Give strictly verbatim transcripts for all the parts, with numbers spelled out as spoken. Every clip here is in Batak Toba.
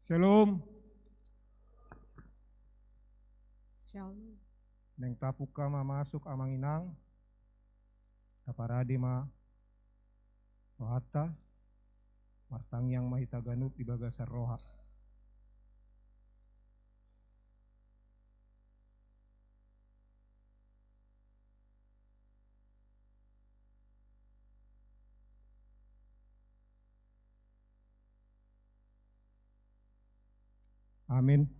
Shalom. Shalom. Naeng tapungka ma masuk amang inang, taparade ma rohanta, martangiang ma hita ganup di bagasan roha. Amin.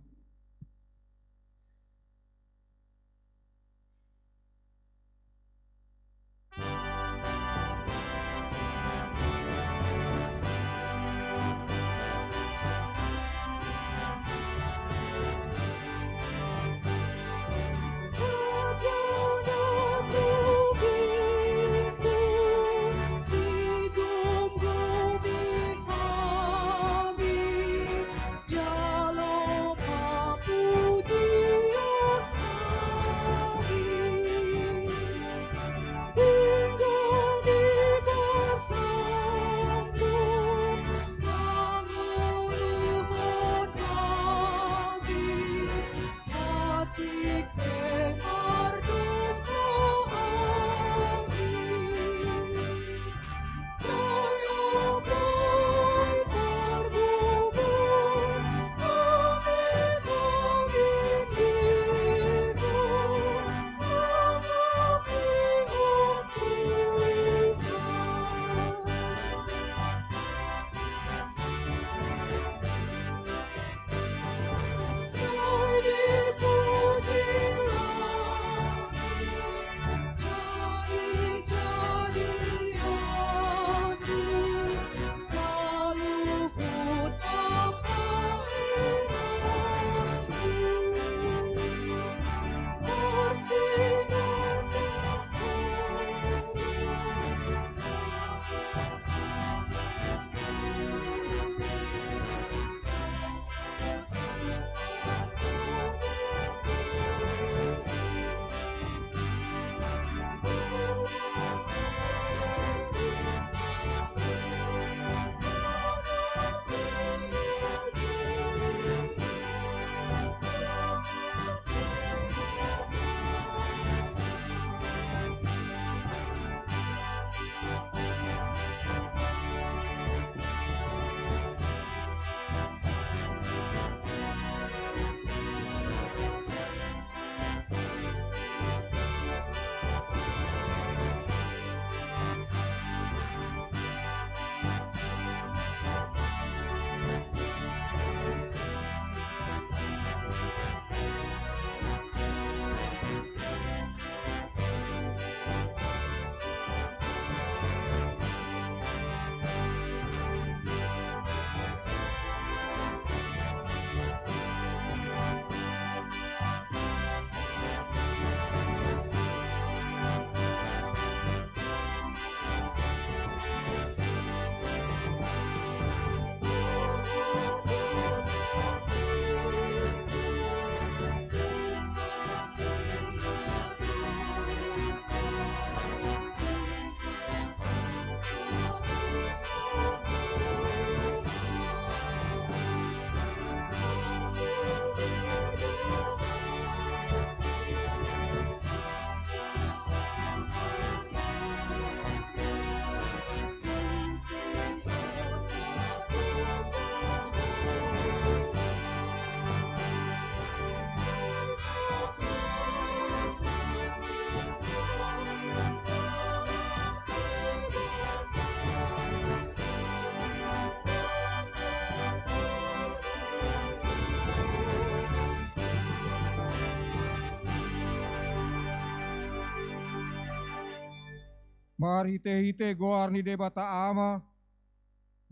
Marhitehite goar ni Debata Ama,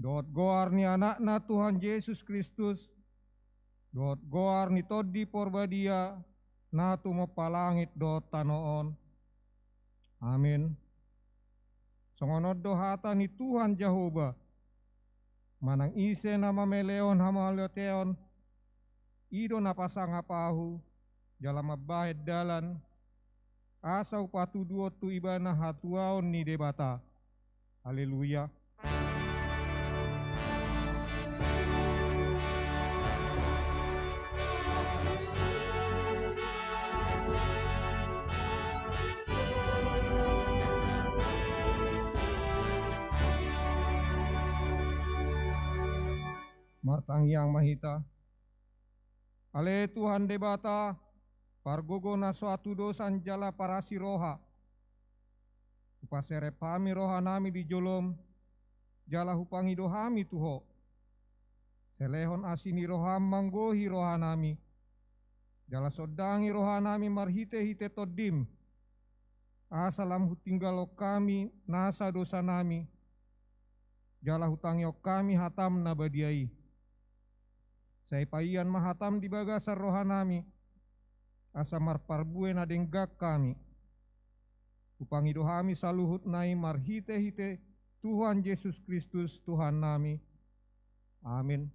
dohot goar ni Anakna Tuhan Jesus Kristus, dohot goar ni Tondi Porbadia, na tumompa langit dohot tano on. Amin. Songon on do hata ni Tuhan Jahowa: Manang ise na mamelehon hamauliateon, i do na pasangap Ahu, jala mambahen dalan, asa hupatuduhon tu ibana hatuaon ni Debata. Haleluya. Martangiang ma hita. Ale Tuhan Debata, pargogo na so atudosan jala parasi roha, hupaserep hami rohanami di jolom, jala hupangido hami tu Ho. Selehon asi ni roham manggohi rohanami, jala sondangi rohanami marhitehite Tondim, asa lam hutinggalhon hami nasa dosanami, jala hutangihon hami hatam na badia i. Sai paian ma hatam di bagasan rohanami, asa marparbue na denggan hami. Hupangido hami saluhutna i marhitehite Tuhan Jesus Kristus Tuhannami. Amin.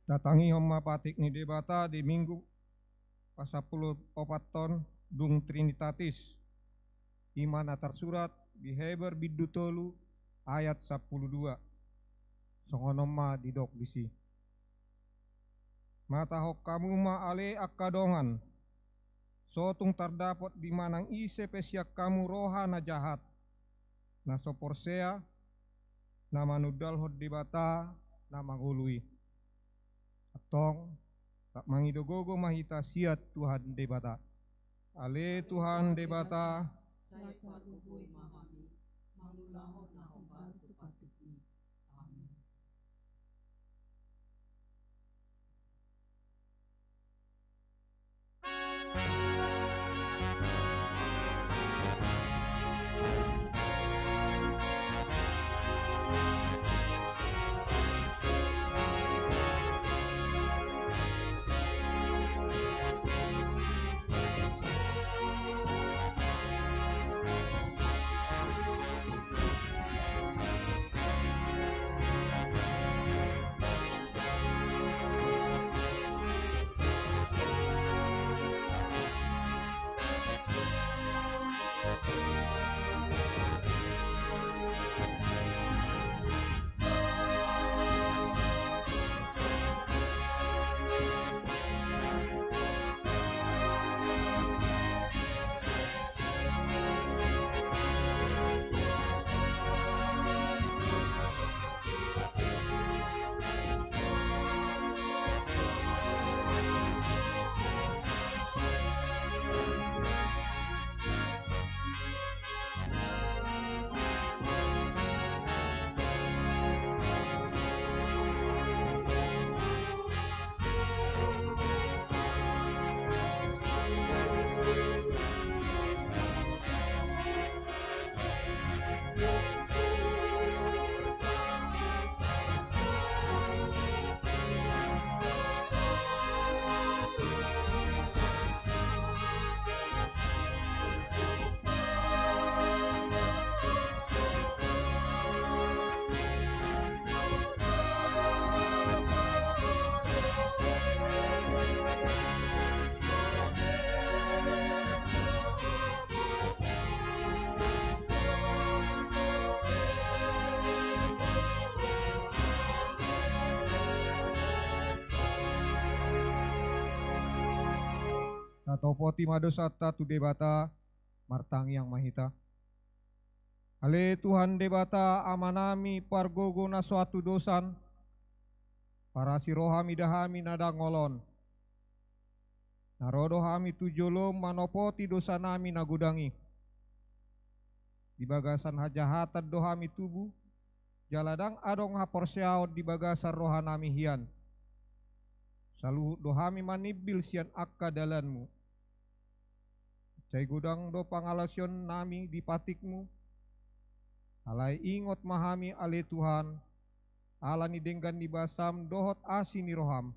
Tatangihon ma patik ni Debata di Minggu pasampulu opat on dung Trinitatis, i ma na tarsurat di Heber bindu tolu ayat sampulu dua. Songon on ma didok disi. Matahon hamu ma ale angka dongan, so tung tardapot di manang ise pe sian hamu roha na jahat, na so porsea, na manundalhon Debata na mangolu i. Antong, rap mangido gogo ma hita sian Tuhan Debata. Ale Tuhan Debata, sai pargogoi ma hami mangulahon na hombar tu patikmi. Amin. Topoti ma dosanta tu Debata, martangiang ma hita. Ale Tuhan Debata, Amanami, pargogo na so hatudosan, parasi roham ida hami na dangol on. Na ro do hami tu jolom manopoti dosanami na godang i. Di bagasan hajahatan do hami tubu, jala ndang adong haporseaon di bagasan rohanami hian. Saluhut do hami manimbil sian angka dalanmu. Sai godang do pangalaosionnami di patikmu. Alai ingot ma hami, ale Tuhan, ala ni denggan ni basam dohot asi ni roham.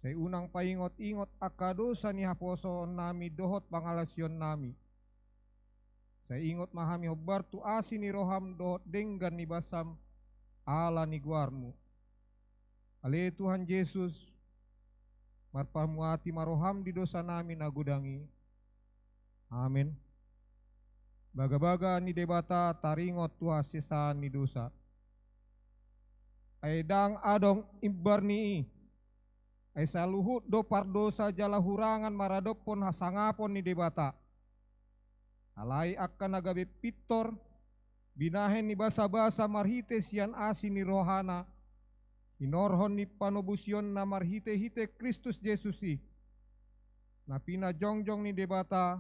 Sai unang paingot-ingot angka dosa ni haposoonnami dohot pangalaosionnami. Sai ingot ma hami hombar tu asi ni roham dohot denggan ni basam ala ni goarmu. Ale Tuhan Jesus, marpamuati ma roham di dosanami na godang i. Amen. Bagabaga ni Debata taringot tu hasesaan ni dosa. Ai ndang adong imbar ni i. Ai saluhut do pardosa jala hurangan maradophon hasangapon ni Debata. Alai angka na gabe pintor, binahen ni basabasa marhite sian asi ni rohana, hinorhon ni panobusionna marhite-hite Kristus Jesus i, na pinajongjong ni Debata,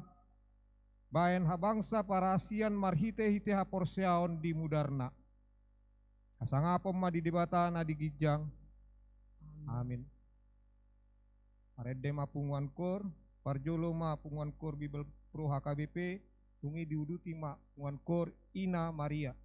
bahen habangsa parasian marhite-hite haporseaon di mudarna. Hasangapon ma di Debata na di ginjang. Amin. Marende ma punguan koor, parjolo ma punguan koor Bibel Pro H K B P, dung i diuduti ma punguan koor Ina Maria.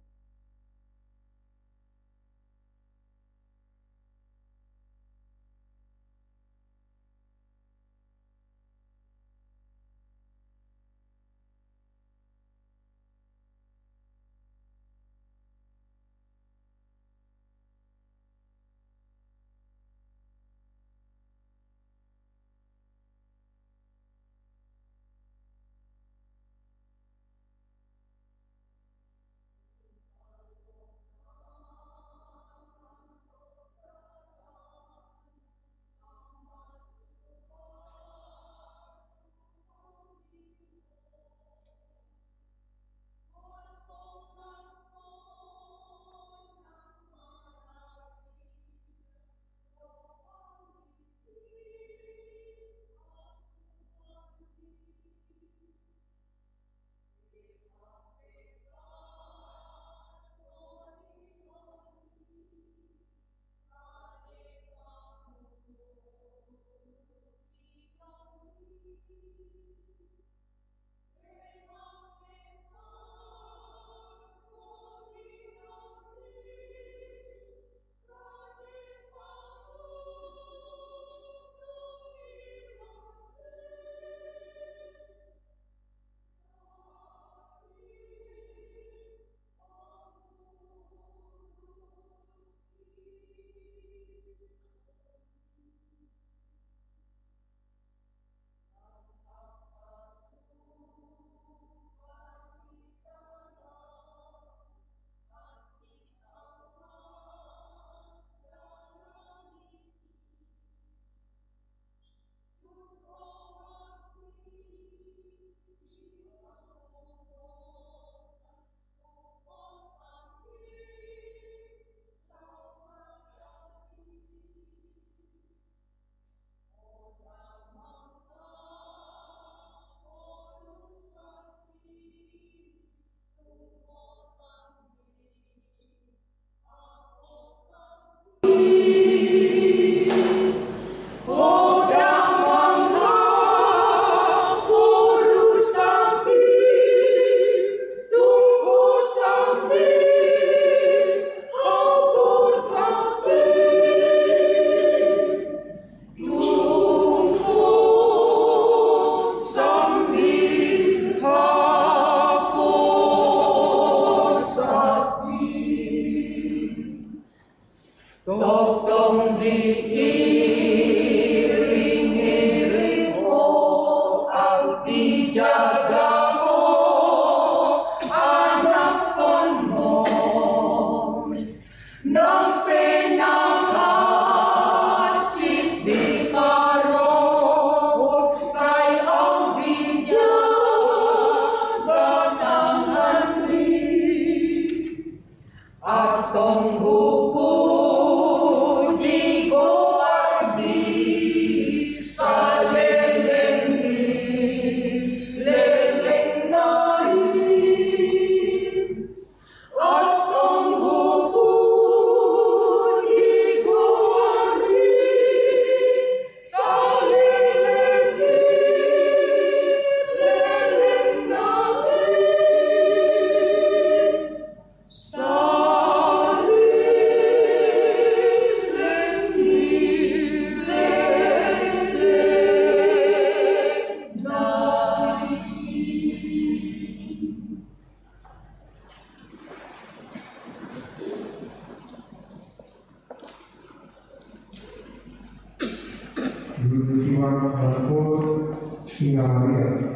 Markus Singamania.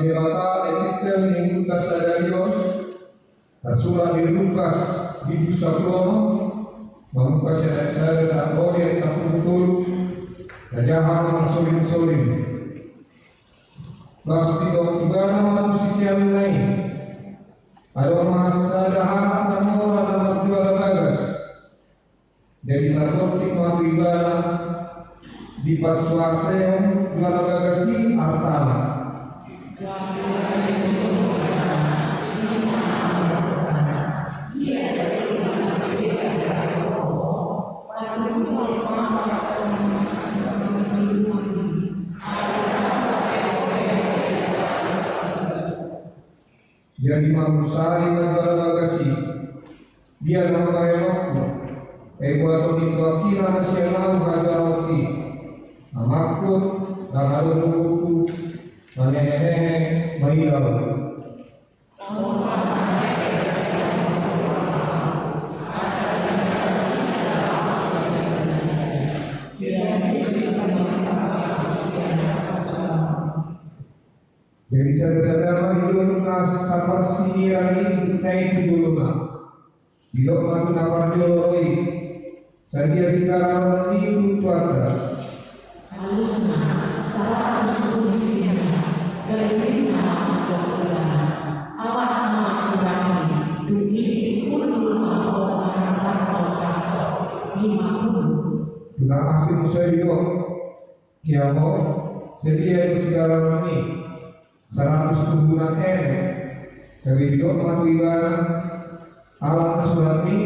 Debata, epistel ni Minggu sadari on, tarsurat di Lukas bindu sampulu onom, mamungka sian ayat sada sahat tu ayat sampulu tolu. Tajaha ma songon i. Laos didok ibana ma tu siseanna i: Adong ma sada halak na mora na marjual bagas. Jadi tarbortik ma tu ibana, diparsuasehon jual bagas i artana. Jadi mangusari ma jual bagas i. Dia na mambahen on? Ai boaton ni tuangkina ma sian ahu hajualon i. Na mangkut, na adong uhurhu, na nehenehe, maila. Jadi sada-sada ma didok na saparsingiran i naeng tu jolona. Didok ma tu na parjolo i: Sadia sigala roham i tu tuanta? Alusna, saratus suhut sian ahu. Gabe ninna ma mandok ibana: Alap ma suratmi, dung i hundul ma ho manang rantau-rantau. Lima pulu. Tu na asing muse didok: Ia ho, sadia do sigala roham i? Saratus tubuan eme. Gabe didok ma tu ibana: Alap ma suratmi,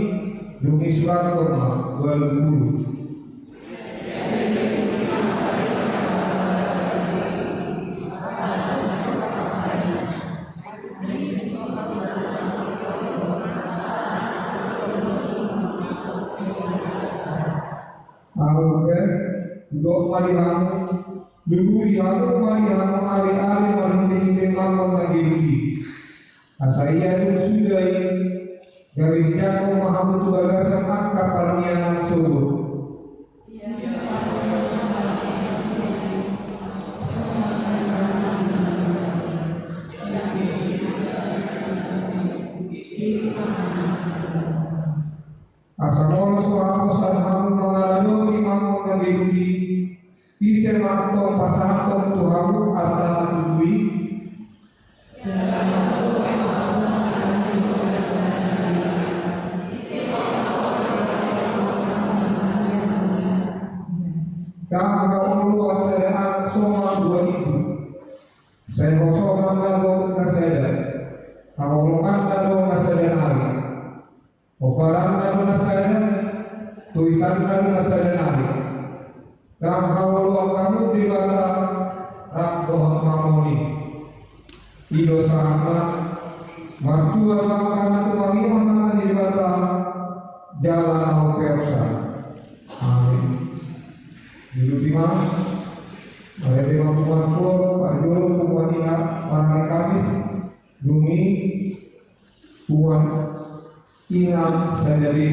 dung i surathon ma ualu pulu. Ahu pe, hudok ma di hamu, lului hamu ma di hamu ale-ale marhite-hite mangon na geduk i. Asa ia dung suda i, gabe dijangkon ma hamu tu bagasan angka parnianan sogot. Asa molo so haposan hamu mangaradoti mangon na geduk i, ise ma antong pasahathon tu hamu arta na tubu i? Ndang haoloan sada anak somal dua ibu. Sai hosoanna do na sada, haholonganna do na sada nari. Pomparanna do na sada, toisanna do na sada nari. Ndang haoloan hamu Debata rap dohot Mammon i. I do sahatna, martua do angka na tumangihon hata ni Debata jala na umpeopsa. Amin. Jolo i ma, marende ma punguan, parjolo punguan i na marari Kamis, dung i punguan i na sadari.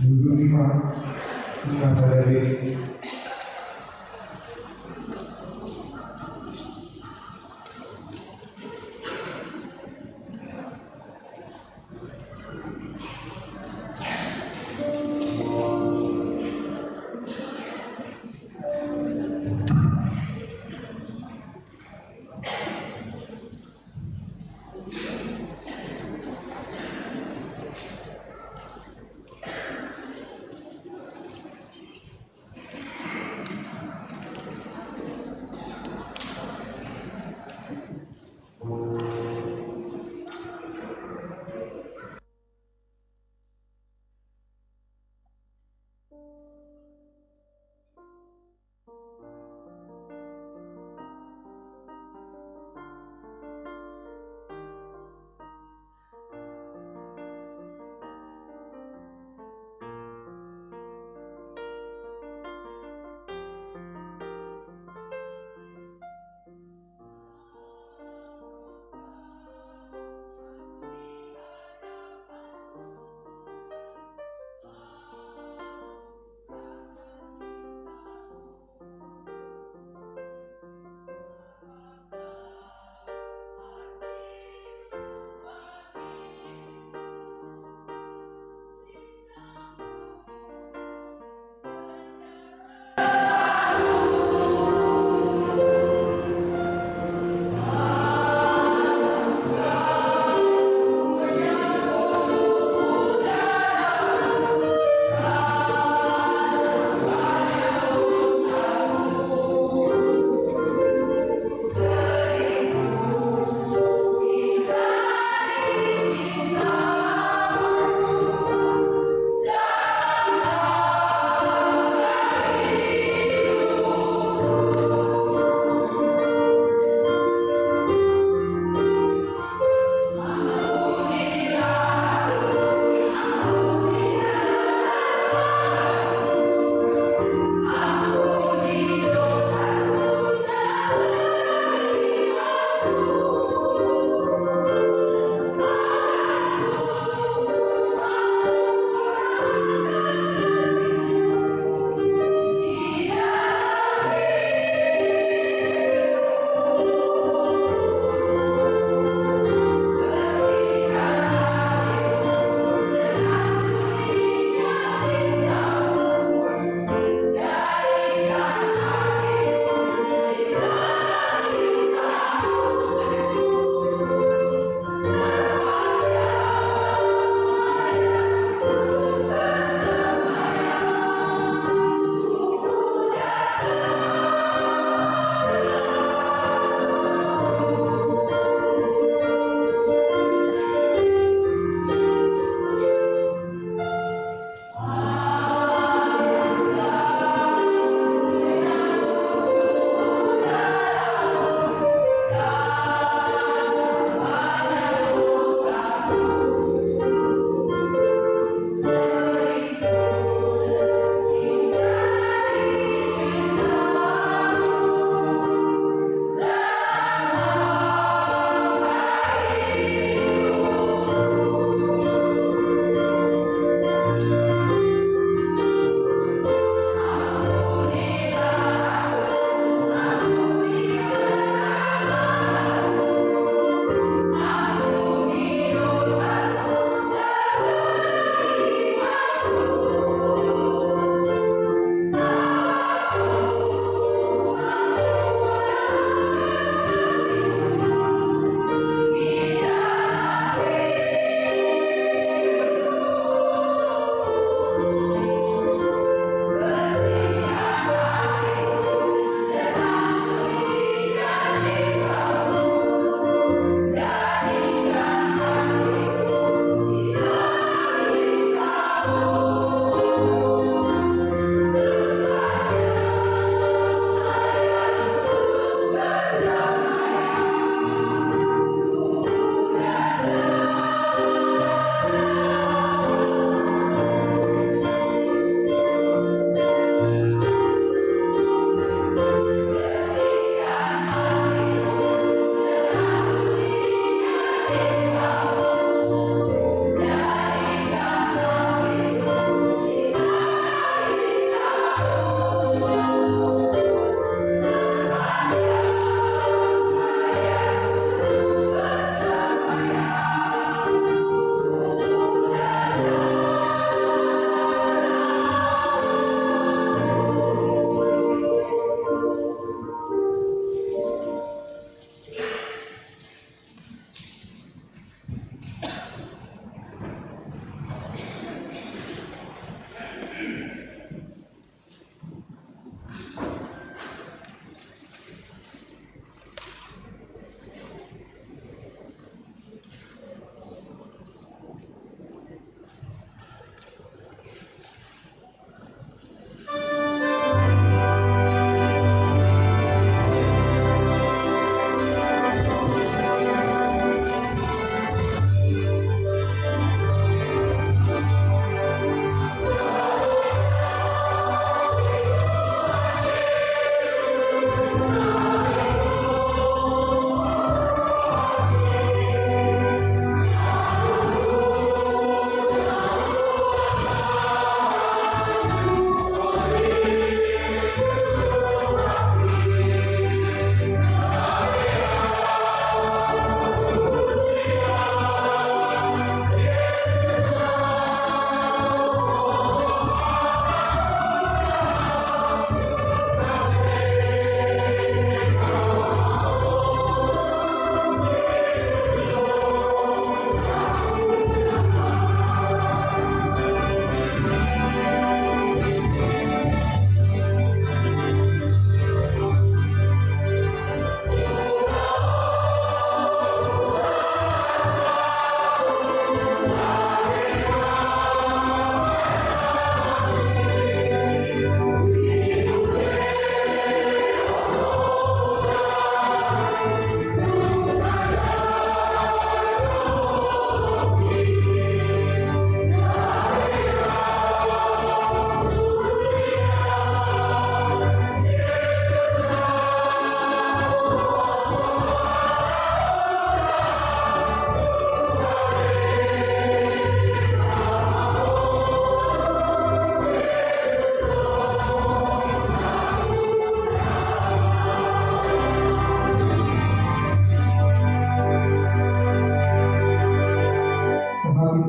Duduk lima. Lima sadari.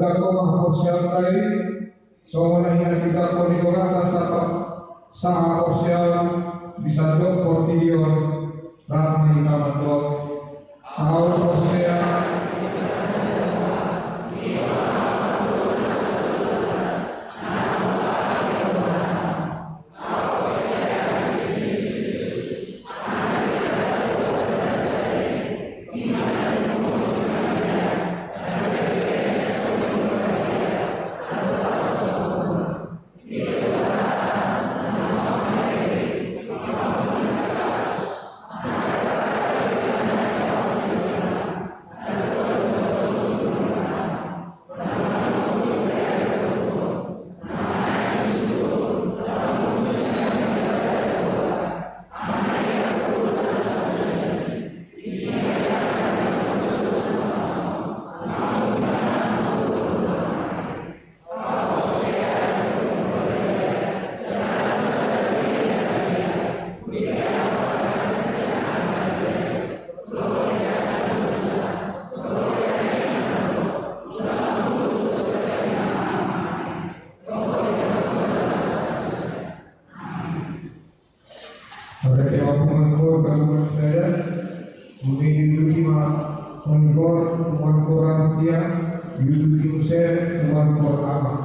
Didok ma haporseaonta i, songon na hinatingkihon ni donganna saha, sahaporseaon di sandok portibi on, rap ma hita mandok: Ahu porsea. Oke, terima kasih, Bang Guru. Saya mungkin dulu lima monitor, monitor lansia, dulu saya monitor anak.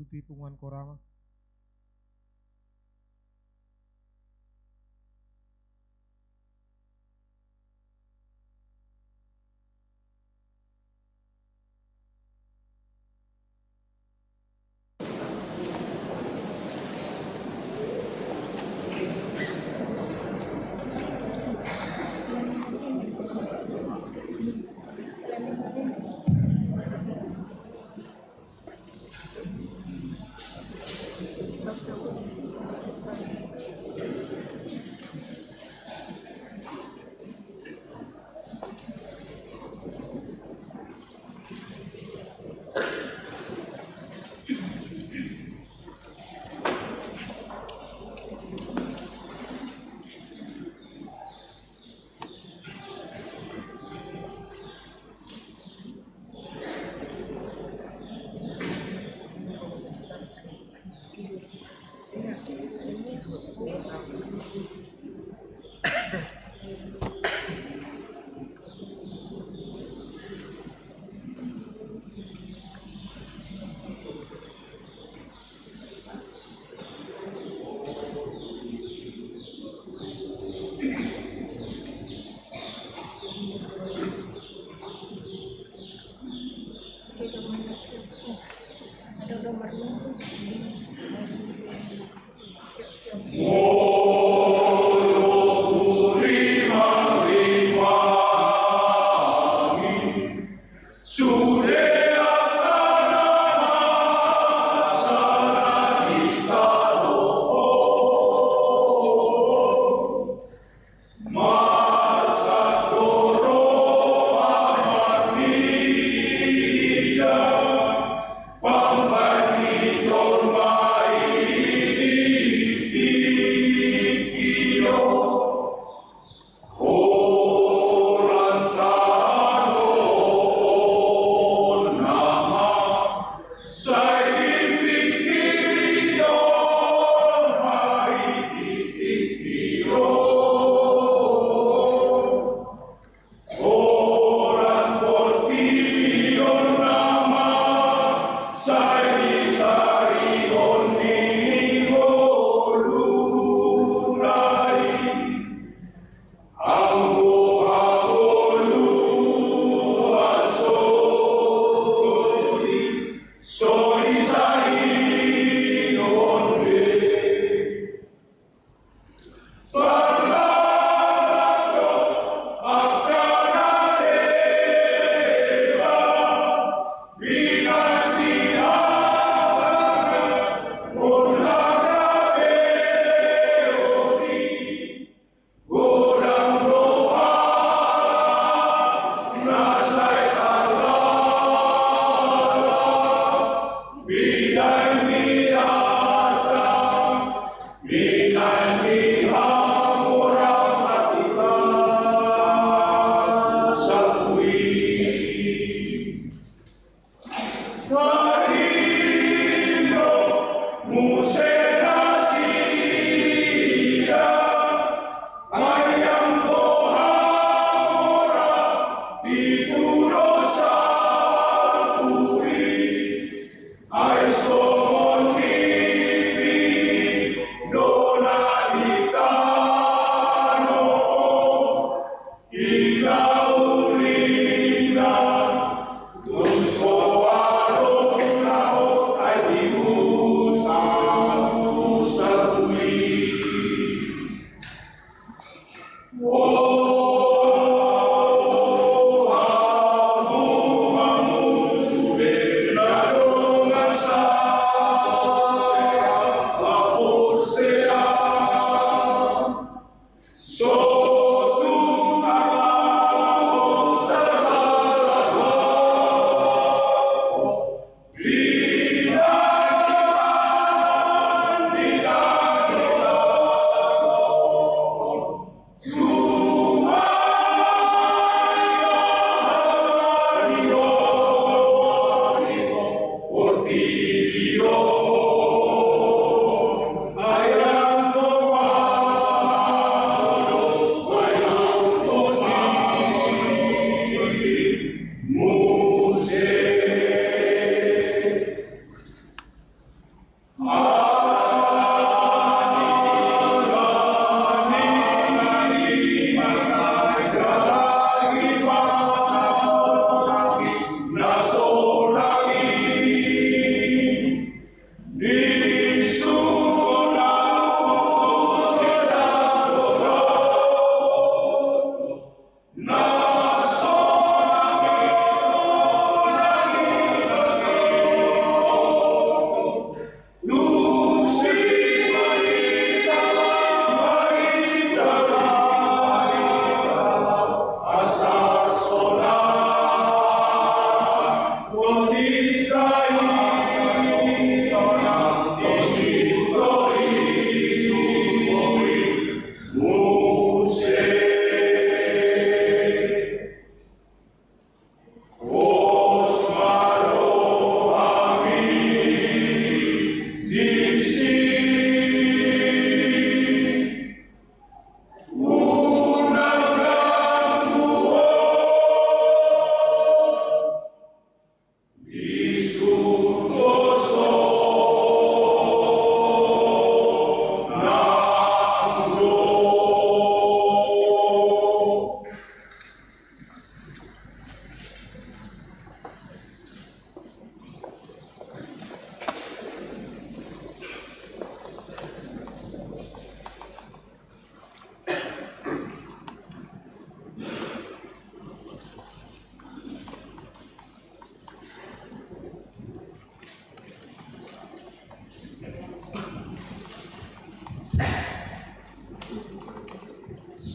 Di punguan Korama.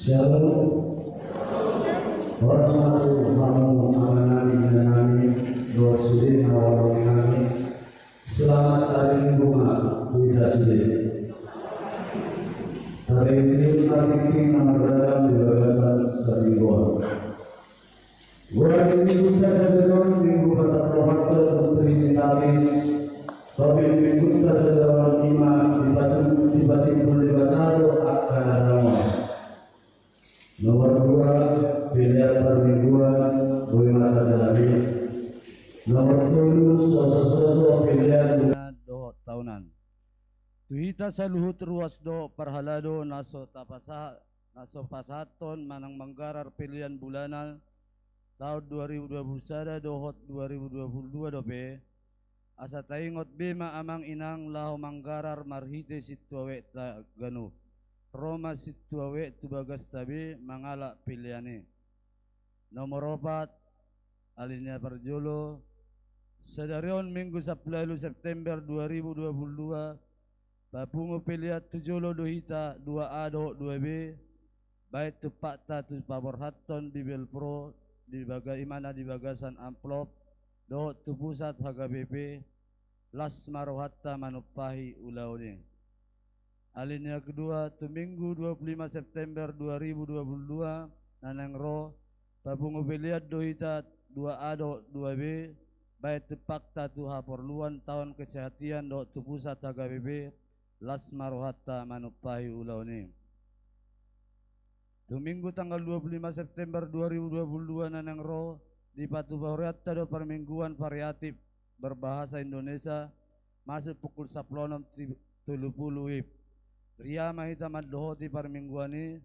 Shalom. Horas ma tu hamu amanami, inanami, dohot sude na mangoloi hami. Selamat hari Minggu ma tu hita sude. Tapaihut ma tingting na mardalan di bagasan saminggu on. Goar ni minggunta sadari on Minggu pasampuluonalohon Trinitatis. Topik ni minggunta sadari on ima dipatu-, dipatimbul Debata do angka na dao. Nomor dua, pelean parmingguan, boi ma tajaha i. Nomor tolu, sosososo pelean bulan dohot taonan. Tu hita saluhut ruas dohot parhalado na so tapasahat, na so pasahathon manang manggarar pelean bulanan taon dua ribu dua puluh sada dohot dua ribu dua puluh dua dope, asa taingot be ma amang inang laho manggarar marhite sintua wekta ganup. Ro ma sintua wek tu bagasta be mangalap pelean i. Nomor opat, alinea parjolo, sadari on Minggu sampulu ualu September dua ribu dua puluh dua, papungu pelean tu jolo do hita dua A dohot dua B, baen tumpakta tu paborhathon Bibelvrouw di baga-, imana di bagasan amplop, dohot tu pusat H K B P, las ma rohanta manumpahi ulaon i. Alinea kedua, tu Minggu dua puluh lima September dua ribu dua puluh dua, na naeng ro, papungu pelean do hita dua A dohot dua B, baen tumpakta tu haporluan taon kesehatian dohot tu pusat H K B P, las ma rohanta manumpahi ulaon i. Tu Minggu tanggal dua puluh lima September dua ribu dua puluh dua na naeng ro, dipatupa hurianta do parmingguan variatif berbahasa Indonesia, masuk pukul sampulu onom ti-, tolu pulu W I B. Ria ma hita mandohoti parmingguan i,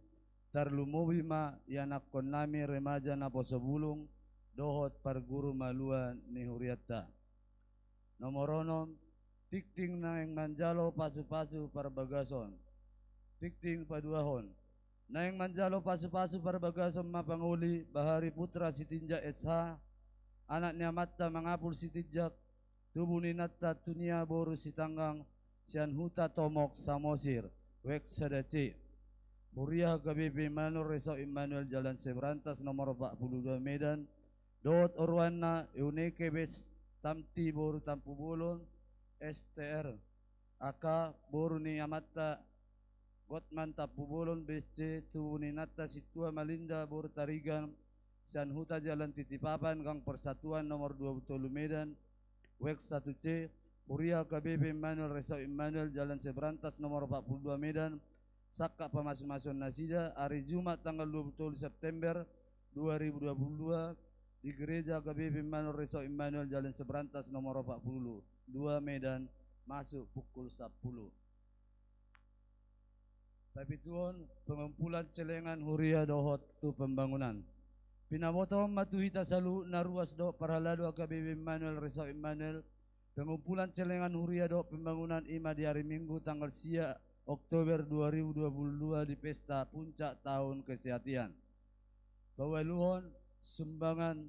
tarlumobi ma ianakkonnami remaja naposo bulung, dohot parguru malua ni hurianta. Nomor onom, tingting naeng manjalo pasupasu parbagason. Tingting paduahon, naeng manjalo pasupasu parbagason ma pangoli Bahari Putra Sitinjak S H, anak ni amanta Mangapul Sitinjak, tubu ni inanta Tunia boru Sitanggang, sian Huta Tomok Samosir, wek sada C. Huria H K B P Immanuel, Resort Immanuel, Jalan Seberantas nomor opat pulu dua Medan, dohot oroanna Eunike Bes Tamti boru Tampubolon, S T R, A K, boru ni amanta Gotman Tampubolon, B S C, tubu ni inanta Sintua Malinda boru Tarigan, sian Huta Jalan Titipapan, Gang Persatuan nomor dua pulu tolu Medan, wek satu C, Huria H K B P Immanuel, Resort Immanuel, Jalan Seberantas nomor opat pulu dua Medan, sangkap pamasumasuon nasida, ari Jumat tanggal dua pulu tolu September dua ribu dua puluh dua, di Gereja H K B P Immanuel, Resort Immanuel, Jalan Seberantas nomor opat pulu dua Medan, masuk pukul sampulu. Papituhon, pengumpulan celengan huria dohot tu pembangunan. Pinabotohon ma tu hita saluhutna ruas dohot parhalado H K B P Immanuel, Resort Immanuel, pengumpulan celengan huria dohot pembangunan ima di ari Minggu tanggal sia Oktober dua ribu dua puluh dua di pesta puncak tahun kesehatian. Paualuhon, sumbangan.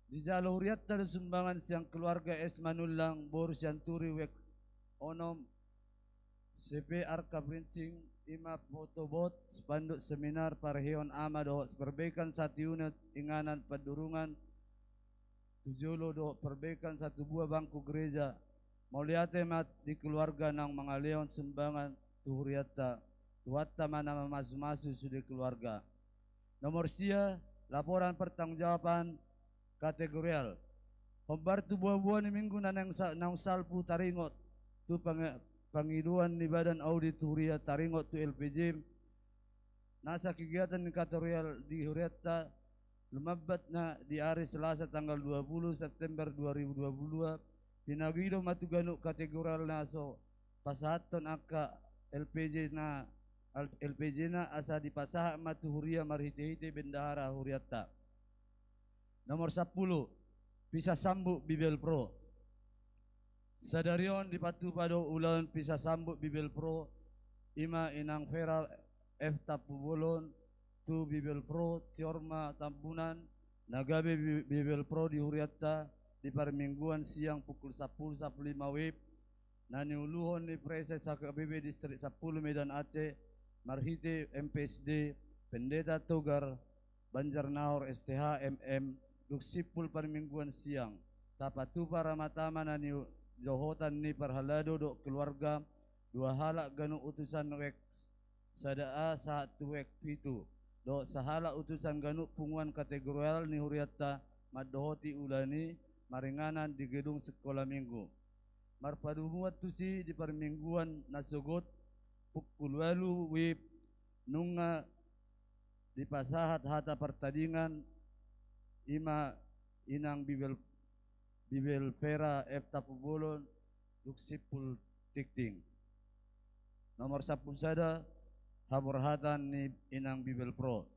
Dijalo hurianta do sumbangan sian keluarga S Manullang boru Sianturi, wek onom, C P Arka Printing, ima foto board, spanduk seminar, parheon ama dohot perbaikan satu unit inganan pandurungan, tu jolo dohot perbaikan satu buah bangku gereja. Mauliate ma di keluarga naung mangalehon sumbangan tu hurianta, Tuhanta ma na mamasumasu sude keluarga. Nomor sia, laporan pertanggungjawaban kategorial. Hombar tu boaboa ni Minggu na naeng sa-, naung salpu taringot tu pange-, pangidoan ni Badan Audit Huria taringot tu L P J, nasa kegiatan ni kategorial di hurianta, lumambat na di ari Selasa tanggal dua pulu September dua ribu dua pulu dua, pinangido ma tu ganup kategorial na so pasahathon angka L P J na, L P J na asa dipasahat ma tu huria marhitehite bendahara hurianta. Nomor sampulu, pisasambut Bibelvrouw. Sadari on dipatupa do ulaon pisasambut Bibelvrouw, ima Inang Vera F Tampubolon, tu Bibelvrouw Tiorma Tambunan, na gabe Bi-, Bibelvrouw di hurianta, di parmingguan siang pukul sampulu, sampulu lima W I B, na niuluhon ni Praeses H K B P Distrik sampulu Medan Aceh, marhite M P S D, Pendeta Togar Banjarnahor S T H M M, dung simpul parmingguan sian, tapatupa ra ma tama na nijohotan ni parhalado dohot keluarga, dua halak ganup utusan wijk sada A sahat tu wijk pitu, dohot sahalak utusan ganup punguan kategorial ni hurianta mandohoti ulaon i maringanan di gedung Sekolah Minggu. Marpadomuan tusi di parmingguan na sogot, pukul ualu WIB, nunga dipasahat hata partadingan, i ma Inang Bibel, Bibel Vera F Tampubolon, dung simpul tingting. Nomor sampulu sada, haborhatan ni Inang Bibel Pro.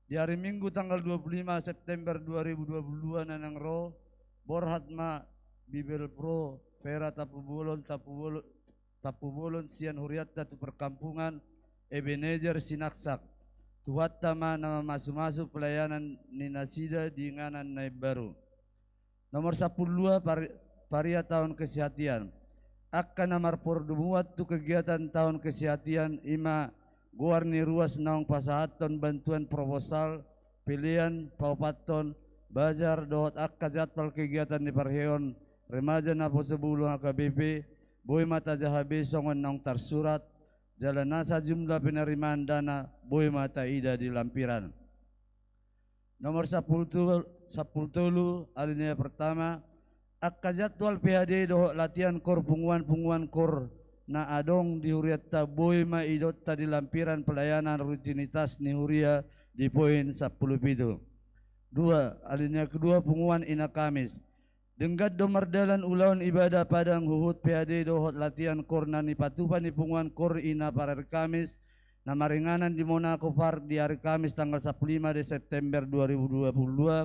Di ari Minggu tanggal dua puluh lima September dua ribu dua puluh dua na naeng ro, borhat ma Bibel Pro Vera Tampubolon, Tampubolon, Tampubolon sian hurianta tu perkampungan Ebenezer Sinaksak, Tuhanta ma na mamasumasu pelayanan ni nasida di inganan na imbaru. Nomor sampulu dua, pari-, paria taon kesehatian. Angka na marpadomuan tu kegiatan taon kesehatian i ma goar ni ruas naung pasahathon bantuan proposal, pelean, paopathon, bazar, dohot angka jadwal kegiatan ni parheon remaja naposobulung H K B P, boi ma tajaha be songon naung tarsurat, jala nasa jumlah penerimaan dana boi ma taida di lampiran. Nomor sampulu tolu, sampulu tolu, alinea pertama, angka jadwal P H D dohot latihan kor punguan-punguan kor na adong di hurianta boi ma idaonta di lampiran pelayanan rutinitas ni huria di poin sampulu pitu. Dua, alinea kedua, punguan Ina Kamis. Denggan do mardalan ulaon ibadah padang huhut P H D dohot latihan kor na nipatupa ni punguan kor Ina Parari Kamis na maringanan di Monaco Park di ari Kamis tanggal sampulu lima de September dua ribu dua puluh dua,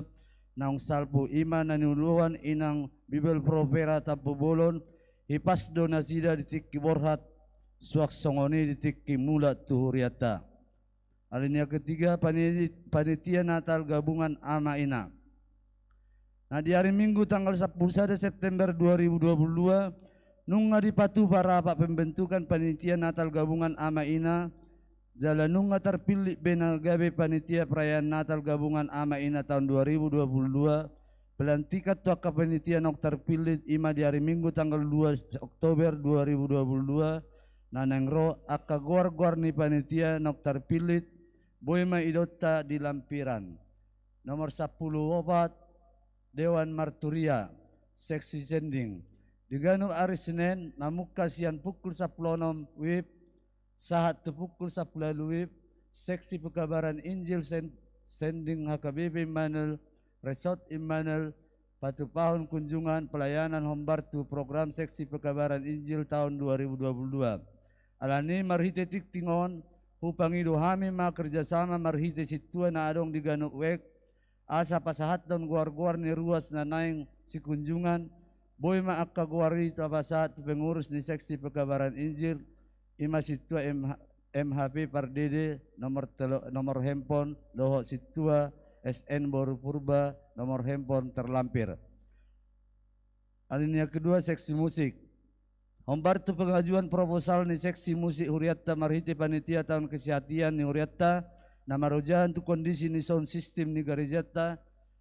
naung salpu, i ma na niuluhon Inang Bibel Pro Vera Tampubolon. Hipas do nasida di tingki borhat, suang songon i di tingki mulak tu hurianta. Alinea ketiga, pani-, panitia Natal gabungan ama ina. Nah, di ari Minggu tanggal sampulu sada September dua ribu dua puluh dua, nunga dipatupa rapat pembentukan panitia Natal gabungan ama ina, jala nunga tarpillit be na gabe panitia perayaan Natal gabungan ama ina taon dua ribu dua puluh dua, pelantikan tu angka panitia naung tarpillit i ma di ari Minggu tanggal dua Oktober dua ribu dua puluh dua, na naeng ro. Angka goar-goar ni panitia naung tarpillit boi ma idaonta di lampiran. Nomor sampulu opat, Dewan Marturia, seksi Sending. Di ganup ari Senen, mamungka sian pukul sampulu onom WIB, sahat tu pukul sampulu ualu WIB, seksi pekabaran Injil Sen-, Sending H K B P Immanuel, Resort Immanuel, patupahon kunjungan pelayanan hombar tu program seksi pekabaran Injil taon dua ribu dua puluh dua. Alani marhite tingting on, hupangido hami ma kerjasama marhite sintua na adong di ganup wijk, asa pasahathon goar-goar ni ruas na naeng sikunjungan, boi ma angka goar i tapasahat tu pengurus ni seksi pekabaran Injil, i ma sintua M H, M H P Pardede, nomor telo-, nomor handphone, dohot sintua S N Boru Purba, nomor handphone terlampir. Alinea kedua, seksi musik. Hombar tu pengajuan proposal ni seksi musik hurianta marhite panitia taon kesehatian ni hurianta, na marojahan tu kondisi ni sound system ni garejanta,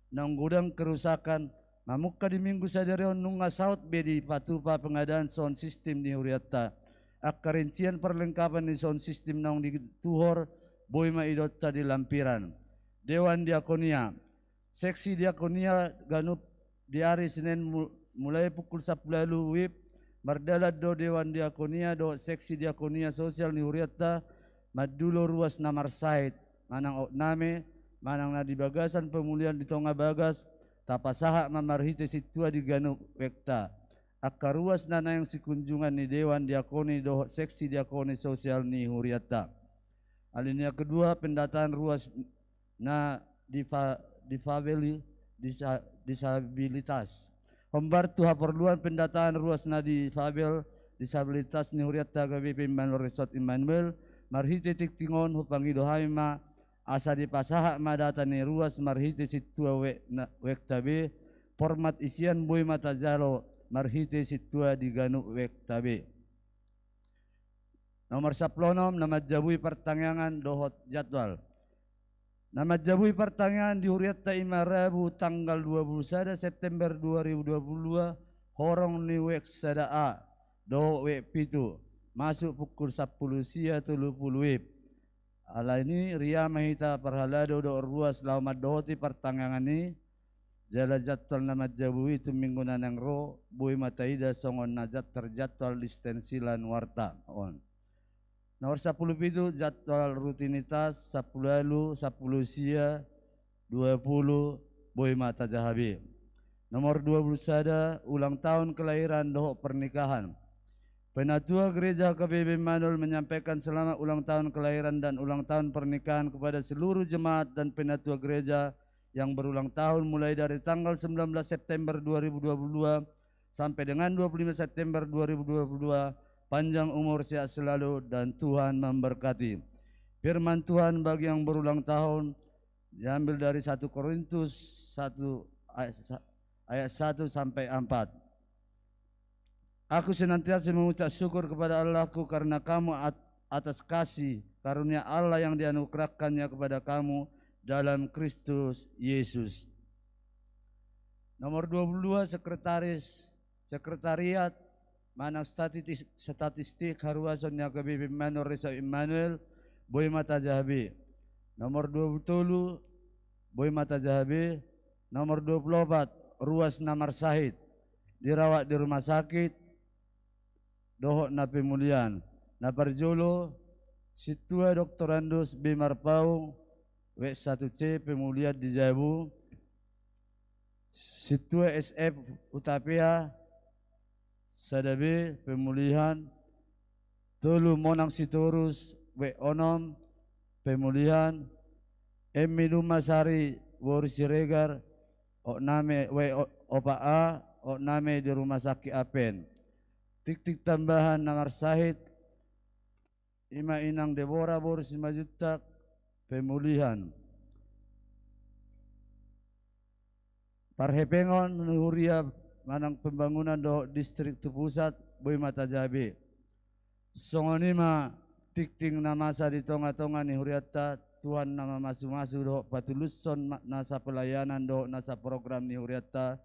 naung godang kerusakan, mamungka di Minggu sadari on nunga saut be dipatupa pengadaan sound system ni hurianta. Angka rincian perlengkapan ni sound system naung dituhor, boi ma idaonta di lampiran. Dewan Diakonia. Seksi Diakonia ganup di ari Senen mu-, mulai pukul sampulu ualu WIB, mardalan do Dewan Diakonia dohot seksi Diakonia Sosial ni hurianta, mandulo ruas na marsahit, manang orname, manang na di bagasan pemulihan di tonga bagas, tapasahat ma marhite sintua di ganup wikta. Angka ruas na naeng sikunjungan ni Dewan Diakoni dohot seksi Diakoni Sosial ni hurianta. Alinea kedua, pendataan ruas na difa-, difabel, disa-, disabilitas. Hombar tu haporluan pendataan ruas na difabel disabilitas ni hurianta H K B P Immanuel Resort Immanuel, marhite tingting on hupangido hami ma asa dipasahat ma data ni ruas marhite sintua wik na-, wikta be, format isian boi ma tajalo marhite sintua di ganup wikta be. Nomor sampulu onom, na manjabui partangiangan dohot jadwal. Na manjabui partangiangan di hurianta i ma Rabu tanggal dua puluh sada September dua ribu dua puluh dua, horong ni wijk sada A dohot wijk pitu, masuk pukul sampulu sia tolu pulu WIB. Alani i ria ma hita parhalado dohot ruas laho mandohoti partangiangan i. Jala jadwal na manjabui tu minggu na naeng ro boi ma taida songon na jat-, terjadwal di stensilan warta on. Nomor sampulu pitu, jadwal rutinitas, sampulu ualu, sampulu sia, dua pulu, boi ma tajaha be. Nomor dua pulu sada, ulang tahun kelahiran dohot pernikahan. Penatua Gereja H K B P Immanuel menyampaikan selamat ulang tahun kelahiran dan ulang tahun pernikahan kepada seluruh jemaat dan penatua gereja yang berulang tahun mulai dari tanggal sembilan belas September dua ribu dua puluh dua sampai dengan dua puluh lima September dua ribu dua puluh dua, panjang umur, sehat selalu, dan Tuhan memberkati. Firman Tuhan bagi yang berulang tahun diambil dari satu Korintus satu ayat sa-, ayat satu sampai empat. Aku senantiasa mengucap syukur kepada Allahku karena kamu at-, atas kasih karunia Allah yang dianugerahkannya kepada kamu dalam Kristus Yesus. Nomor dua puluh dua, sekretaris, sekretariat, manang statistik, statistik haruason ni H K B P Immanuel, Resort Immanuel, boi ma tajaha be. Nomor dua puluh tolu, boi ma tajaha be. Nomor dua puluh opat, ruas na marsahit, dirawat di rumah sakit, dohot na pemulihan. Na parjolo, Sintua Doktorandus B Marpaung, wijk satu C, pemulihan di jabu. Sintua S F Hutapea, sada B, pemulihan. Tolu, Monang Sitorus, wijk onom, pemulihan. Emmi Lumasari, boru Siregar, onom, wijk o-, opat A, onom, di Rumah Sakit Advent. Tingting tambahan na marsahit, i ma Inang Debora boru Simanjuntak, pemulihan. Parhepengon ni huria manang pembangunan dohot distrik tu pusat, boi ma tajaha be. Songon i ma tingting na masa di tonga-tonga ni hurianta, Tuhan na mamasu-masu dohot patulushon ma-, nasa pelayanan dohot nasa program ni hurianta.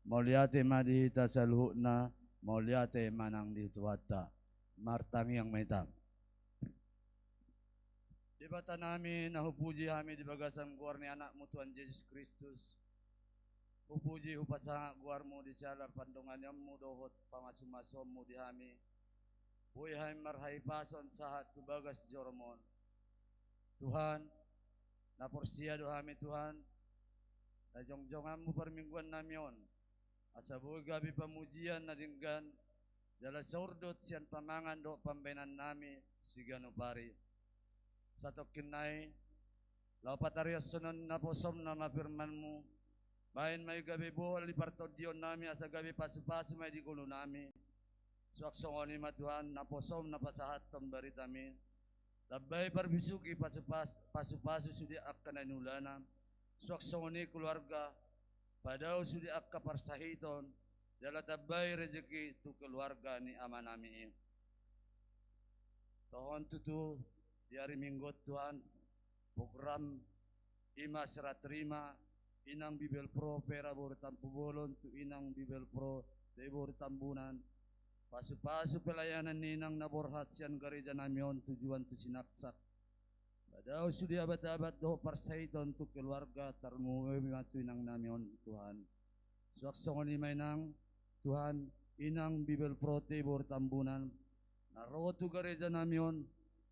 Mauliate ma di hita saluhutna, mauliate ma nang di Tuhanta. Martangiang ma hita. Debata nami, na hupuji hami di bagasan goar ni Anakmu Tuhan Jesus Kristus. Hupuji, hupasangap goarmu di siala pandonganionmu dohot pamasu-masuonmu di hami. Boi hami marhahipason sahat tu bagas joroMon. Tuhan, na porsea do hami Tuhan, na jongjonganmu parmingguan nami on. Asa boi gabe pamujian na denggan, jala saurdot sian pamangan dohot pambaenan nami siganup ari. Satongkin nai, laho patariashon on naposom nama firmanmu, baen ma i gabe bohal di partondion nami, asa gabe pasu-pasu ma i di ngolu nami. Suang songon i ma Tuhan, naposom na pasahathon baritami. Tambai parbisuki pasu-pas-, pasu-pasu sude angka na niulana. Suang songon i keluarga, padao sude angka parsahiton, jala tambai rejeki tu keluarga ni amanami i. Tohon tutu di ari Minggu on Tuhan, program i ma serah terima Inang Bibel Pro Pera boru Tampubolon tu Inang Bibel Pro Tei boru Tambunan. Pasu-pasu pelayanan ni Inang na borhat sian gareja nami on tujuan tu sinaksak. Padao sude abat-abat dohot parsahiton tu keluarga, tarlumobi ma tu Inang nami on Tuhan. Suang songon i ma Inang, Tuhan, Inang Bibel Pro Tei boru Tambunan, na ro tu gareja nami on,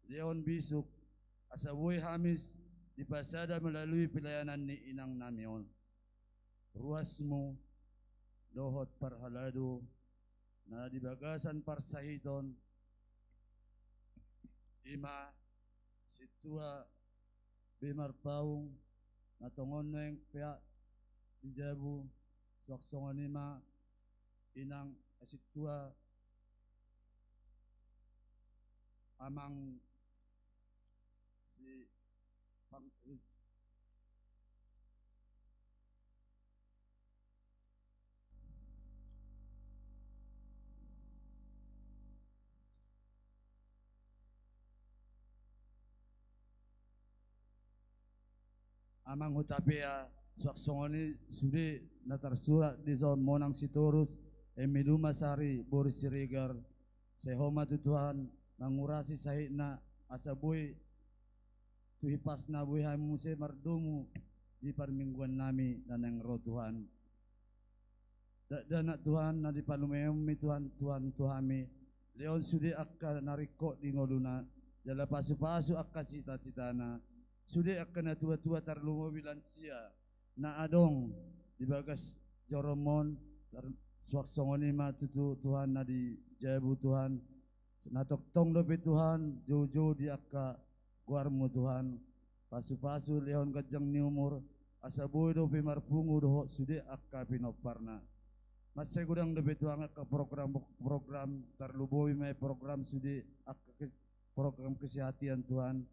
lehon bisuk, asa boi hami dipasada melalui pelayanan ni Inang nami on. Ruasmu, dohot parhalado, na di bagasan parsahiton, i ma Sintua B Marpaung, na tongon naeng peak di jabu, suang songon i ma Inang, eh, Sintua Amang si Pang-, Amang Hutapea, suang songon i sude na tarsurat dison, Monang Sitorus, Eme Duma Sari, Boru Siregar, sai Ho ma tu Tuhan mangurasi sahitna, asa boi tu hipasna boi hami muse mardomu di parmingguan nami na naeng ro Tuhan. Dakdanak Tuhan na dipalumeonmi Tuhan, Tuhan tu hami, lehon sude angka na ringkot di ngoluna, jala pasupasu angka cita-citana, sude angka na tua-tua tarlumobi lansia, na adong di bagas joroMon, tar-, suang songon i ma tutu Tuhan na di jabu Tuhan, na tongtong dope Tuhan, joujou di angka goarMu Tuhan, pasupasu lehon ganjang ni umur, asa boi dope marpungu dohot sude angka pinomparna. Mansai godang dope Tuhan angka program-program, tarlumobi ma i program sude angka kes-, program kesehatan Tuhan,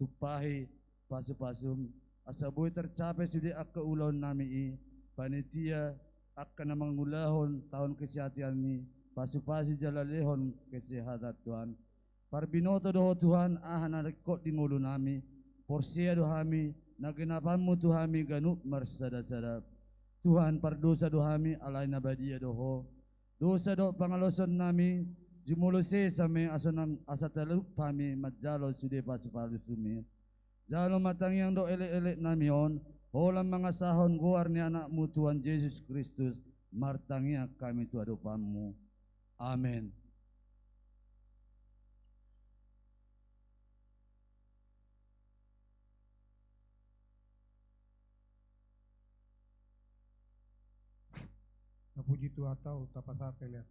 tumpahi pasupasu, asa boi tarcapai sude angka ulaon nami i, panitia angka na mangulahon taon kesehatan i, pasupasu jala lehon kesehatan Tuhan. Parbinoto do Ho Tuhan aha na ringkot di ngolu nami, porsea do hami, na genapanMu tu hami ganup marsada-sada. Tuhan, pardosa do hami, alai na badia do Ho. Dosa dohot pangalaosion nami, jumolo sesa ma i asa nang-, asa talup hami manjalo sude pasupasuMi. Jalo ma tangiang dohot elek-elek nami on, holan mangasahon goar ni AnakMu Tuhan Jesus Kristus, martangiang hami tu adopanMu. Amen. Na puji Tuhanta, tapasahat haleluya.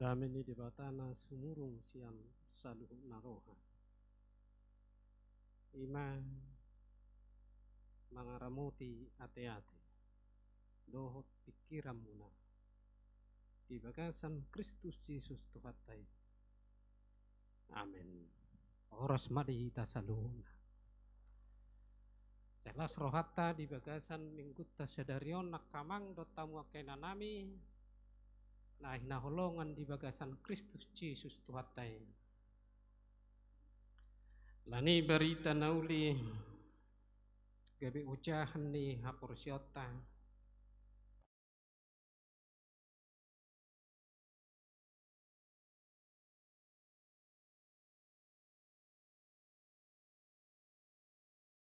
Dame ni Debata na sumurung sian saluhut na roha, i ma mangaramoti ateate dohot pingkiranmuna di bagasan Kristus Jesus Tuhanta i. Amen. Horas ma di hita saluhutna. Las rohanta di bagasan minggunta sadari on, angka amang dohot hamu angka inanami na hinaholongan di bagasan Kristus Jesus Tuhanta i. Alani barita na uli gabe ojahan ni haporseaonta.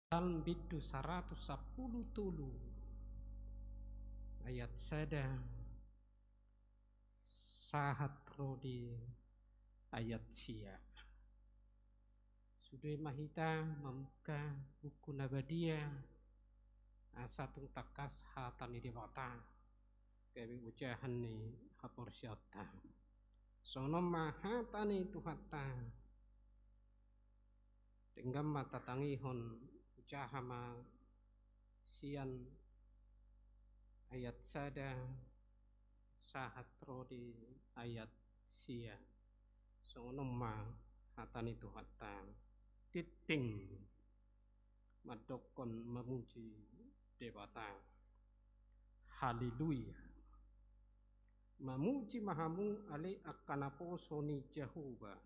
Psalm bindu saratus sampulu tolu ayat sada sahat ro di ayat sia. Sude ma hita mamungka buku na badia, asa tung tangkas hata ni Debata gabe ojahan ni haporseaonta. Songon on ma hata ni Tuhanta. Denggan ma tatangihon, ojahan ma sian ayat sada sahat ro di ayat sia. Songon on ma hata ni Tuhanta. Tingting mandokkon mamuji Debata. Haleluya. Mamuji ma hamu ale angka naposo ni Jahowa.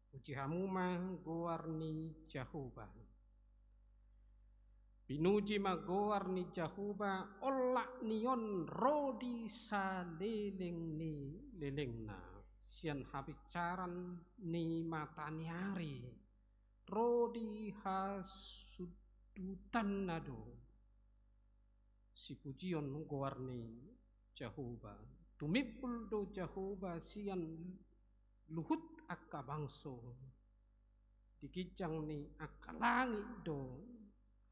Puji hamu ma goar ni Jahowa. Pinuji ma goar ni Jahowa, olat ni on ro di saleleng ni lelengna. Sian habinsaran ni mata ni ari ro di hasudutanna do sipujion goar ni Jahowa. Tumimbul do Jahowa sian luhut angka bangso. Di ginjang ni angka langit do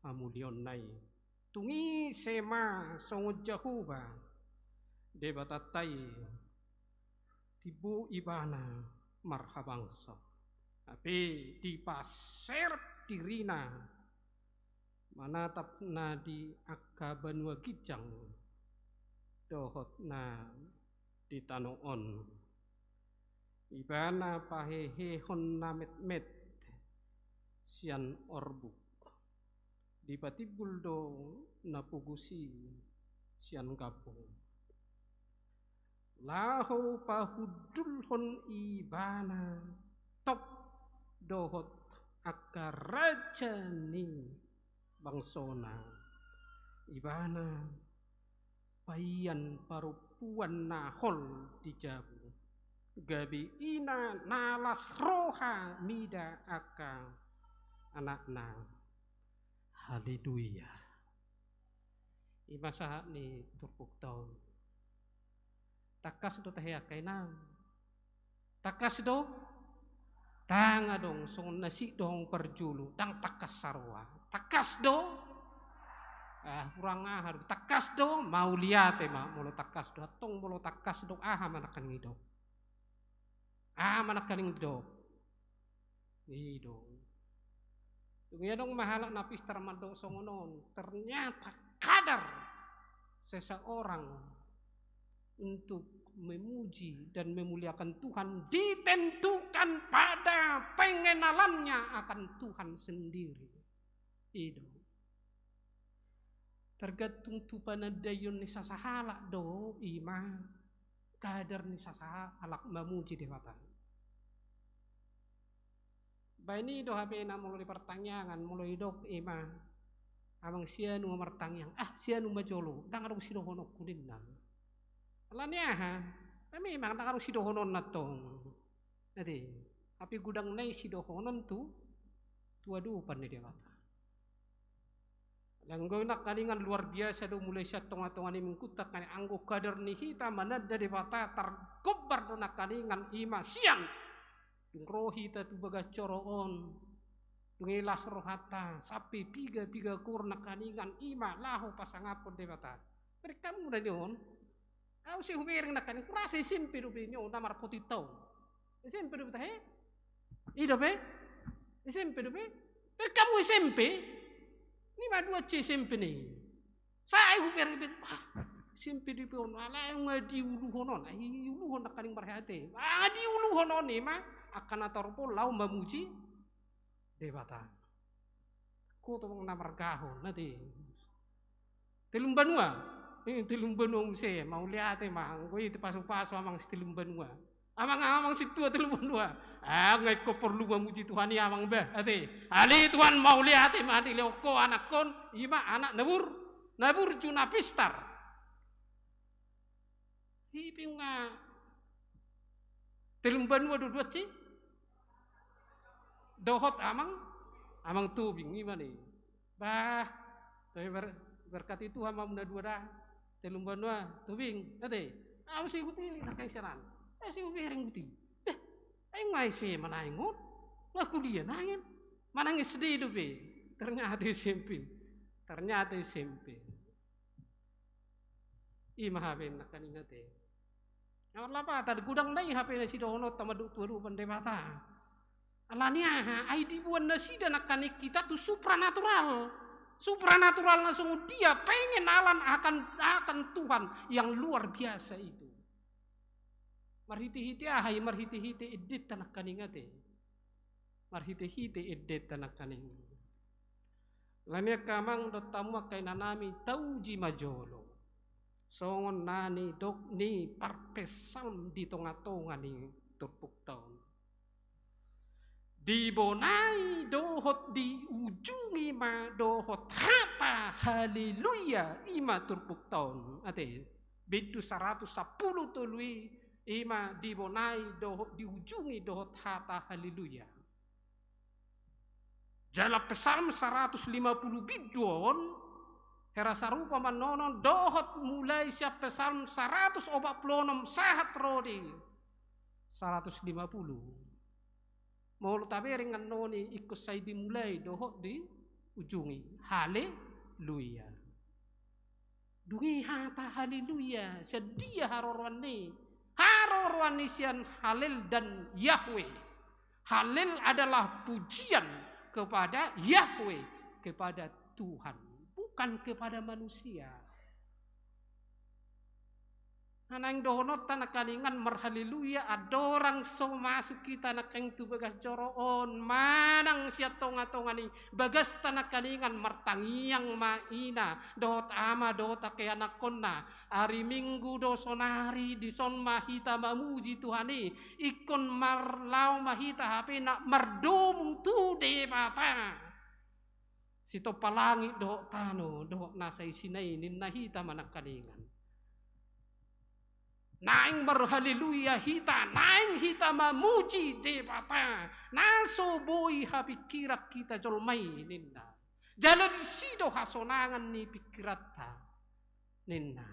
hamulionna i. Tung ise ma songon Jahowa Debatanta i, timbo ibana marhabangsa. Hape dipaserep dirina manatap na di angka banua ginjang dohot na di tano on. Ibana pahehehon na metmet sian orbuk. Dipatimbul do na pogos i sian gambung. Laho pahundulhon ibana top dohot angka raja ni bangsona. Ibana paian parompuan na hol di jabu, gabe ina na las roha mida angka anakna. Haleluya. I ma sahat ni turpukta on. Tangkas do tahe angka inang? Tangkas do? Ndang adong songon na sidok parjolo, ndang tangkas saroa. Tangkas do? Ah, hurang aha do? Tangkas do? Mauliate ma molo tangkas do. Antong molo tangkas do, aha ma nangkaning didok? Aha ma nangkaning didok? I do. Dung i adong ma halak na pistar mandok songon on, ternyata kadar seseorang untuk memuji dan memuliakan Tuhan ditentukan pada pengenalannya akan Tuhan sendiri. I do. Tergantung tu panandaion ni sasahalak do, i ma kadar ni sasahalak mamuji Debata. Baen i do hape na molo di partangiangan, molo didok i ma, amang sianu ma martangiang, ah, sianu ma jolo, ndang adong sidohononku ninna. Alani aha? Memang ndang adong sidohononna tong. Jadi, hape godang na i sidohonon tu, tu adopan ni Debata. Alai anggo i nangkaningan luar biasa do mulai sian tonga-tonga ni minggunta nangkaning anggo kadar ni hita mananda Debata targombar do nangkaningan i ma sian. Dung ro hita tu bagas joro on, dung i las rohanta sampe piga-piga goar nangkaningan i ma laho pasangaphon Debata. Berikan muda ni on. Au sai hubereng nangkaning, hurasa S M P dope ni on na marpotinta on. S M P dope tahe? I dope? S M P dope? Pe hamu S M P? Ni ma dua C S M P ni. Sai hubereng be, ah, S M P dope on, alai nga diuluhon on, ai uluhon nangkaning marhite. Ah, nga diuluhon on i ma, angka na torop on laho mamuji Debata. Ho tong na margahon, na te. Telumbanua. Eh, telumbanua muse, mauliate ma, anggo i pasu-pasu amang si telumbanua. Amang, amang sintua telumbanua. Ah, nga ingkon porlu mamuji Tuhan i amang bah, ate. Ale Tuhan, mauliate ma dilehon ho anakkon, i ma anak na bur, na burju na pistar. Hiping nga telumbanua do dua ci. Dohot amang, amang Tubing, i ma ni. Bah, tapi ber-, berkati Tuhan ma muna dua da. Telumbanua, Tubing, ate. Au sai hutili nangkaning sian an. Au sai hubereng huti. Beh, ai nga S M A naeng on. Nga kuliah naeng. Manang S D dope. Ternyata S M P. Ternyata S M P. I ma hape nangkaning ate. Nga marlapatan, godang na i hape na sidohononta mandok tu adopan Debata. Alani aha? Ai diboan nasida nangkaning hita tu supranatural. Supranatural na songon dia, pengen alam akan, akan Tuhan yang luar biasa itu. Marhite-hite aha i? Marhite-hite endenta nangkaning ate. Marhite-hite endenta nangkaning. Alani angka amang dohot hamu angka inanami, tauji ma jolo. Songon na nidok ni parpsalm di tonga-tonga ni turpukta on. Dibonai dohot diujungi ma dohot hata haleluya, i ma turpukta on. Ate, bindu saratus sampulu tolu i, i ma dibonai dohot diujungi dohot hata haleluya. Jala Psalm saratus lima pulu bindu on, hera sarupa ma annon, dohot mulai sian Psalm saratus opat pulu onom sahat ro di saratus lima pulu. Molo tabereng annon i, ingkon sai dimulai dohot diujungi. Haleluya. Dung i hata haleluya, sian dia haroroan ni? Haroroan ni sian Halel dan Yahweh. Halel adalah pujian kepada Yahweh, kepada Tuhan, bukan kepada manusia. Na naeng dohononta nangkaningan marhaleluya, andorang so masuk hita nangkaning tu bagas joro on, manang sian tonga-tonga ni bagasta nangkaningan, martangiang ma ina dohot ama dohot angka ianakkonna. Ari Minggu do sonari, dison ma hita mamuji Tuhan i, ingkon marlaho ma hita hape na mardomu tu Debata. Sitompa langit dohot tano dohot nasa isina i, ninna hita ma nangkaningan. Naeng marhaleluya hita, naeng hita mamuji Debata, na so boi hapingkiran hita jolma i, ninna. Jala disi do hasonangan ni pingkiranta, ninna.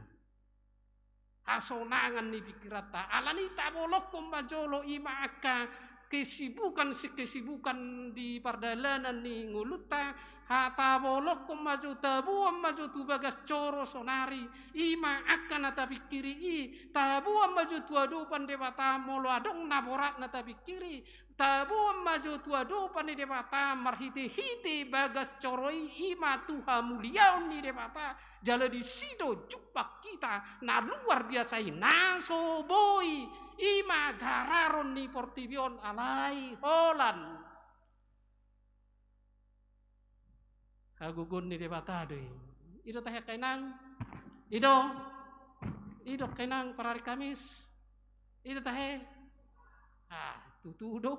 Hasonangan ni pingkiranta. Alani i tabolongkon ma jolo i ma angka kesibukan, si kesibukan di pardalanan ni ngolunta, ha, tabolongkon ma jo, taboan ma jo tu bagas joro sonari, i ma angka na tapingkiri i, taboan ma jo tu adopan Debata molo adong na borat na tapingkiri, taboan ma jo tu adopan ni Debata marhite-hite bagas joro i, i ma tu hamuliaon ni Debata. Jala disi do jumpang hita na luar biasa i, na so boi, i ma gararon ni portibi on, alai holan hagogoon ni Debata do i. I do tahe angka inang? I do? I do angka inang parari Kamis? I do tahe? Ah, tutu do.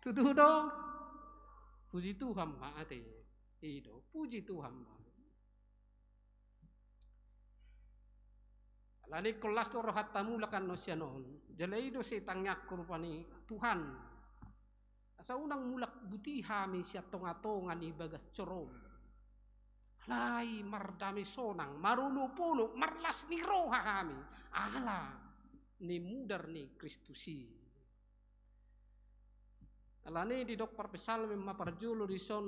Tutu do. Puji Tuhan ma ate. I do, puji Tuhan ma. Alani ingkon las do rohanta mulak annon sian on. Jala i do sai tangiangku rupani, Tuhan, asa unang mulak buti hami sian tonga-tonga ni bagas joro. Alai mardame sonang, marono-pono, marlas ni roha hami ala ni mudar ni Kristus i. Alani i didok parpsalmen ma parjolo dison,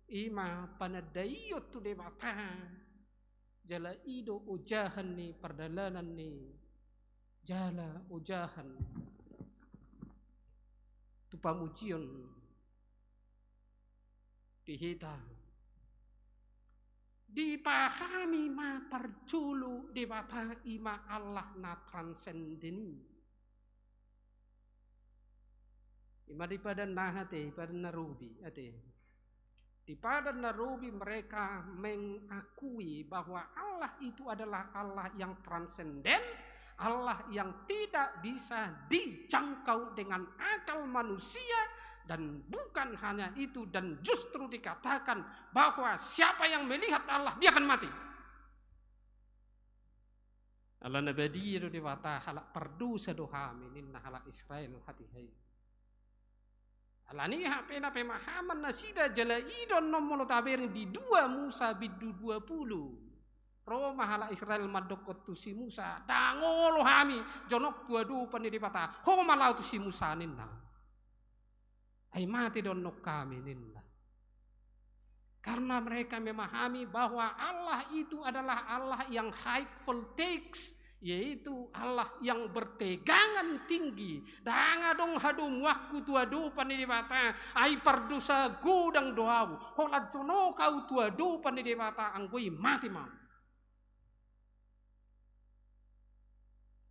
i ma panandaion tu Debata. Jala i do ojahan ni pardalanan ni jala ojahan tu pamujion di hita. Dipahami ma parjolo Debata i ma Allah na transenden i. I ma di padan na aha ate, i padan na robi ate. Di padan na robi mereka mengakui bahwa Allah itu adalah Allah yang transenden, Allah yang tidak bisa dijangkau dengan akal manusia, dan bukan hanya itu, dan justru dikatakan bahwa siapa yang melihat Allah, dia akan mati. Alana badia do Debata, halak pardosa do hami, ninna halak Israel hatiha i. Alani i hape na pemahaman nasida jala i do annon molo tabereng di dua Musa bindu dua pulu. Ro ma halak Israel mandokkon tu si Musa, ndang olo hami jonok tu adopan ni Debata, ho ma laho tu si Musa ninna. Ai mate do annon hami ninna. Karena mereka memahami bahwa Allah itu adalah Allah yang high voltage, yaitu Allah yang bertegangan tinggi. Ndang adong hadomuanku tu adopan ni Debata, ai pardosa godang do ahu. Holan jonok ahu tu adopan ni Debata, anggo i mate ma ahu.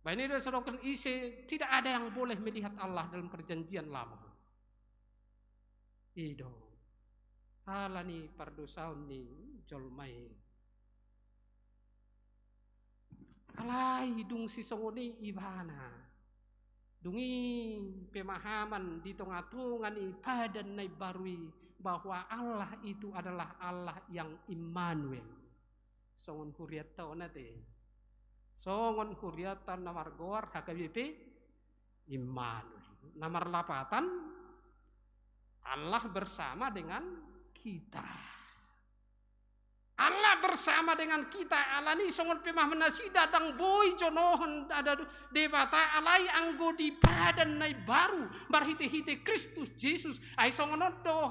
Baen i do, songon ise, tidak ada yang boleh melihat Allah dalam perjanjian lama. I do. Alani pardosaon ni jolma i. Alai dung sisongon i ibana. Dung i pemahaman di tonga-tonga ni padan na imbaru i bahwa Allah itu adalah Allah yang Immanuel. Songon hurianta on ate. Songon hurianta na margoar H K B P Immanuel. Na marlapatan, Allah bersama dengan kita. Allah bersama dengan kita, alani songon pemahaman nasida ndang boi jonohon ada Debata, alai anggo di padan na imbaru, marhite-hite Kristus Jesus, ai songon on do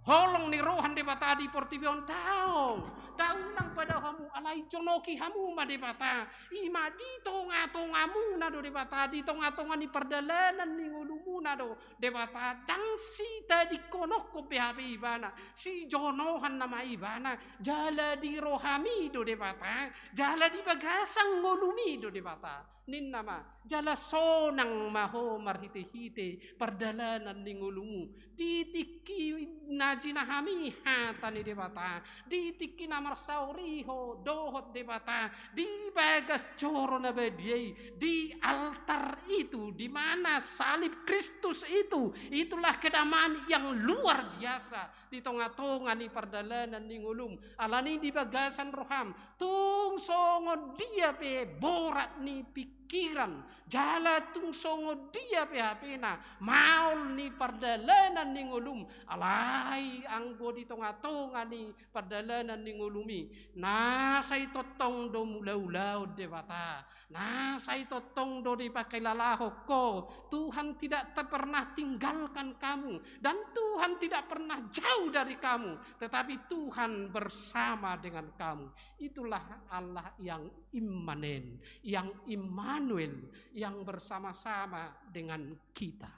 holong ni roha ni Debata di portibi on, daong, daong unang padao hamu, alai jonoki hamu ma Debata, i ma di tonga-tongamuna do Debata, di tonga-tonga ni pardalanan ni ngolumuna do Debata, ndang sitadingkononkon be hape ibana, sijonohan nama ibana, jala di rohami do Debata, jala di bagasan ngolumi do Debata. Ninna ma, jala sonang ma ho marhite-hite pardalanan ni ngolumu. Di tingki na jinahami hata ni Debata, di tingki na marsaor i ho dohot Debata, di bagas joro na badia i, di altar itu, di mana salib Kristus itu, itulah kedamaian yang luar biasa di tonga-tonga ni pardalanan ni ngolum. Alani di bagasan roham, tung songon dia pe borat ni pikiran, jala tung songon dia pe hapena maol ni pardalanan ni ngolum, alai anggo di tonga-tonga ni pardalanan ni ngolumi, na sai tongtong do mulaulaon Debata, na sai tongtong do dipangkilalahon ho. Tuhan tidak te-, pernah tinggalkan kamu, dan Tuhan tidak pernah jauh dari kamu, tetapi Tuhan bersama dengan kamu. Itulah Allah yang Immanuel, yang Immanuel, yang bersama-sama dengan kita.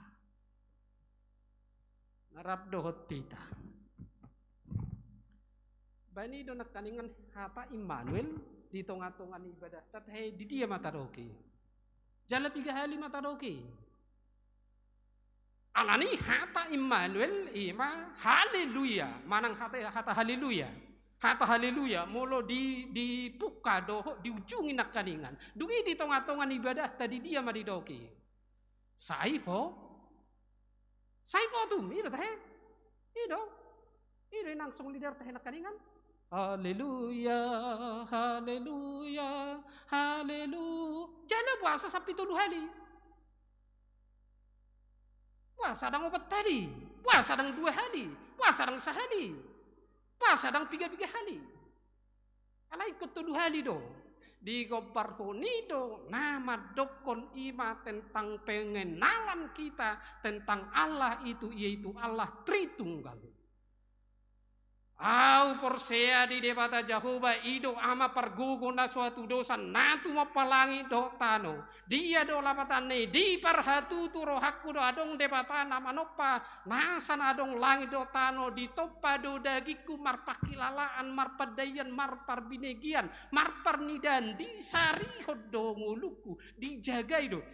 Na rap dohot hita. Baen i do nangkaningan hata Immanuel di tonga-tonga ni ibadahta, tahe di dia ma tadok i? Jala piga hali ma tadok i? Alani hata Immanuel i ma haleluya, manang hata, hata haleluya. Hata haleluya, molo di, dipungka dohot diujungi nangkaningan, dung i di tonga-tonga ni ibadahta, di dia ma didok i? Saipo, saipo tum, i do tahe. I do. I do, i nang songon lider tahe nangkaningan. Haleluya, haleluya, halelu-, jala boasa sampe tolu hali? Boasa ndang opat hali? Boasa ndang dua hali? Boasa ndang sahali? Boasa ndang piga-piga hali? Alai ingkon tolu hali do. Digombarhon i do na mandokkon i ma tentang pengenalan kita tentang Allah itu, yaitu Allah Tritunggal. Ahu porsea di Debata Jahowa, i do Ama pargogo na so hatudosan, na tumompa langit dohot tano. Dia do lapatanna i, diparhatutu rohangku do adong Debata na manompa nasa na adong langit dohot tano, ditompa do dagingku marpangkilalaan, marpandaian, marparbinegean, marparnidaan, disarihon do ngolungku, dijagai do.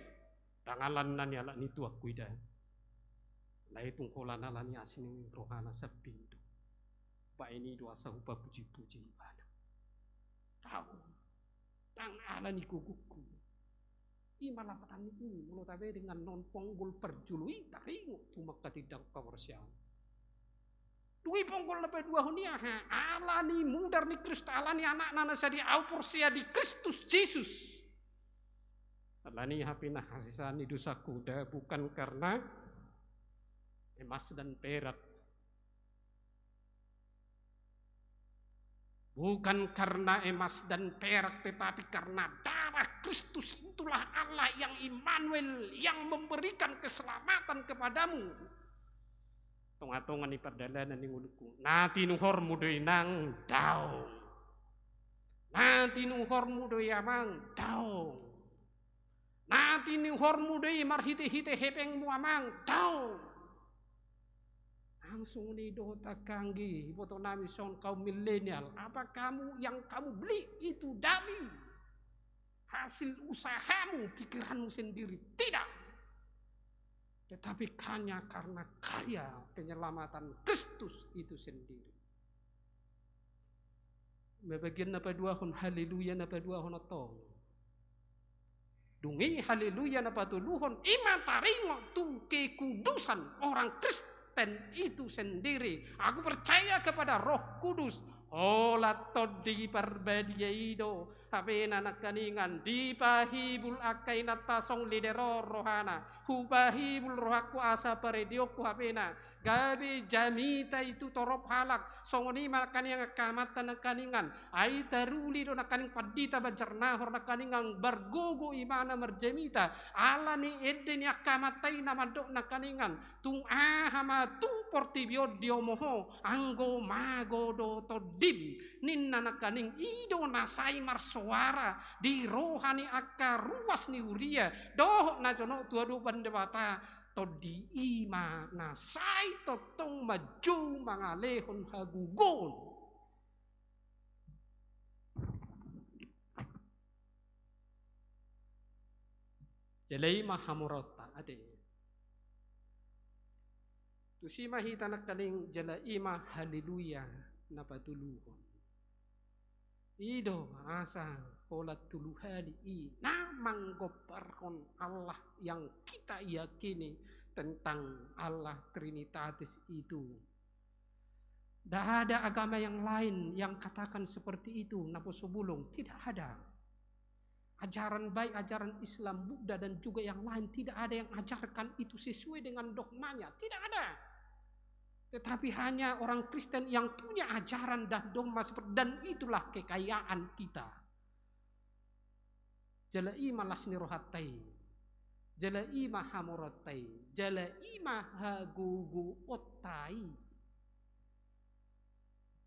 Ndang alani na nialap ni tuanku i da. Alai tung holan ala ni asi ni rohana sambing do. Baen i do asa hupapuji-puji ibana. Au. Ndang ala ni gogongku. I ma lapatan ni i, molo tabereng annon ponggol parjolo i taringot tu mangkatindangkon haporseaon. Dung i ponggol na paduahon i aha? Ala ni mudar ni Kristus, ala ni Anakna na sadia, ahu porsea di Kristus Jesus. Ala ni i hape na hasesaan ni dosangku da, bukan karena emas dan perak. Bukan karena emas dan perak, tetapi karena darah Kristus, itulah Allah yang Immanuel, yang memberikan keselamatan kepadamu. Tonga-tonga ni pardalanan ni ngolungku. Na tinuhormu do i, Inang, daong. Na tinuhormu do i, Amang, daong. Na tinuhormu do i marhite-hite hepengmu, Amang, daong. Langsung ni dohot angka, anggi, iboto nami songon kaum milenial. Apa kamu, yang kamu beli itu dari hasil usahamu, pikiranmu sendiri? Tidak. Tetapi hanya karena karya penyelamatan Kristus itu sendiri. Bagian na paduahon, haleluya na paduahon antong. Dung i haleluya na patoluhon, i ma taringot tu kekudusan orang Kristen itu sendiri. Aku percaya kepada Roh Kudus. Holan Tondi Parbadia i do hapena nangkaningan dipahibul angka inanta songon lider on rohana. Hupahibul rohangku asa paredeonku hapena. Gabe jamita i tu torop halak, songon i ma nangkaningan angka amanta nangkaningan. Ai taruli do nangkaning pandita Banjarnahor nangkaningan margogo ibana marjamita. Ala ni ende ni angka amanta i na mandok nangkaningan, tung aha ma tu portibi on diomo ho, anggo mago do tondim, ninna nangkaning. I do na sai marsoara di roha ni angka ruas ni huria dohot na jonok tu adopan Debata. Tondi i ma na sai tongtong manjou mangalehon hagogoon. Jala i ma hamoraonta, ate. Tusi ma hita nangkaning, jala i ma haleluya na patoluhon. I do asa holan tolu hali i na manggombarhon Allah yang kita yakini tentang Allah Trinitatis itu. Tidak ada agama yang lain yang katakan seperti itu, naposo bulung. Tidak ada. Ajaran baik ajaran Islam, Buddha, dan juga yang lain, tidak ada yang ajarkan itu sesuai dengan dogmanya. Tidak ada. Tetapi hanya orang Kristen yang punya ajaran dan dogma seperti, dan itulah kekayaan kita. Jala i ma las ni rohanta i. Jala i ma hamoraonta i. Jala i ma hagogoonta i.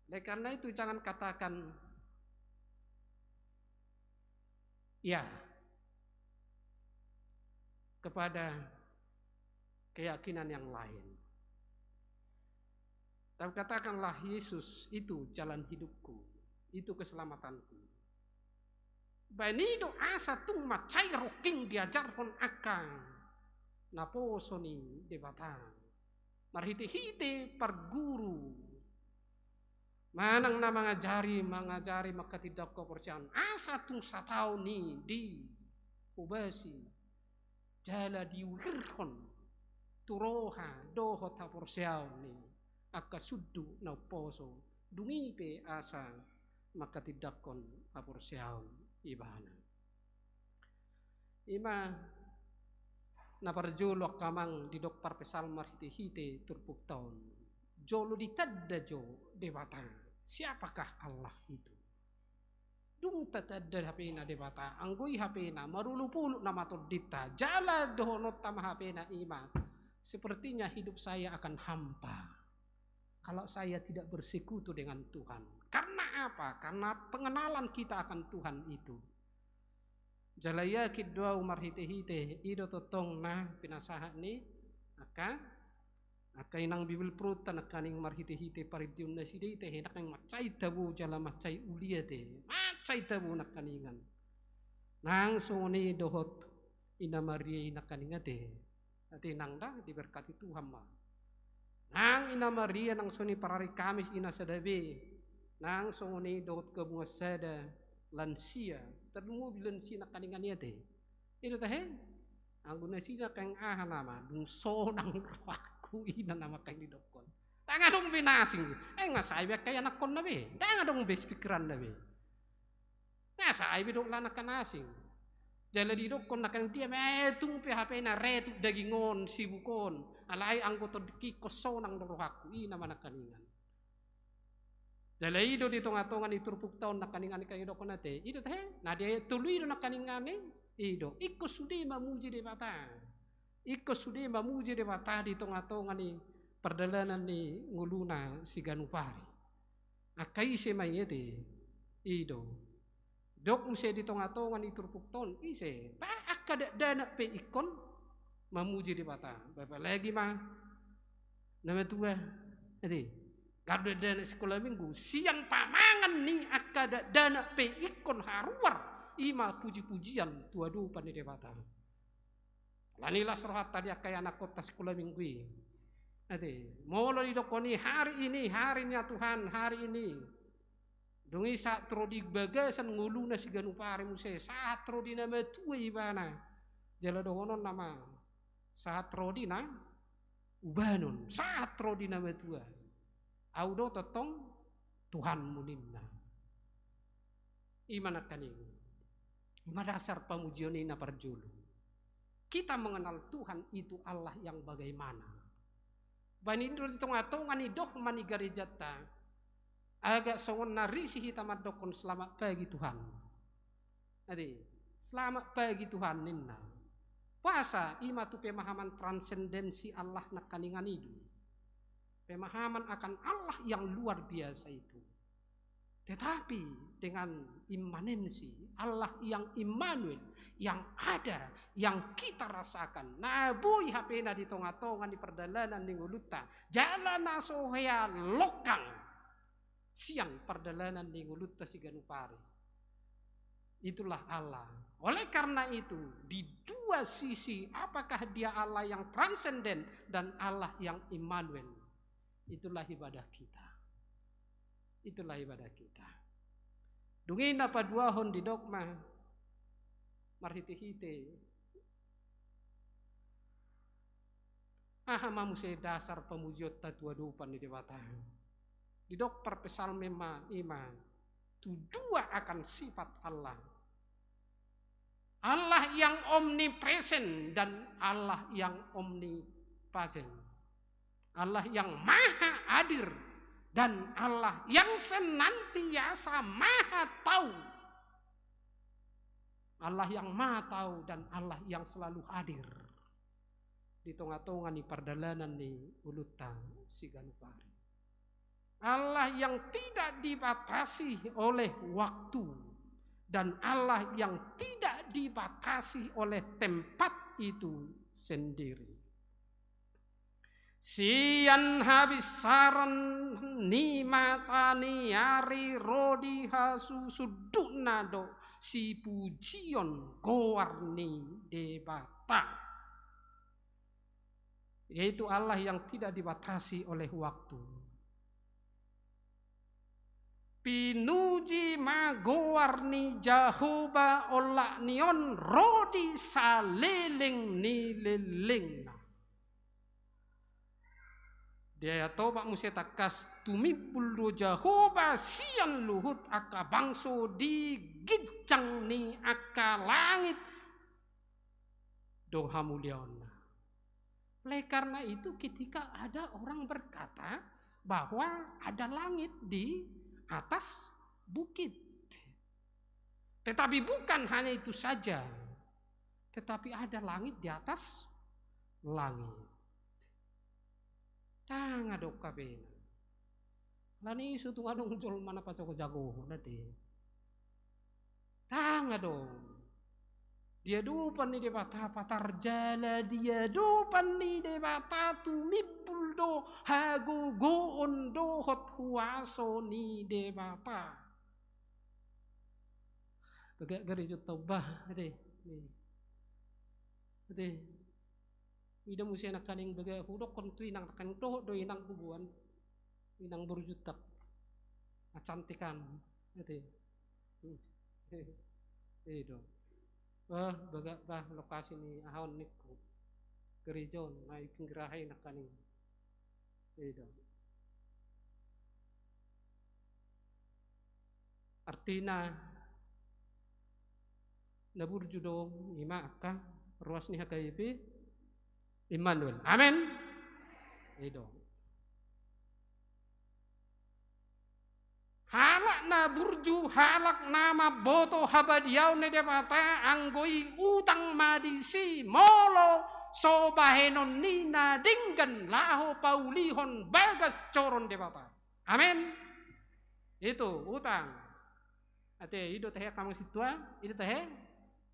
Oleh karena itu, jangan katakan ya kepada keyakinan yang lain. Tapi katakanlah, "Yesus itu jalan hidupku, itu keselamatanku." Baen i do asa tung mansai rongking diajarhon angka naposo ni Debata. Marhite-hite parguru. Manang na mangajari, mangajari mangkatindangkon haporseaon. Asa tung sataon i dihobasi. Jala diuhirhon tu roha dohot haporseaon ni angka sundut na umposo. Dung i pe asa mangkatindangkon haporseaon ibana. I ma na parjolo angka amang didok parpsalmen marhite-hite turpukta on. Jolo ditanda jo Debata. Siapakah Allah itu? Dung tatanda hapena Debata, anggo i hapena marolopolop nama tondinta, jala dohononta ma hapena i ma, "Sepertinya hidup saya akan hampa kalau saya tidak bersekutu dengan Tuhan. Karena apa? Karena pengenalan kita akan Tuhan itu. Jala yakin do ahu marhite-hite, i do tongtong na pinasahat ni angka, angka inang bibelvrouta nangkaning marhite-hite parindeon nasida i tahe, nangkaning mansai tabo jala mansai uli ate, mansai tabo nangkaningan. Nang songon i dohot Ina Maria i nangkaning ate. Ate nang da, diberkati Tuhan ma. Nang Ina Maria nang songon i parari Kamis i na sada be. Nang songon i dohot gabungan sada lansia. Tarlumobi lansia nangkaningan i ate. I do tahe. Anggo nasida nangkaning aha nama, dung sonang rohangku, i na nama nangkaning didokkon. Ndang adong be na asing. Eh, nga sae be angka ianakkonna be. Ndang adong be sepikiranna be. Nga sae be dohot na angka na asing. Jala didokkon nangkaning dia ma, eh, tung pe hape na retuk daging on, sibuk on. Alai anggo tondingki ingkon sonang do rohangku, i nama nangkaningan. Jala i do di tonga-tonga ni turpukta on nangkaningan i, nangkaning didokkon ate. I do tahe, na di ayat tolu i do nangkaningan i. I do, ingkon sude mamuji Debata. Ingkon sude mamuji Debata di tonga-tonga ni pardalanan ni ngoluna siganup ari. Angka ise ma i ate? I do. Didok muse di tonga-tonga ni turpukta on, ise? Ba angka dakdanak pe ingkon mamuji Debata. Ba apalagi ma na matua. Ate. Gabe dakdanak sikola minggu, sian pamangan ni angka dakdanak pe ingkon haruar i ma puji-pujian tu adopan ni Debata. Alani las rohanta di angka ianakhonta sikola minggu i. Ate, molo didokkon i hari ini, harinya Tuhan, hari ini. Dung i sahat ro di bagasan ngoluna siganup ari muse, sahat ro di na matua ibana. Jala dohonon nama, sahat ro di na ubanon, sahat ro di na matua. Ahu do tongtong Tuhanmu ninna. I ma nangkaning. I ma dasar pamujion i na parjolo. Kita mengenal Tuhan itu Allah yang bagaimana. Baen i do di tonga-tonga ni dogma ni garejanta. Agak songon na risih hita mandokkon selamat pagi Tuhan. Ate, selamat pagi Tuhan ninna. Boasa? I ma tu pemahaman transendensi Allah nangkaningan i do. Pemahaman akan Allah yang luar biasa itu. Tetapi dengan imanensi Allah yang Immanuel, yang ada, yang kita rasakan, na boi hapena di tonga-tonga ni pardalanan ni ngolunta, jala na so hea longkang sian pardalanan ni ngolunta siganup ari. Itulah Allah. Oleh karena itu, di dua sisi, apakah dia Allah yang transenden dan Allah yang Immanuel? Itulah ibadah kita. Itulah ibadah kita. Dung i na paduahon di dogma, marhite-hite aha ma muse dasar pamujionta tu adopan ni Debata? Didok parpsalmen ma i ma tu dua akan sifat Allah. Allah yang omnipresent dan Allah yang omnipotent. Allah yang maha hadir dan Allah yang senantiasa maha tahu. Allah yang maha tahu dan Allah yang selalu hadir di tonga-tonga ni pardalanan ni ngolunta siganup ari. Allah yang tidak dibatasi oleh waktu dan Allah yang tidak dibatasi oleh tempat itu sendiri. Sian habisaran ni mata ni ari ro di hasusundukna do sipujion goar ni Debata. Yaitu Allah yang tidak dibatasi oleh waktu. Pinuji ma goar ni Jahowa olat ni on ro di saleleng ni lelengna. Di ayat opat muse tangkas, tumimbul do Jahowa sian luhut angka bangso, di ginjang ni angka langit do hamuliaonna. Oleh karena itu, ketika ada orang berkata bahwa ada langit di atas bukit. Tetapi bukan hanya itu saja, tetapi ada langit di atas langit. Ndang adong hapena. Alani i so tung adong jolma na pajago-jagohon ate. Ndang adong. Di adopan ni Debata patar jala di adopan ni Debata tumimbul do hagogoon dohot huaso ni Debata. Bagak gareja Toba, ate. Ate. Ida muse nangkaning bagak hudokkon tu inang nangkaning dohot do inang huboan. Inang boru Juntak. Na cantik an. Ate. Hmm. I do. Bah, bagak bah lokasi ni aha on ningku. Gareja on, na i pinggir aha i nangkaning. I do. Artina na burju do ima angka ruas ni H K B P Immanuel. Amen. I do. Halak na burju, halak na mamboto habadiaon ni Debata, anggo i utang ma disi molo so bahenon ni na denggan laho paulihon bagas joro ni Debata. Amen. I do utang. Ate, i do tahe angka amang sintua, i do tahe.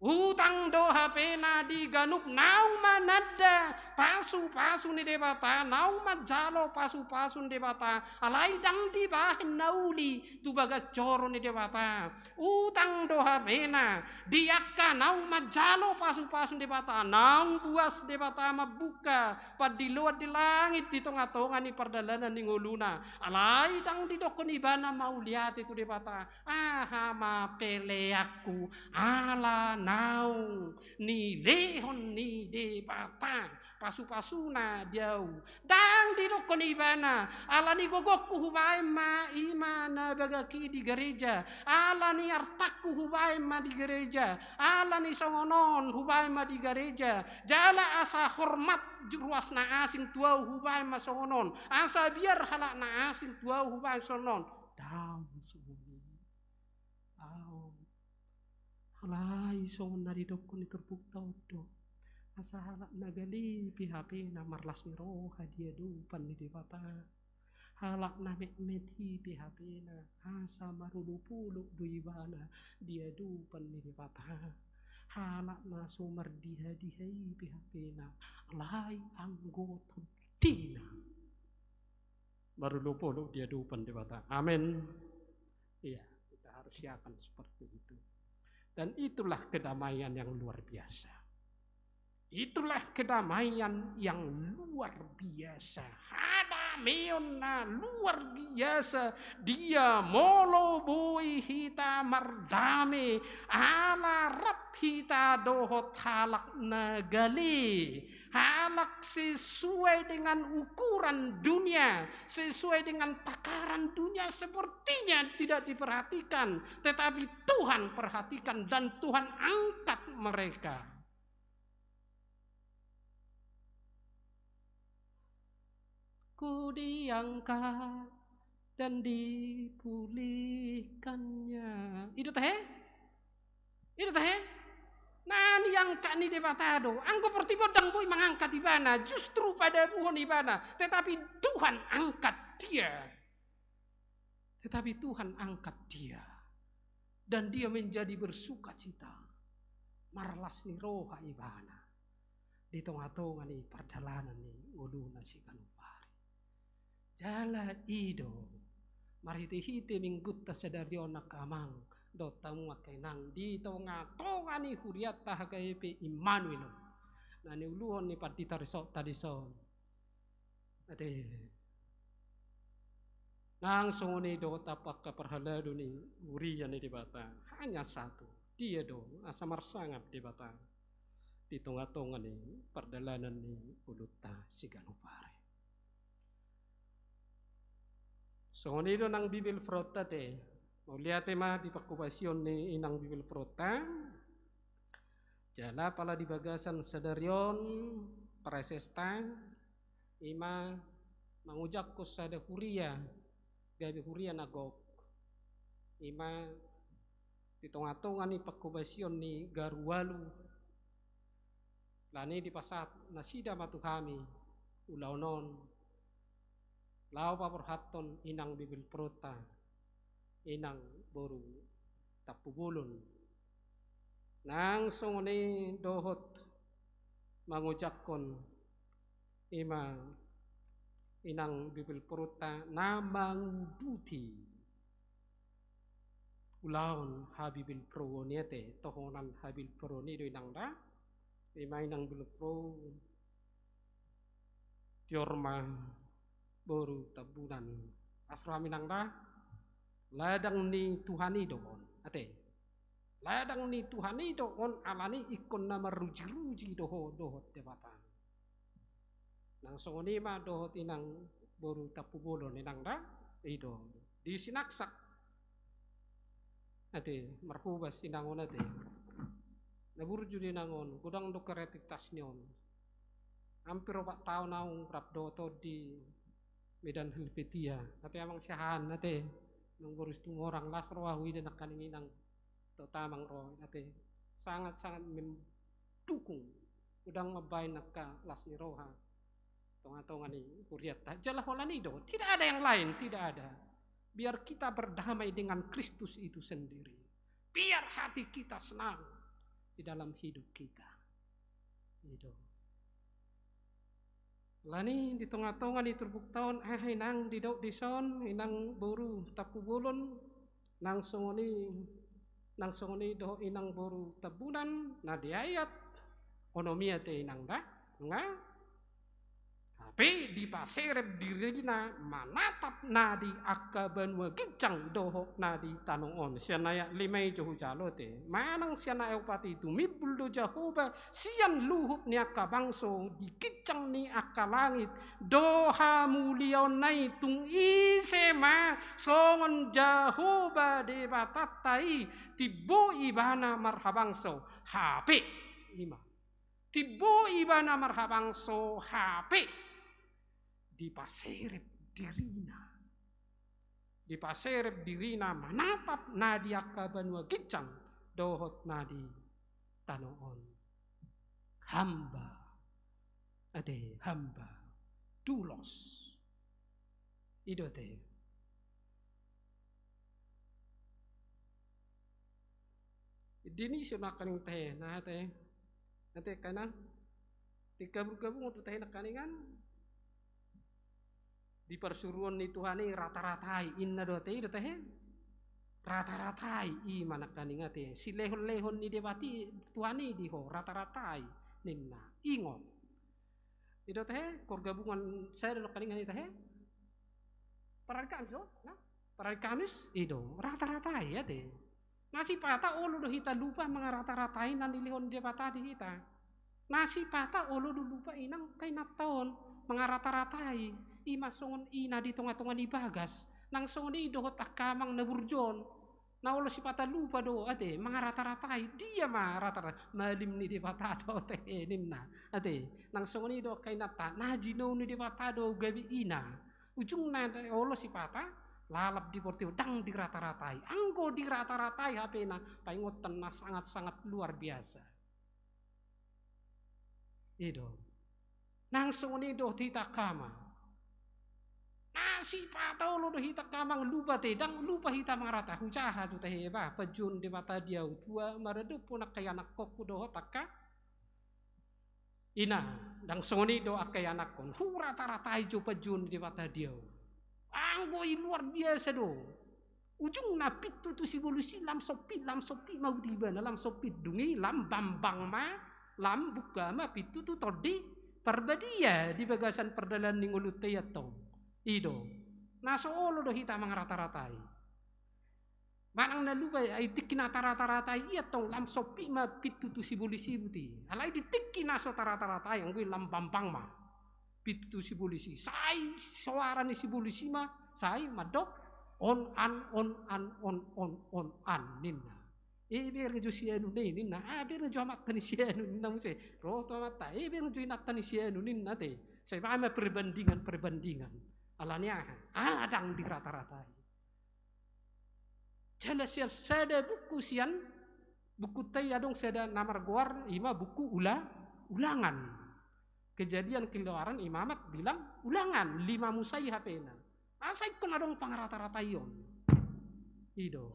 Utang do hapena di ganup naung mananda pasupasu ni Debata, naung manjalo pasupasu ni Debata, alai ndang dibahen na uli tu bagas joro ni Debata. Utang do hapena di angka naung manjalo pasupasu ni Debata, naung buas Debata mambuka pandiloan di langit di tongatonga ni pardalanan ni ngoluna, alai ndang didokkon ibana mauliate tu Debata. Aha ma peleanku, ala naung nilehon ni Debata pasupasuna di ahu. Ndang didokkon ibana, ala ni gogongku hubaen ma ima na bagak i di gareja, ala ni artangku hubaen ma di gareja, ala ni songon on hubaen ma di gareja, jala asa hormat ruas na asing tu ahu hubaen ma songon on, asa biar halak na asing tu ahu hubaen songon on. Ndang songon i. Ahu, alai songon na didokkon ni turpukta on do, asa halak na gale pe hapena marlas ni roha di adopan ni Debata, halak na metmet i pe hapena asa marolopolop do ibana di adopan ni Debata, halak na so mardihadiha i pe hapena alai anggo tondina marolopolop di adopan Debata. Amen. Iya, kita harus siapkan seperti itu. Dan itulah kedamaian yang luar biasa. Itulah kedamaian yang luar biasa. Hadameon na luar biasa. Dia molo boi hita mardame ala rap hita dohot halak na gale. Halak sesuai dengan ukuran dunia, sesuai dengan takaran dunia, sepertinya tidak diperhatikan, tetapi Tuhan perhatikan dan Tuhan angkat mereka. Ku diangkat dan dipulihkannya. I do tahe? I do tahe? Na niangkat ni Debata do. Anggo portibi on ndang boi mangangkat ibana, justru padabuhon ibana. Tetapi Tuhan angkat dia. Tetapi Tuhan angkat dia. Dan dia menjadi bersukacita. Marlas ni roha ibana di tongatonga ni pardalanan ni ngoluna siganup ari. Jala i do, marhitehite Minggunta sadari on angka amang dohot hamu angka inang, di tongatonga ni hurianta H K B P Immanuel on, na niuluhon ni pandita risorta dison. Ate. Nang songon i dohot angka parhalado ni huria ni Debata, hanya satu. Dia do asa marsangap Debata di tongatonga ni pardalanan ni ngolunta siganup ari. Songon i do nang Bibel frontta te. Mauliate ma di panghobasion ni inang Bibel frontta. Jala pala di bagasan sadari on prasesta ima mangujakkon sada huria, gabe huria na gok. Ima di tongatonga ni panghobasion ni garu ualu. Alani dipasahat nasida ma tu hami ulaon on. laho paborhathon inang bibelvrouta, inang boru Tampubolon. Nang songon i dohot mangojakhon i ma inang bibelvrouta na manguduti ulaon habibelvrouon i ate, tohonan habibelvrouon i do inang da, i ma inang bibelvrou Tiorma boru Tambunan. Las roham inang da, ladang ni Tuhan i do on, ate. Ladang ni Tuhan i do on, alani ingkon na marujiruji do ho dohot Debata. Nang songon i ma dohot inang boru Tampubolon inang da, i do. Di Sinaksak. Ate, marhobas inang on ate. Na burju do inang on, godang do kreativitas ni on. Hampir opat taon ahu rap dohot on di Medan Helvetia. Ate amang siahaan ate, nang boru Situmorang, las roha huida nangkaning inang dohot amang ro ate. Sangat-sangat mendukung. Godang mambahen angka las ni roha tongatonga ni hurianta. Jala holan i do, tidak ada yang lain, tidak ada. Biar kita berdamai dengan Kristus itu sendiri. Biar hati kita senang di dalam hidup kita. I do. Alani di tongatonga ni turpukta on, aha inang didok dison, inang boru Tampubolon, nang songon i, nang songon i dohot inang boru Tambunan, na di ayat onom i ate inang da, nga. Hape dipaserep dirina manatap na di angka banua ginjang dohot na di tano on. Sian ayat lima i jo hujalo ate. Manang sian ayat opat i, tumimbul do Jahowa sian luhut ni angka bangso, di ginjang ni angka langit do hamuliaonna i. Tung ise ma songon Jahowa Debatanta i? Timbo ibana marhabangso, hape, i ma, timbo ibana marhabangso, hape dipaserep dirina. Dipaserep dirina manatap na di angka banua ginjang dohot na di tano on. Hamba. Ate, hamba. Doulos. I do ate. Di ni so nangkaning tahe, na ate. Ate, kana. Di gabung-gabung tu tahe nangkaningan. Di parsuruon ni Tuhan i rata-ratai, inna do ate, i do tahe. Rata-ratai, i ma nangkaning ate. Silehon-lehon ni Debata i, Tuhan i di ho, rata-ratai, ninna. Ingot. I do tahe, pargabungan sada nangkaningan i tahe. Parari Kamis do, na? Parari Kamis, i do, rata-ratai ate. Na sipata olo do hita lupa mangarata-ratai na nilehon Debata di hita. Na sipata olo do lupa inang kainanta on mangarata-ratai. I ma songon i na di tongatonga ni bagas. Nang songon i dohot angka amang na burju on. Na olo sipata lupa do ate mangarata-ratai. Dia ma rata-ratai? Malim ni Debata do ate ninna. Ate, nang songon i do kainanta, na jinou ni Debata do gabe ina. Ujungna olo sipata lalap di portibi on, ndang dirata-ratai. Anggo dirata-ratai hapena, paingotan na sangat-sangat luar biasa. I do. Nang songon i do hita angka amang. Na sipata olo do hita angka amang lupa ate, ndang lupa hita mangarata. Hujaha tu tahe ba, panjouon Debata di ahu tu ahu maradophon angka ianakhonhu dohot angka ina, ndang songon i do angka ianakhon. Hurata-ratai jo panjouon Debata di ahu. Anggo i luar biasa do. Ujungna pintu tu sibolis i lam sompit, lam sompit ma uti ibana, lam sompit, dung i lam bambang ma, lam buka ma pintu tu Tondi Parbadia di bagasan pardalanan ni ngolunta i antong. I do. Na so olo do hita mangarata-ratai. Manang na lupa i, ai tingki na tarata-ratai i antong lam sompit ma pintu tu sibolis i buti. Alai di tingki na so tarata-ratai, anggo i lam bambang ma pintu tu sibolis i. Sai soara ni sibolis i ma, sai mandok, on an, on an, on on, on an, ninna. I bereng jo si anu ni, ninna. Ah, bereng jo amanta ni si anu, ninna muse. Ro tu amanta, i bereng jo inanta ni si anu, ninna ate. Sai baen ma perbandingan-perbandingan. Alani aha? Ala ndang dirata-ratai. Jala sian sada buku sian bukunta i adong sada na margoar i ma buku ula-, Ulangan. Kejadian, Keluaran, Imamat, Bilang, Ulangan, lima musa i hapena. Asa ingkon adong pangarata-ratai on. I do.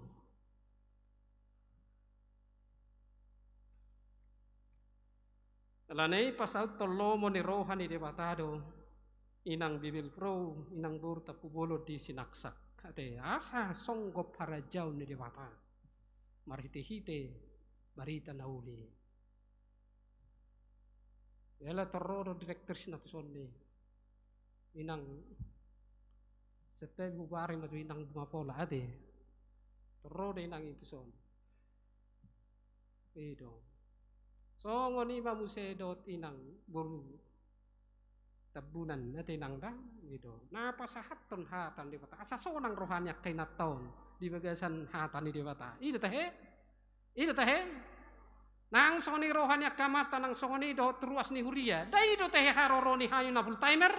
Alani i pasauthon lomo ni roha ni Debata do inang bibelvrouw, inang boru Tampubolon di Sinaksak. Ate, asa songgop harajaon ni Debata. Marhite-hite barita na uli. Jala torro do direktur si na tuson ni inang, setiap hubari ma tu inang Bunga Pola, ate. Torro do inang i tuson. I do. Songon i ma muse dohot inang boru Tambunan, ate inang da. I do. Na pasahathon hata ni Debata. Asa sonang roha ni angka inanta on di bagasan hata ni Debata. I do tahe? I do tahe? Nang songon i roha ni angka amanta, nang songon i dohot ruas ni huria. Nda i do tahe haroro ni hami na full timer?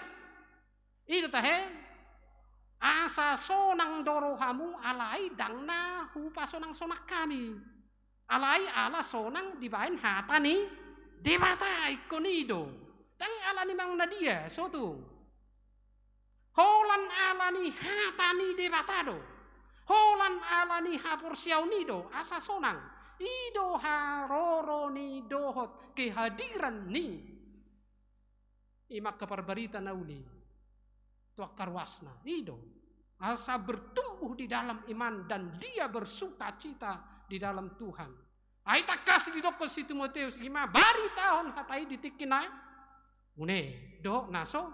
I do tahe? Asa sonang do rohamu, alai ndang na hupasonang-sonang hami. Alai ala sonang dibaen hata ni Debata, ingkon i do. Ndang ala ni manang na dia, so tung. Holan ala ni hata ni Debata do. Holan ala ni haporseaon i do, asa sonang. I do haroro ni dohot kehadiran ni i ma angka parbarita na uli tu angka ruasna, i do. Asa bertumbuh di dalam iman dan dia bersukacita di dalam Tuhan. Ai tangkas didokkon si Timoteus, i ma baritahon hata i di tingki na une dohot na so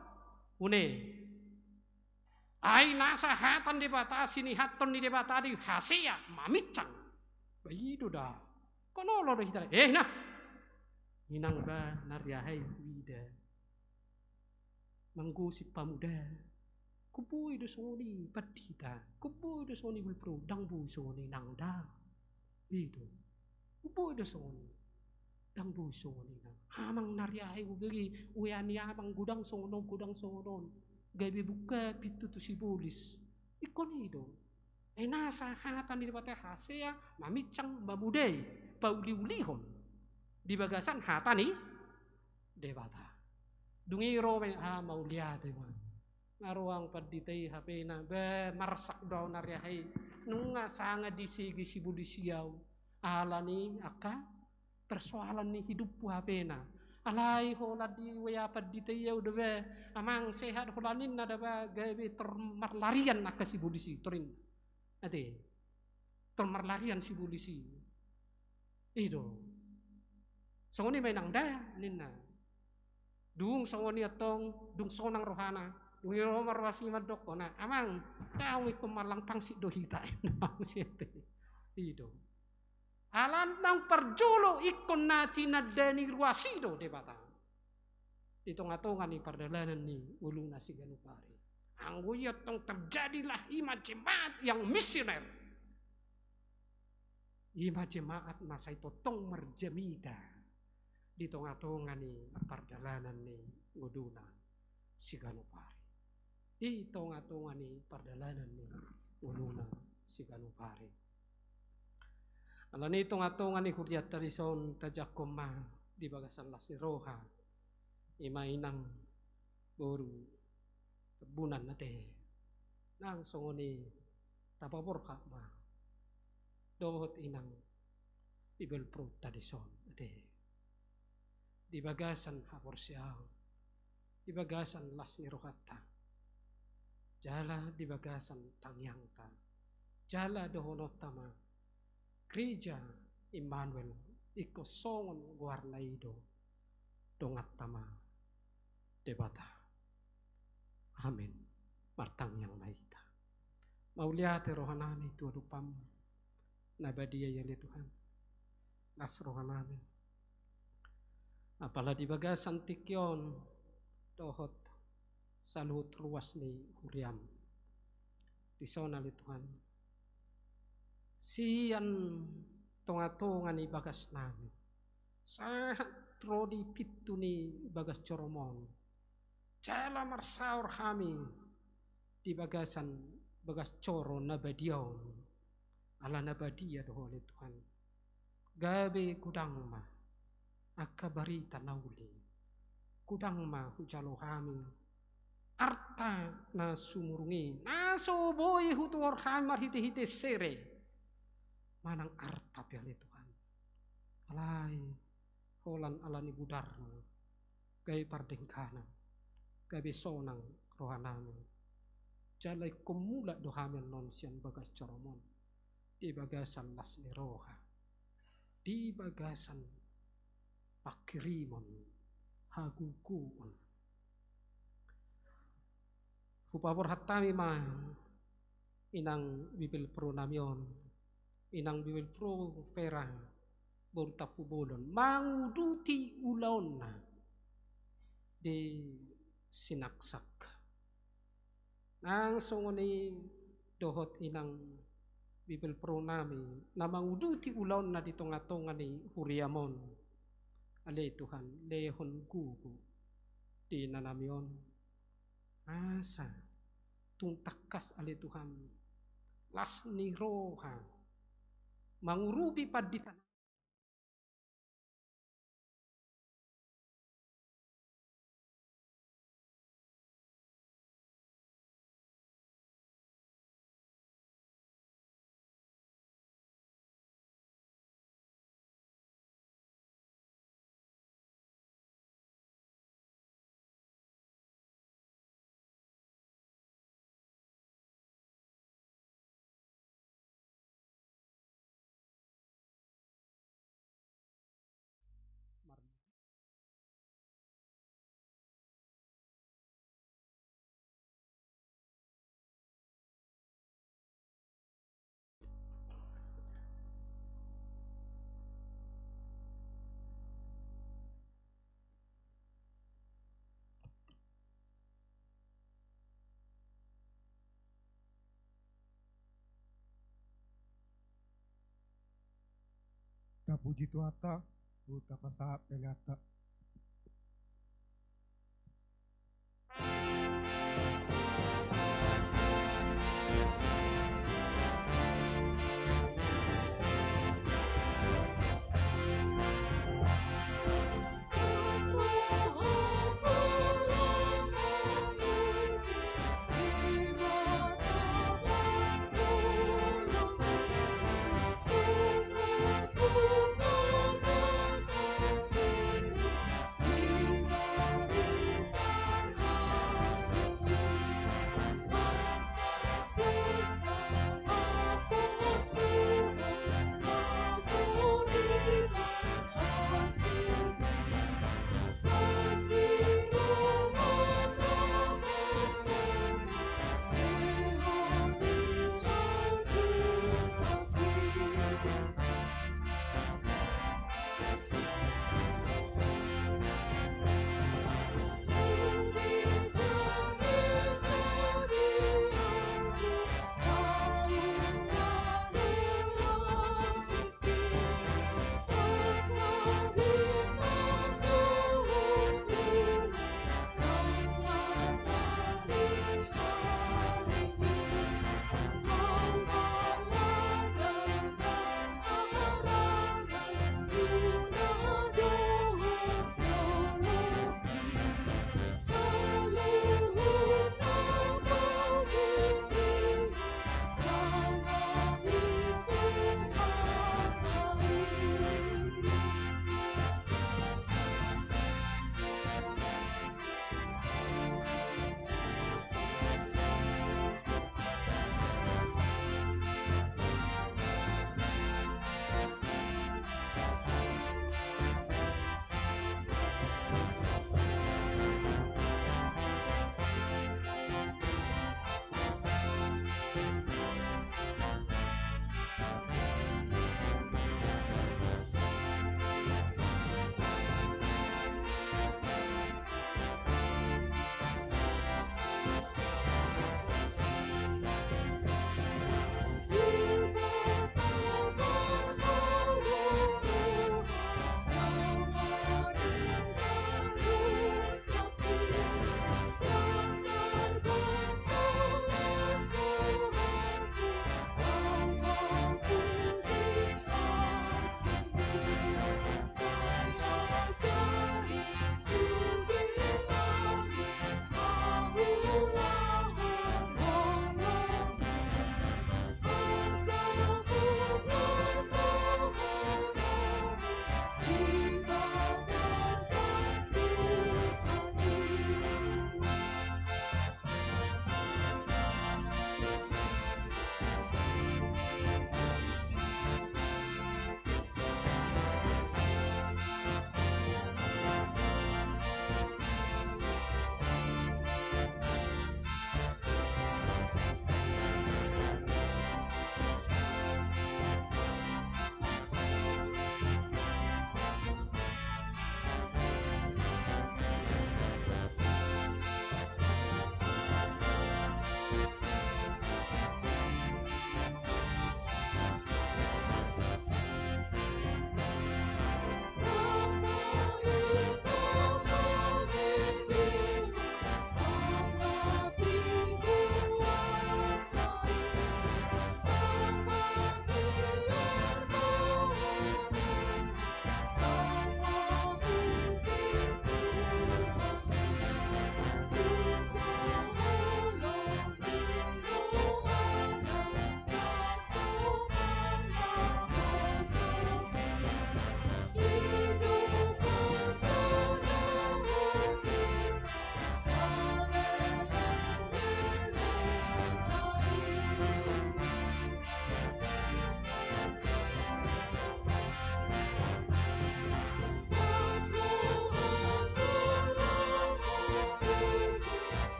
une. Ai nasa hata ni Debata, sinihathon ni Debata di hasea, maminsang. Ba i do da. Ingkon olo do hita. Eh, na. Inang ba, na ri aha i huida manggosip hamu da. Ndang boi do songon i pandita. Ndang boi do songon i bibelvrouw. Ndang boi songon i inang da. I do. Ndang boi do songon i. Ndang boi songon i inang. Amang, na ri aha i hubege, ue ni amang godang songon on, godang songon on. Gabe buka pintu tu sibolis. Ingkon i do. Ai nasa hata ni Debata hasea, maminsang, mamodai, pauliulihon di bagasan hata ni Debata. Dung i ro ma i, ah, mauliate ma. Nga ro ahu pandita i hapena, be marsak do ahu na ri aha i. Nunga sanga disege sibolis i ahu. Ala ni angka persoalan ni hidupku hapena. Alai holan di ue pandita i ahu da be, amang sehat holan ninna da be, gabe tor marlarian angka sibolis i, tor ninna. Ate. Tor marlarian sibolis i. I do. Songon i ma inang da, ninna. Dung songon i antong, dung sonang rohana. Dung i ro ma ruas i mandokkon, na amang, daong ingkon marlang pangsit do hita. I do. Ala naung parjolo ingkon na tinandani ruas i do Debata. Di tonga-tonga ni pardalanan ni ngoluna siganup ari. Anggo i antong terjadilah i ma jemaat yang misioner. I ma jemaat na sai tongtong marjamita di tonga-tonga ni pardalanan ni ngoluna siganup ari. Di tonga-tonga ni pardalanan ni ngoluna siganup ari. Alani i tonga-tonga ni hurianta dison tajangkon ma di bagasan las ni roha. I ma inang boru Tambunan ate. Nang songon i tapaborhat ma dohot inang bibelvrouw ta dison ate. Di bagasan haporseaon, di bagasan las ni rohanta, jala di bagasan tangiangta, jala dohononta ma, Gereja Immanuel, ingkon songon goarna i do, donganta ma Debata. Amen. Martangiang ma hita. Mauliate rohanami tu adopanMu na badia i ale Tuhan. Las rohanami. Apala di bagasan tingki on dohot saluhut ruas ni huriaM. Dison ale Tuhan. Sian tonga-tonga ni bagasnami. Sahat ro di pintu ni bagas joroMon. Jala marsaor hami di bagasan bagas joro na badia on. Ala na badia do Ho ale Tuhan. Gabe godang ma angka barita na uli. Godang ma hujalo hami arta na sumurung i, na so boi hutuhor hami marhitehite sere, manang arta pe ale Tuhan. Alai holan ala ni budarmu, gabe pardengganan, gabe sonang rohanami. Jala ingkon mulak do hami annon sian bagas joroMon, di bagasan las ni roha, di bagasan panghirimon hagogoon. Hupaborhat hami ma inang bibelvronami on, inang bibelvro Vera boru Tampubolon, manguduti ulaonna di Sinaksak. Nang songon i dohot inang bibelvronami na manguduti ulaonna di tongatonga ni huriaMon. Ale Tuhan, lehon gogo di inanami on, asa tung tangkas ale Tuhan las ni roha mangurupi pandita. Tapuji Tuhanta, tapasahat peleanta.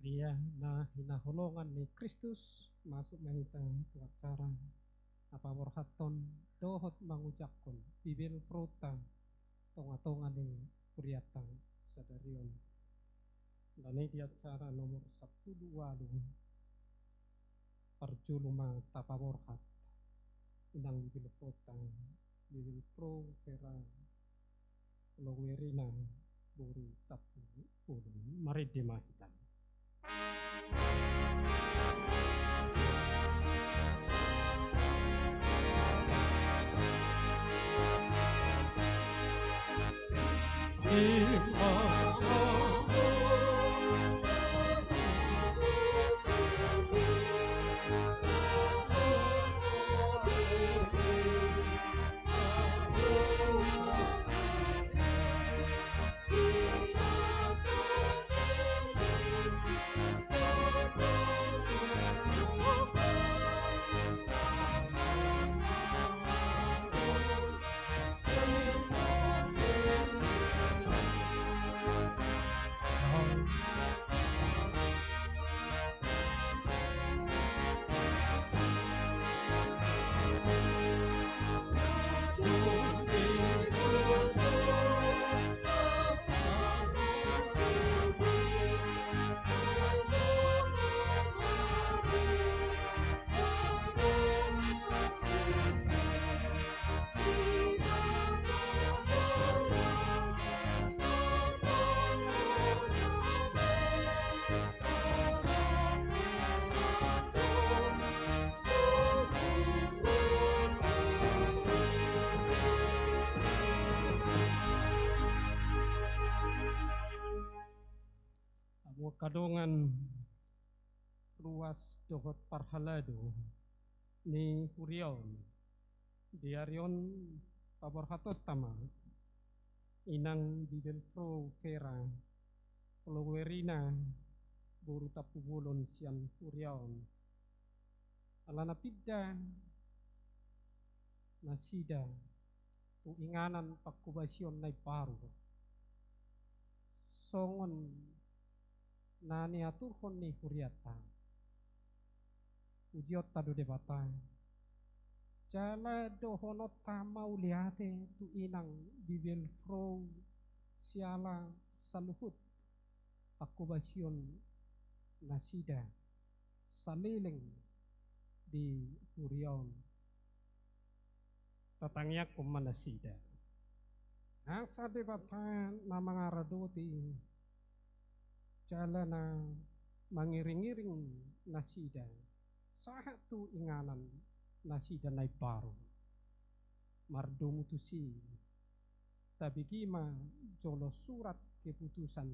Ia na hinaholongan ni Kristus, masuk ma hita tu acara na paborhathon dohot mangujakhon Bibel Pro ta tongatonga ni huriata sadari on. Alani i di acara nomor sampulu ualu, parjolo ma tapaborhat inang Bibel Pro ta, Bibel Pro Vera Lowerina boru Tampubolon. Marende ma hita. Hamu angka dongan ruas dohot parhalado ni huria on, di ari on paborhatonta ma inang Bibel Pro Vera Lowerina boru Tampubolon sian huria on. Alana pinda nasida tu inganan pangkobasion na imbaru. Songon na niaturhon ni huriata. Pujionta do Debata. Jala dohononta mauliate tu inang Bibel Pro siala saluhut pangkobasion nasida saleleng di huria on. Tatangiangkon ma nasida. Asa Debata na mangaradoti jala na mangiringiring nasida sahat tu inganan nasida na imbaru. Mardomu tusi, tabege ma jolo surat keputusan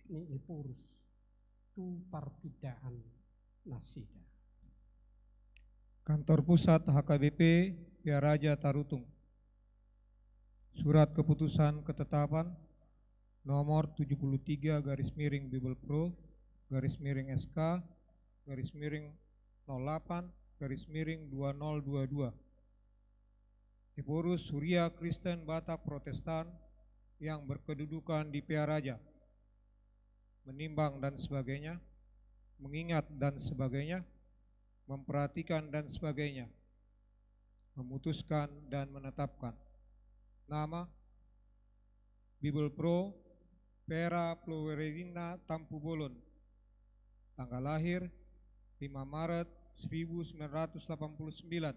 ni Ephorus tu parpindaan nasida. Kantor Pusat H K B P Pearaja Tarutung. Surat Keputusan Ketetapan nomor tujuh puluh tiga garis miring Bibel Pro garis miring S K garis miring nol delapan garis miring dua nol dua dua. Ephorus Huria Kristen Batak Protestan yang berkedudukan di Pearaja, menimbang dan sebagainya, mengingat dan sebagainya, memperhatikan dan sebagainya, memutuskan dan menetapkan. Nama, Bibel Pro Vera Flowerina Tampubolon. Tanggal lahir, lima Maret seribu sembilan ratus delapan puluh sembilan.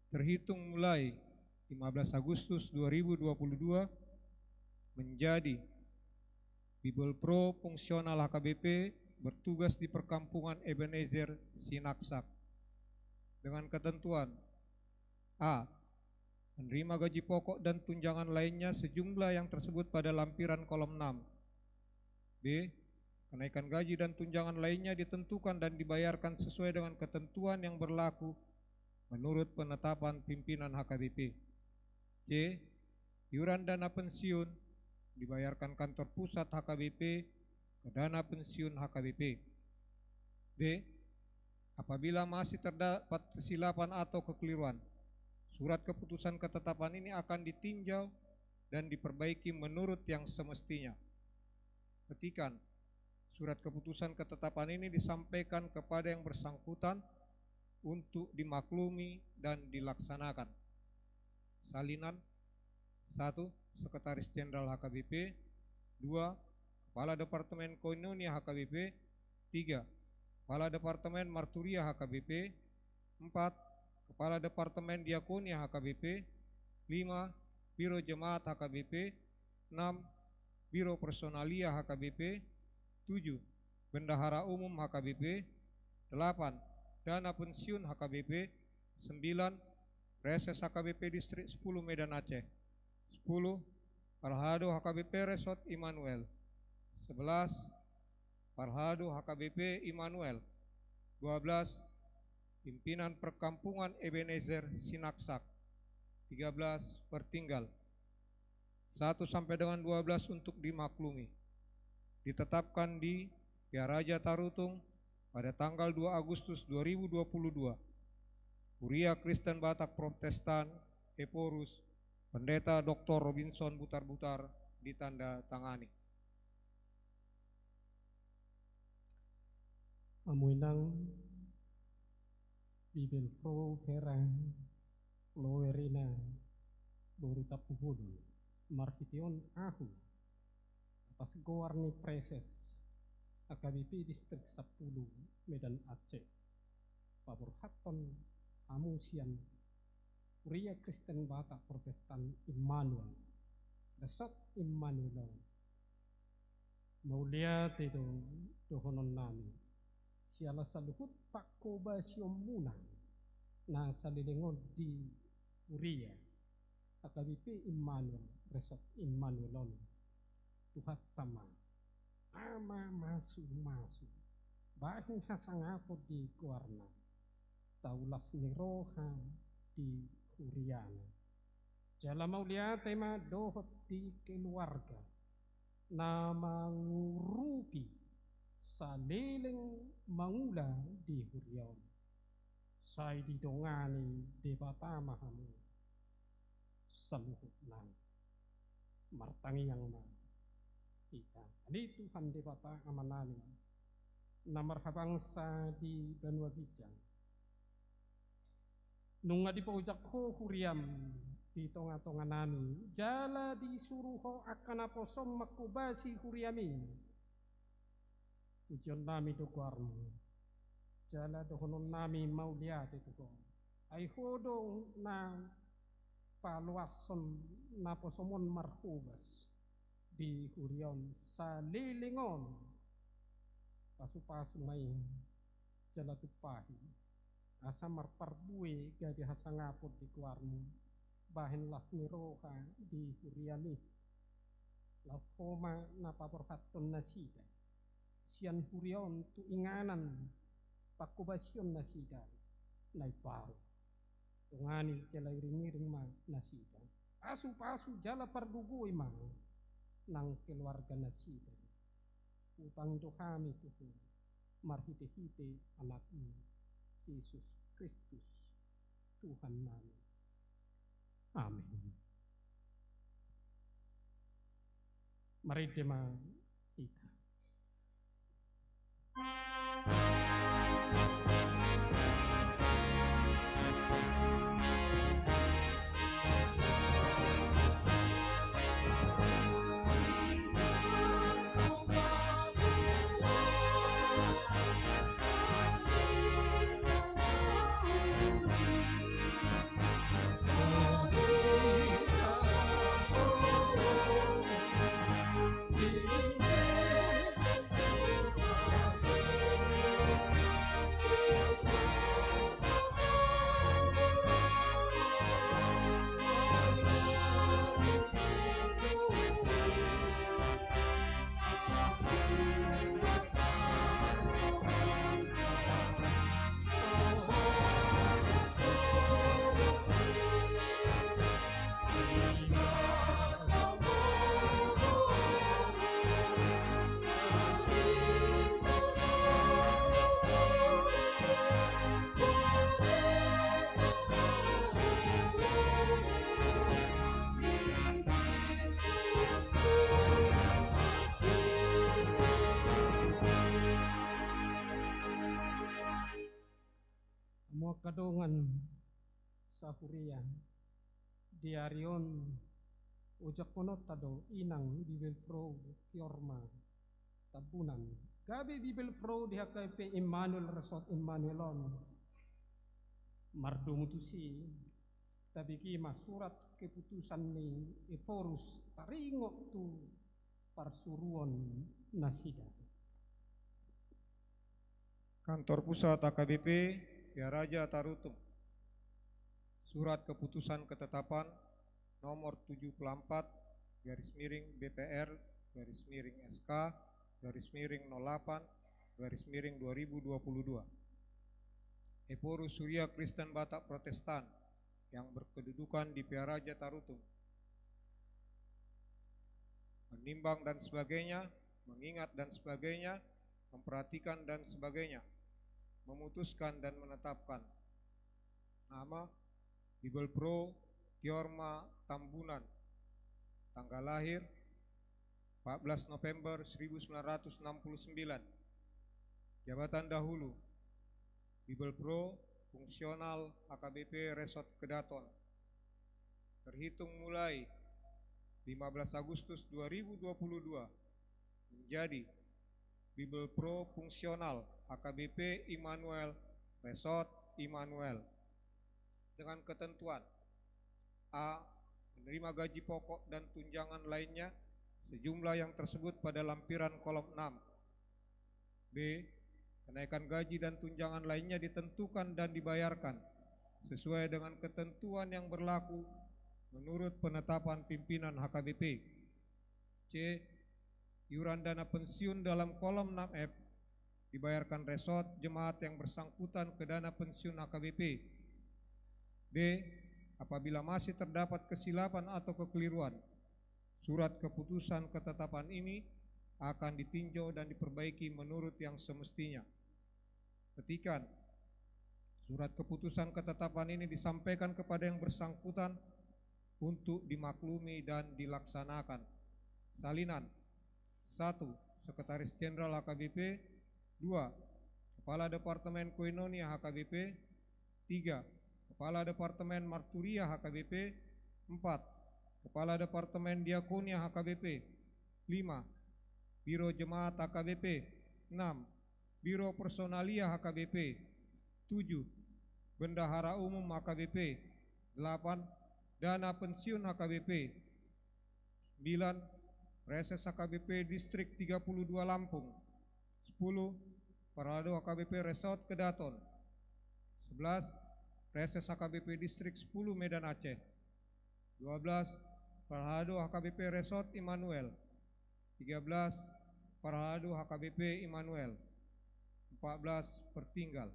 Terhitung mulai lima belas Agustus dua ribu dua puluh dua, menjadi Bibel Pro fungsional H K B P bertugas di perkampungan Ebenezer Sinaksak. Dengan ketentuan: A. Menerima gaji pokok dan tunjangan lainnya sejumlah yang tersebut pada lampiran kolom enam. B. Kenaikan gaji dan tunjangan lainnya ditentukan dan dibayarkan sesuai dengan ketentuan yang berlaku menurut penetapan pimpinan H K B P. C. Iuran dana pensiun dibayarkan kantor pusat H K B P ke dana pensiun H K B P. D. Apabila masih terdapat kesilapan atau kekeliruan, surat keputusan ketetapan ini akan ditinjau dan diperbaiki menurut yang semestinya. Petikan, Surat keputusan ketetapan ini disampaikan kepada yang bersangkutan untuk dimaklumi dan dilaksanakan. Salinan, satu, Sekretaris Jenderal H K B P, dua, Kepala Departemen Koinonia H K B P, tiga, Kepala Departemen Marturia H K B P, empat, Kepala Departemen Diakonia H K B P, lima, Biro Jemaat H K B P, enam, Biro Personalia H K B P, tujuh, Bendahara Umum H K B P, delapan, Dana Pensiun H K B P, sembilan, Reses H K B P Distrik sepuluh Medan Aceh, sepuluh, Parhalado H K B P Resort Immanuel, sebelas, Parhalado H K B P Immanuel, dua belas, Pimpinan Perkampungan Ebenezer Sinaksak, tiga belas, Pertinggal, satu sampai dengan dua belas untuk dimaklumi. Ditetapkan di Piaraja Tarutung pada tanggal dua Agustus dua ribu dua puluh dua. Huria Kristen Batak Protestan, Ephorus, Pendeta Doktor Robinson Butarbutar, ditandatangani. Hamu inang, bibelvrouw Hera Loerina boru Tampubolon, marhite on ahu, atas goar ni Praeses H K B P Distrik Sampulu Medan Aceh, paborhathon hamu sian Huria Kristen Batak Protestan Immanuel, Resort Immanuel on, mauliate do dohononnami siala saluhut pangkobasionmuna na saleleng on di huria H K B P Immanuel, Resort Immanuel on. Tuhanta ma, Ama masumasu, bahen hasangapon di goarna, tau las ni roha di huriana. Jala mauliate ma dohot di keluarga na mangurupi saleleng mangula di huria on. Sai didongani Debata ma hamu saluhutna. Martangiang ma hita. Ale Tuhan Debata Amanami na marhabangsa di banua ginjang, nunga dipaojak Ho huriam di tongatonganami, jala disuru Ho angka naposom manghobasi huriam i. Pujionnami do goarmu, jala dohononnami mauliate tu Ho. Ai Ho do na paloashon naposom on marhobas di huria on saleleng on. Pasupasu ma i, jala tumpahi, asa marparbue gabe hasangapon di goarmu, bahen las ni roha di huriam i. Laho Ho ma na paborhathon nasida sian huria on tu inganan panghobasion nasida na imbaru. Dongani jala iringiring ma nasida. Pasupasu jala pargogoi ma nang keluarga nasida. Hutangi do hami tu Ho marhitehite Anakmu Jesus Kristus Tuhannami. Amen. Marende ma hita. Angka dongan sahuria, di ari on ojak hononta do inang Bibelvrouw Kiorma Tambunan, gabe Bibelvrouw di H K B P Immanuel Resort Immanuel on. Mardomu tusi, tabege ma surat keputusan ni Ephorus taringot tu parsuruon nasida. Kantor Pusat H K B P Pearaja Tarutung. Surat keputusan ketetapan nomor tujuh puluh empat garis miring B P R garis miring S K garis miring nol delapan garis miring dua ribu dua puluh dua. Ephorus Huria Kristen Batak Protestan yang berkedudukan di Pearaja Tarutung. Menimbang dan sebagainya, mengingat dan sebagainya, memperhatikan dan sebagainya, memutuskan dan menetapkan. Nama, Bibelvrouw Kiorma Tambunan. Tanggal lahir, empat belas November seribu sembilan ratus enam puluh sembilan. Jabatan dahulu, Bibelvrouw fungsional H K B P Resort Kedaton. Terhitung mulai lima belas Agustus dua ribu dua puluh dua, menjadi Bibelvrouw fungsional H K B P Immanuel Resort Immanuel. Dengan ketentuan: A, menerima gaji pokok dan tunjangan lainnya sejumlah yang tersebut pada lampiran kolom enam. B, kenaikan gaji dan tunjangan lainnya ditentukan dan dibayarkan sesuai dengan ketentuan yang berlaku menurut penetapan pimpinan H K B P. C, iuran dana pensiun dalam kolom enam F dibayarkan resort jemaat yang bersangkutan ke dana pensiun H K B P. D, apabila masih terdapat kesilapan atau kekeliruan, surat keputusan ketetapan ini akan ditinjau dan diperbaiki menurut yang semestinya. Petikan: surat keputusan ketetapan ini disampaikan kepada yang bersangkutan untuk dimaklumi dan dilaksanakan. Salinan: satu, Sekretaris Jenderal H K B P. Dua, Kepala Departemen Koinonia H K B P. Tiga, Kepala Departemen Marturia H K B P. Empat, Kepala Departemen Diakonia H K B P. Lima, Biro Jemaat H K B P. Enam, Biro Personalia H K B P. Tujuh, Bendahara Umum H K B P. Delapan, Dana Pensiun H K B P. Sembilan, Reses H K B P Distrik tiga puluh dua Lampung. Sepuluh, Parhalado H K B P Resort Kedaton. Sebelas, Reses H K B P Distrik sepuluh Medan Aceh. Dua belas, Parhalado H K B P Resort Immanuel. Tiga belas, Parhalado H K B P Immanuel. Empat belas, Pertinggal.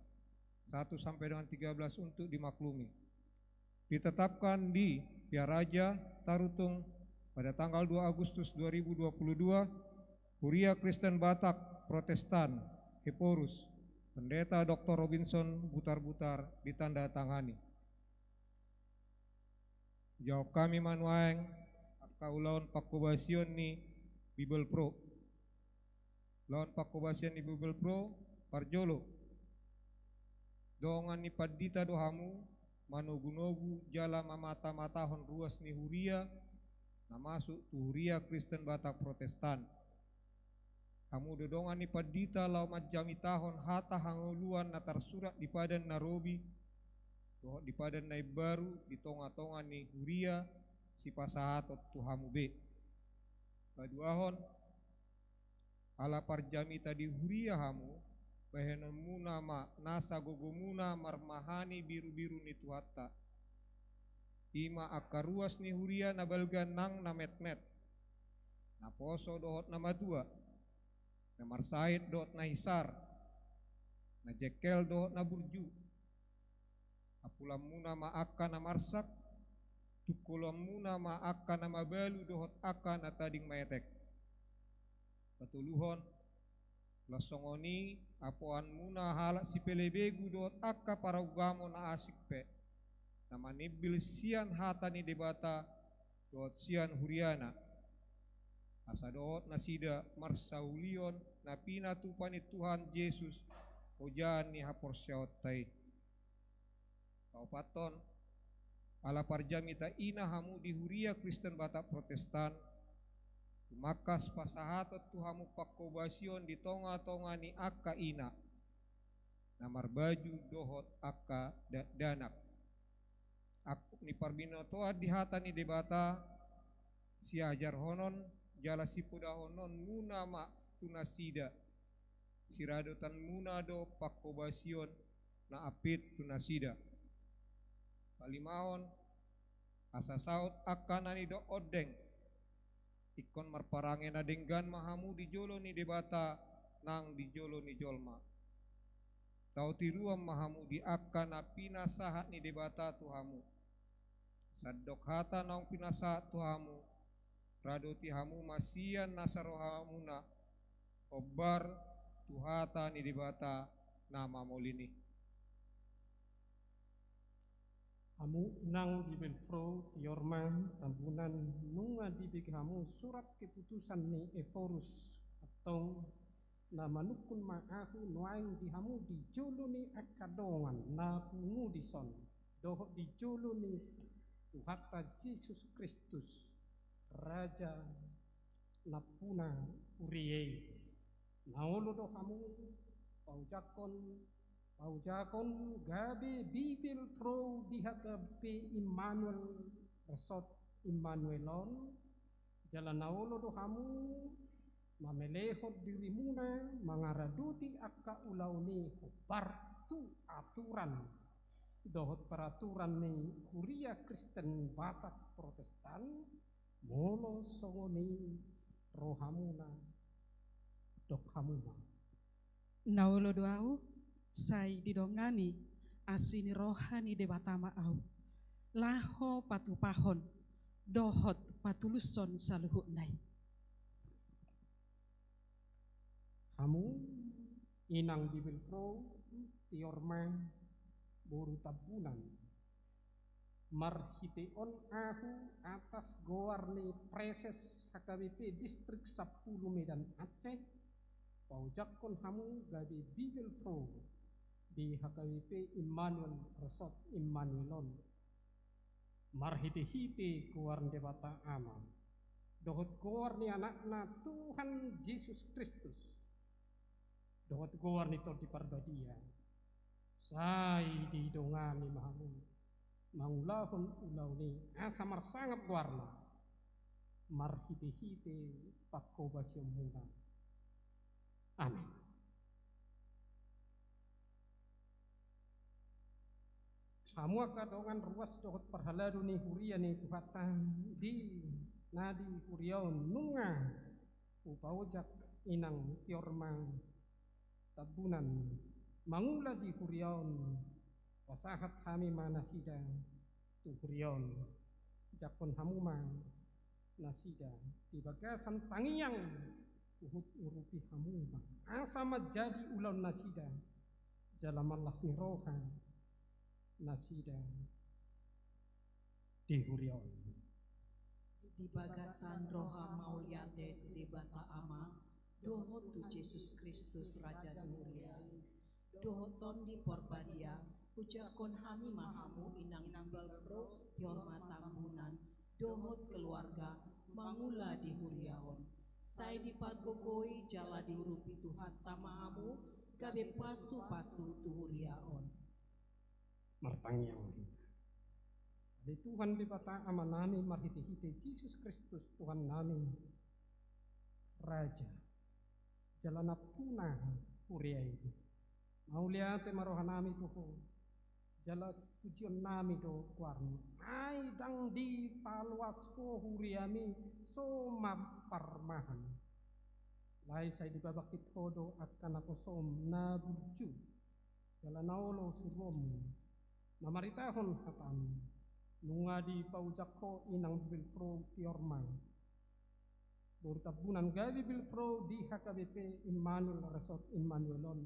Satu sampai dengan tiga belas untuk dimaklumi. Ditetapkan di Pearaja Tarutung pada tanggal dua Agustus dua ribu dua puluh dua, Huria Kristen Batak Protestan, Ephorus, Pendeta Doktor Robinson Butarbutar, ditandatangani. Jawab hami ma nuaeng angka ulaon pangkobasion ni Bibelvrouw. Ulaon pangkobasion ni Bibelvrouw. Parjolo, dongan ni pandita do hamu manogunogu jala mamatamatahon ruas ni huria na masuk tu Huria Kristen Batak Protestan. Hamu do dongan ni pandita laho manjamitahon hata hangoluan na tarsurat di padan na robi dohot di padan na imbaru di tongatonga ni huria sipasahaton tu hamu be. Paduahon, ala parjamita di huria hamu, bahenonmuna ma nasa gogomuna marmahani birubiru ni Tuhanta. I ma angka ruas ni huria na balga nang na metmet, naposo dohot na matua, na marsahit dohot na hisar, na jengkel dohot na burju. Ampulanmuna ma angka na marsak, tungkolanmuna ma angka na mabalu dohot angka na tading maetek. Patoluhon, las songon i apoanmuna halak sipelebegu dohot angka parugamo na asing pe, na manimbil sian hata ni Debata dohot sian huriana, asa dohot nasida marsaulion na pinatupa ni Tuhan Jesus hojaan ni haporseaonta i. Paopathon, ala parjamita ina hamu di Huria Kristen Batak Protestan, tumangkas pasahaton tu hamu pangkobasion di tonga-tonga ni angka ina na marbaju dohot angka dakdanak. Angkup ni parbinotoan di hata ni Debata, siajarhonon jala sipodahononmuna ma tu nasida, siradotanmuna do pangkobasion na apit tu nasida. Palimahon, asa saut angka na nidok ondeng, ingkon marparange na denggan ma hamu di jolo ni Debata nang di jolo ni jolma. Tau tiruan ma hamu di angka na pinasahat ni Debata tu hamu. Sandok hata naung pinasahat tu hamu, radoti hamu ma sian nasa rohamuna, hombar tu hata ni Debata na mamolin i. Hamu nang di Belvro, Tiorma, Tambunan, nunga dibege hamu surat keputusan ni Ephorus, antong na manungkun ma ahu nuaeng di hamu di jolo ni angka dongan na pungu dison, dohot di jolo ni Tuhanta Jesus Kristus, Raja nampuna huria i. Na olo do hamu paojakhon, paojakhon gabe bibelvro di H K B P Immanuel Resort Immanuel on, jala na olo do hamu mamelehon dirimuna mangaradoti angka ulaon i hombar tu aturan dohot peraturan ni Huria Kristen Batak Protestan, molo songon i rohamuna, dok hamu ma. Na olo do ahu, sai didongani asi ni roha ni Debata ma ahu, laho patupahon dohot patulushon saluhutna i. Hamu inang di Belvro, Tiorma, boru Tambunan, marhite on ahu atas goar ni Praeses H K B P Distrik Sampulu Medan Aceh, paojakhon hamu gabe bibelvro di H K B P Immanuel Resort Immanuel on, marhitehite goar ni Debata Ama dohot goar ni Anakna Tuhan Jesus Kristus dohot goar ni Tondi Parbadia, sai didongani ma hamu mangulahon ulaon i asa marsangap goarna marhitehite pangkobasionmuna. Amen. Hamu angka dongan ruas dohot parhalado ni huria ni Tuhanta di na di huria on, nunga hupaojak inang Tiorma Tambunan mangula di huria on, pasahat hami ma nasida tu huria on. Jangkon hamu ma nasida di bagasan tangiang, huhut urupi hamu ma asa manjadi ulaon nasida jala mallas ni roha nasida di huria on. Di bagasan roha mauliate tu Debata Ama dohot tu Jesus Kristus Raja ni huria i, dohot Tondi Parbadia, huojakhon hami ma hamu inang di Belvro, Tiorma Tambunan, dohot keluarga mangula di huria on. Sai dipargogoi jala diurupi Tuhanta ma hamu gabe pasupasu tu huria on. Martangiang ma hita. Ale Tuhan Debata Amanami, marhitehite Jesus Kristus Tuhannami, Raja jala nampuna huria i, mauliate ma rohanami tu Ho, jala pujionnami do goarMu. Ai ndang dipaloas Ho huriaMi so mamparmahan, alai sai dipabangkit Ho do angka naposoM na burju jala na olo suruonMu, mamaritahon hataM. Nunga dipaojak Ho inang di Belvro, Tiorma, boru Tambunan, gabe bibelvro di H K B P Immanuel Resort Immanuel on.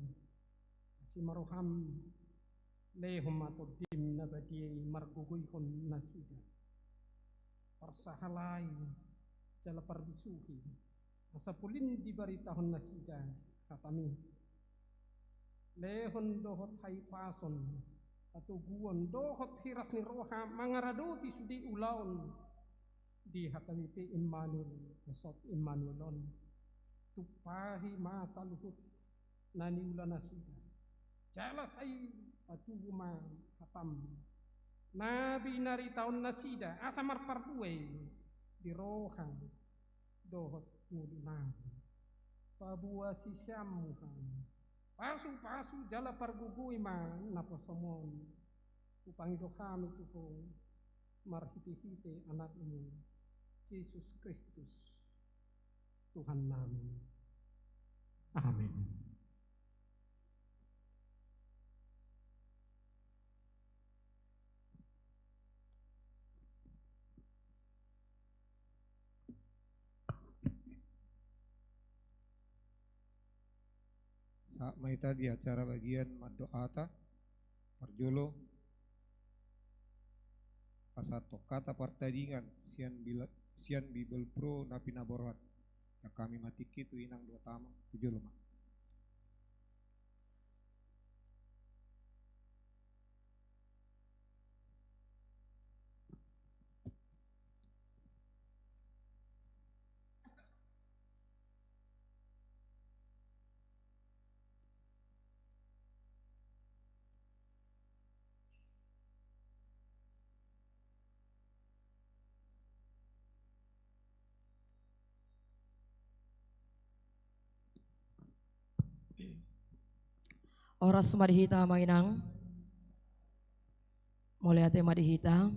Asi ma rohaM, lehon ma TondiM na badia i margogoihon nasida, parsahalai jala parbisuhi, asa polin dibaritahon nasida hataMi. Lehon dohot hahipason hatoguon dohot hiras ni roha mangaradoti sude ulaon di H K B P Immanuel, Resort Immanuel on. Tumpahi ma saluhut na niula nasida. Jala sai patubu ma hatam na binaritaon nasida, asa marparbue di roha dohot ngolu nami. Paboa siseanmu hami. Pasu-pasu jala pargogoi ma naposom on. Hupangido hami tu Ho marhite-hite Anakmu, Jesus Kristus, Tuhan nami. Amin. Sahat ma hita di acara bagian mandok hata parjolo, pasahathon hata partadingan sian bila-, sian Bibelvrouw na pinaborhat. Ia hami ma tingki tu inang dohot amang tu jolo ma. Horas ma di hita, amang inang. Mauliate ma di hita.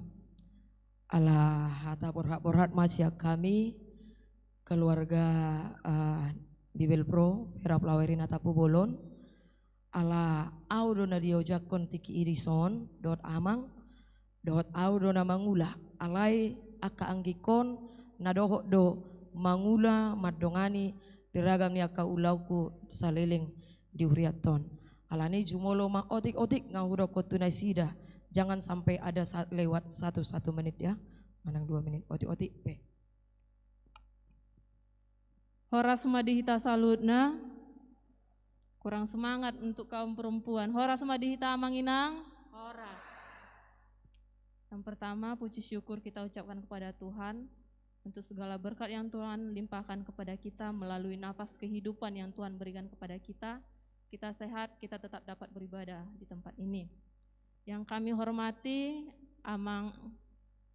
Ala hata borhat-borhat ma sian hami, keluarga, eh, Bibelvrouw Vera Floweri na tampubolon. Ala ahu do na diojakhon tingki i dison, dohot amang, dohot ahu do na mangula, alai angka anggingkon na dohot do mangula mandongani di ragam ni angka ulaonku saleleng di hurianta on. Alani jumolo ma otik-otik nga hudokhon tu nasida, jangan sampai ada sa-, lewat satu, satu menit ya, manang dua menit, otik-otik pe. Horas ma di hita saluhutna. Kurang semangat untuk kaum perempuan. Horas ma di hita, amang inang. Horas. Yang pertama, puji syukur kita ucapkan kepada Tuhan untuk segala berkat yang Tuhan limpahkan kepada kita melalui nafas kehidupan yang Tuhan berikan kepada kita. Kita sehat, kita tetap dapat beribadah di tempat ini. Yang kami hormati Amang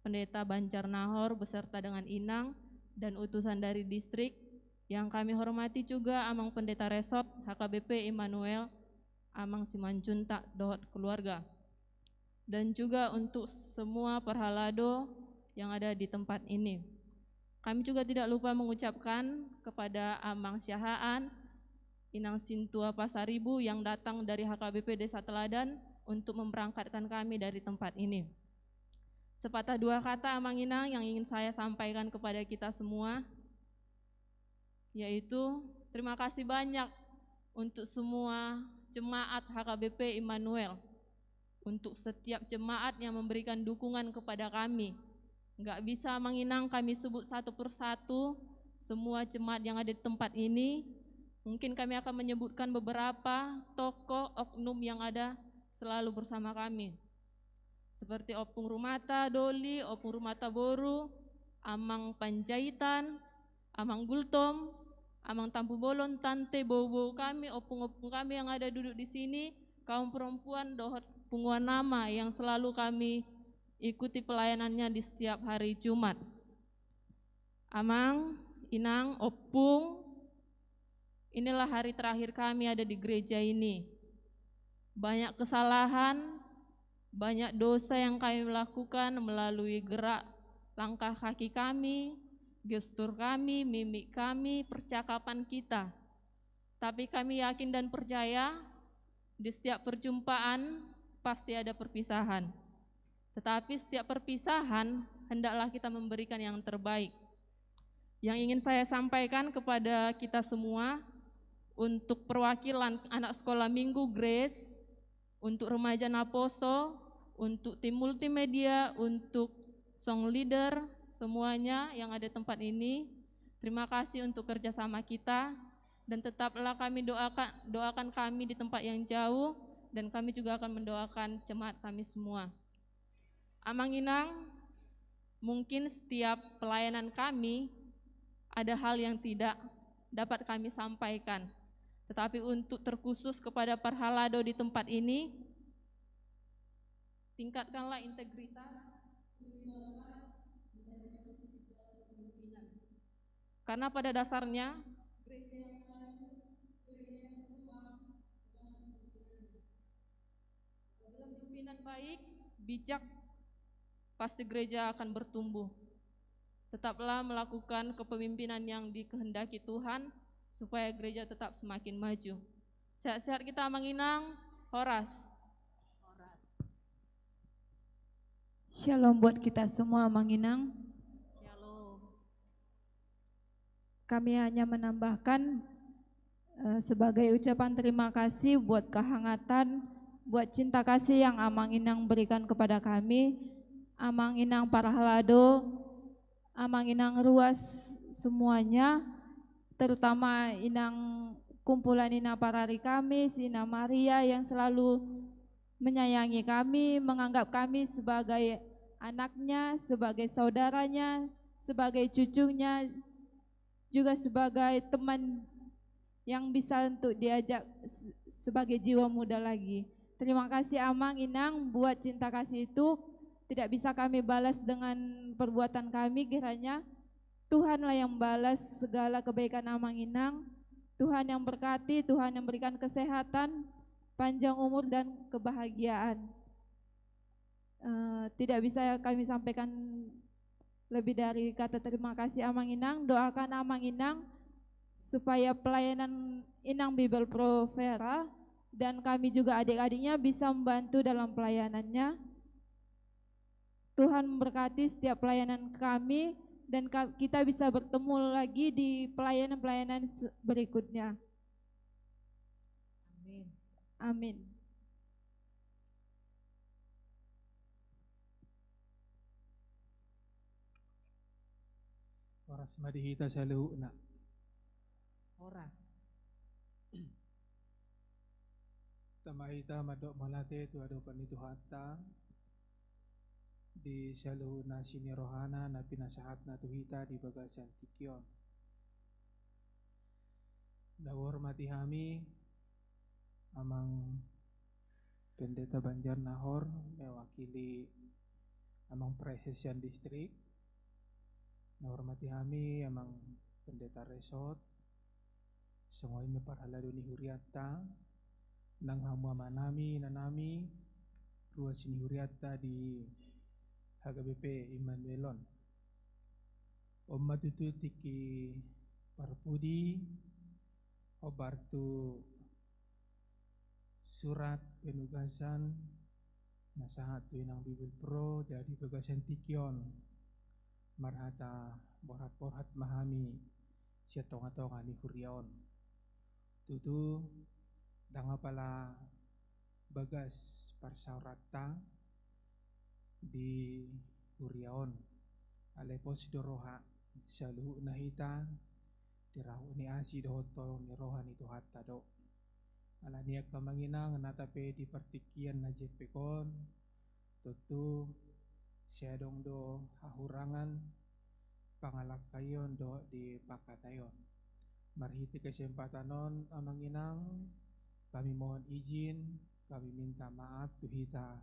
Pendeta Banjar Nahor beserta dengan Inang dan utusan dari distrik. Yang kami hormati juga Amang Pendeta Resort H K B P Immanuel, Amang Simanjuntak dohot keluarga. Dan juga untuk semua parhalado yang ada di tempat ini. Kami juga tidak lupa mengucapkan kepada Amang Siahaan, Inang Sintua Pasaribu yang datang dari H K B P Desa Teladan untuk memberangkatkan kami dari tempat ini. Sepatah dua kata, Amang Inang, yang ingin saya sampaikan kepada kita semua, yaitu terima kasih banyak untuk semua jemaat H K B P Immanuel, untuk setiap jemaat yang memberikan dukungan kepada kami. Nggak bisa, Amang Inang, kami sebut satu persatu semua jemaat yang ada di tempat ini. Mungkin kami akan menyebutkan beberapa tokoh oknum yang ada selalu bersama kami. Seperti Ompung Rumata Doli, Ompung Rumata Boru, Amang Panjaitan, Amang Gultom, Amang Tampubolon, tante, boubou kami, ompung-ompung kami yang ada duduk di sini, kaum perempuan dohot punguan nama yang selalu kami ikuti pelayanannya di setiap hari Jumat. Amang, Inang, Ompung, inilah hari terakhir kami ada di gereja ini. Banyak kesalahan, banyak dosa yang kami lakukan melalui gerak langkah kaki kami, gestur kami, mimik kami, percakapan kita. Tapi kami yakin dan percaya, di setiap perjumpaan pasti ada perpisahan. Tetapi setiap perpisahan, hendaklah kita memberikan yang terbaik. Yang ingin saya sampaikan kepada kita semua, untuk perwakilan anak sekolah minggu Grace, untuk remaja Naposo, untuk tim multimedia, untuk song leader, semuanya yang ada di tempat ini, terima kasih untuk kerjasama kita. Dan tetaplah kami doakan, doakan kami di tempat yang jauh, Dan kami juga akan mendoakan jemaat kami semua. Amang Inang, mungkin setiap pelayanan kami ada hal yang tidak dapat kami sampaikan. Tetapi untuk terkhusus kepada Parhalado di tempat ini, tingkatkanlah integritas, karena pada dasarnya gereja yang baik, gereja yang berkembang, apabila pimpinan baik, bijak, pasti gereja akan bertumbuh. Tetaplah melakukan kepemimpinan yang dikehendaki Tuhan, supaya gereja tetap semakin maju. Sehat-sehat kita, Amang Inang. Horas. Shalom buat kita semua, Amang Inang. Shalom. Kami hanya menambahkan, eh, sebagai ucapan terima kasih buat kehangatan, buat cinta kasih yang Amang Inang berikan kepada kami, Amang Inang Parhalado, Amang Inang Ruas semuanya, terutama Inang, kumpulan Inang Parari kami, si Inang Maria yang selalu menyayangi kami, menganggap kami sebagai anaknya, sebagai saudaranya, sebagai cucunya, juga sebagai teman yang bisa untuk diajak se-, sebagai jiwa muda lagi. Terima kasih Amang, Inang, buat cinta kasih itu tidak bisa kami balas dengan perbuatan kami, kiranya Tuhanlah yang balas segala kebaikan Amang Inang. Tuhan yang berkati, Tuhan yang berikan kesehatan, panjang umur dan kebahagiaan. Eh, tidak bisa kami sampaikan lebih dari kata terima kasih Amang Inang. Doakan Amang Inang supaya pelayanan Inang Bibelvrouw Vera dan kami juga adik-adiknya bisa membantu dalam pelayanannya. Tuhan memberkati setiap pelayanan kami dan ka-, kita bisa bertemu lagi di pelayanan-pelayanan se-, berikutnya. Amin. Amin. Horas ma di hita saluhutna. Horas. Tama hita mandok mauliate tu adopan ni Tuhanta di saluhut na asi ni rohana na pinasahatna tu hita di bagasan tingki on. Na huhormati hami Amang Pendeta Banjar Nahor, mewakili Amang Praeses sian distrik. Na huhormati hami Amang Pendeta Resort, songon i ma parhalado ni hurianta, nang hamu amanami, inanami, ruas ni hurianta di H K B P Immanuel on. On ma tutu tingki parpudi, hombar tu surat penugasan na sahat tu Inang Bibelvrouw, jadi bagasan tingki on marhata borhat-borhat ma hami sian tonga-tonga ni huria on. Tutu, ndang apala bagas parsaoranta di huria on, alai pos do roha saluhutna hita, dirahut ni asi dohot holong ni roha ni Tuhanta do. Alani i angka Amang Inang, nata pe di partingkian na jempek on, tontu sai adong do hahurangan pangalangkaion dohot di pangkataion. Marhite kesempatan on, Amang Inang, kami mohon izin, kami minta maaf tu hita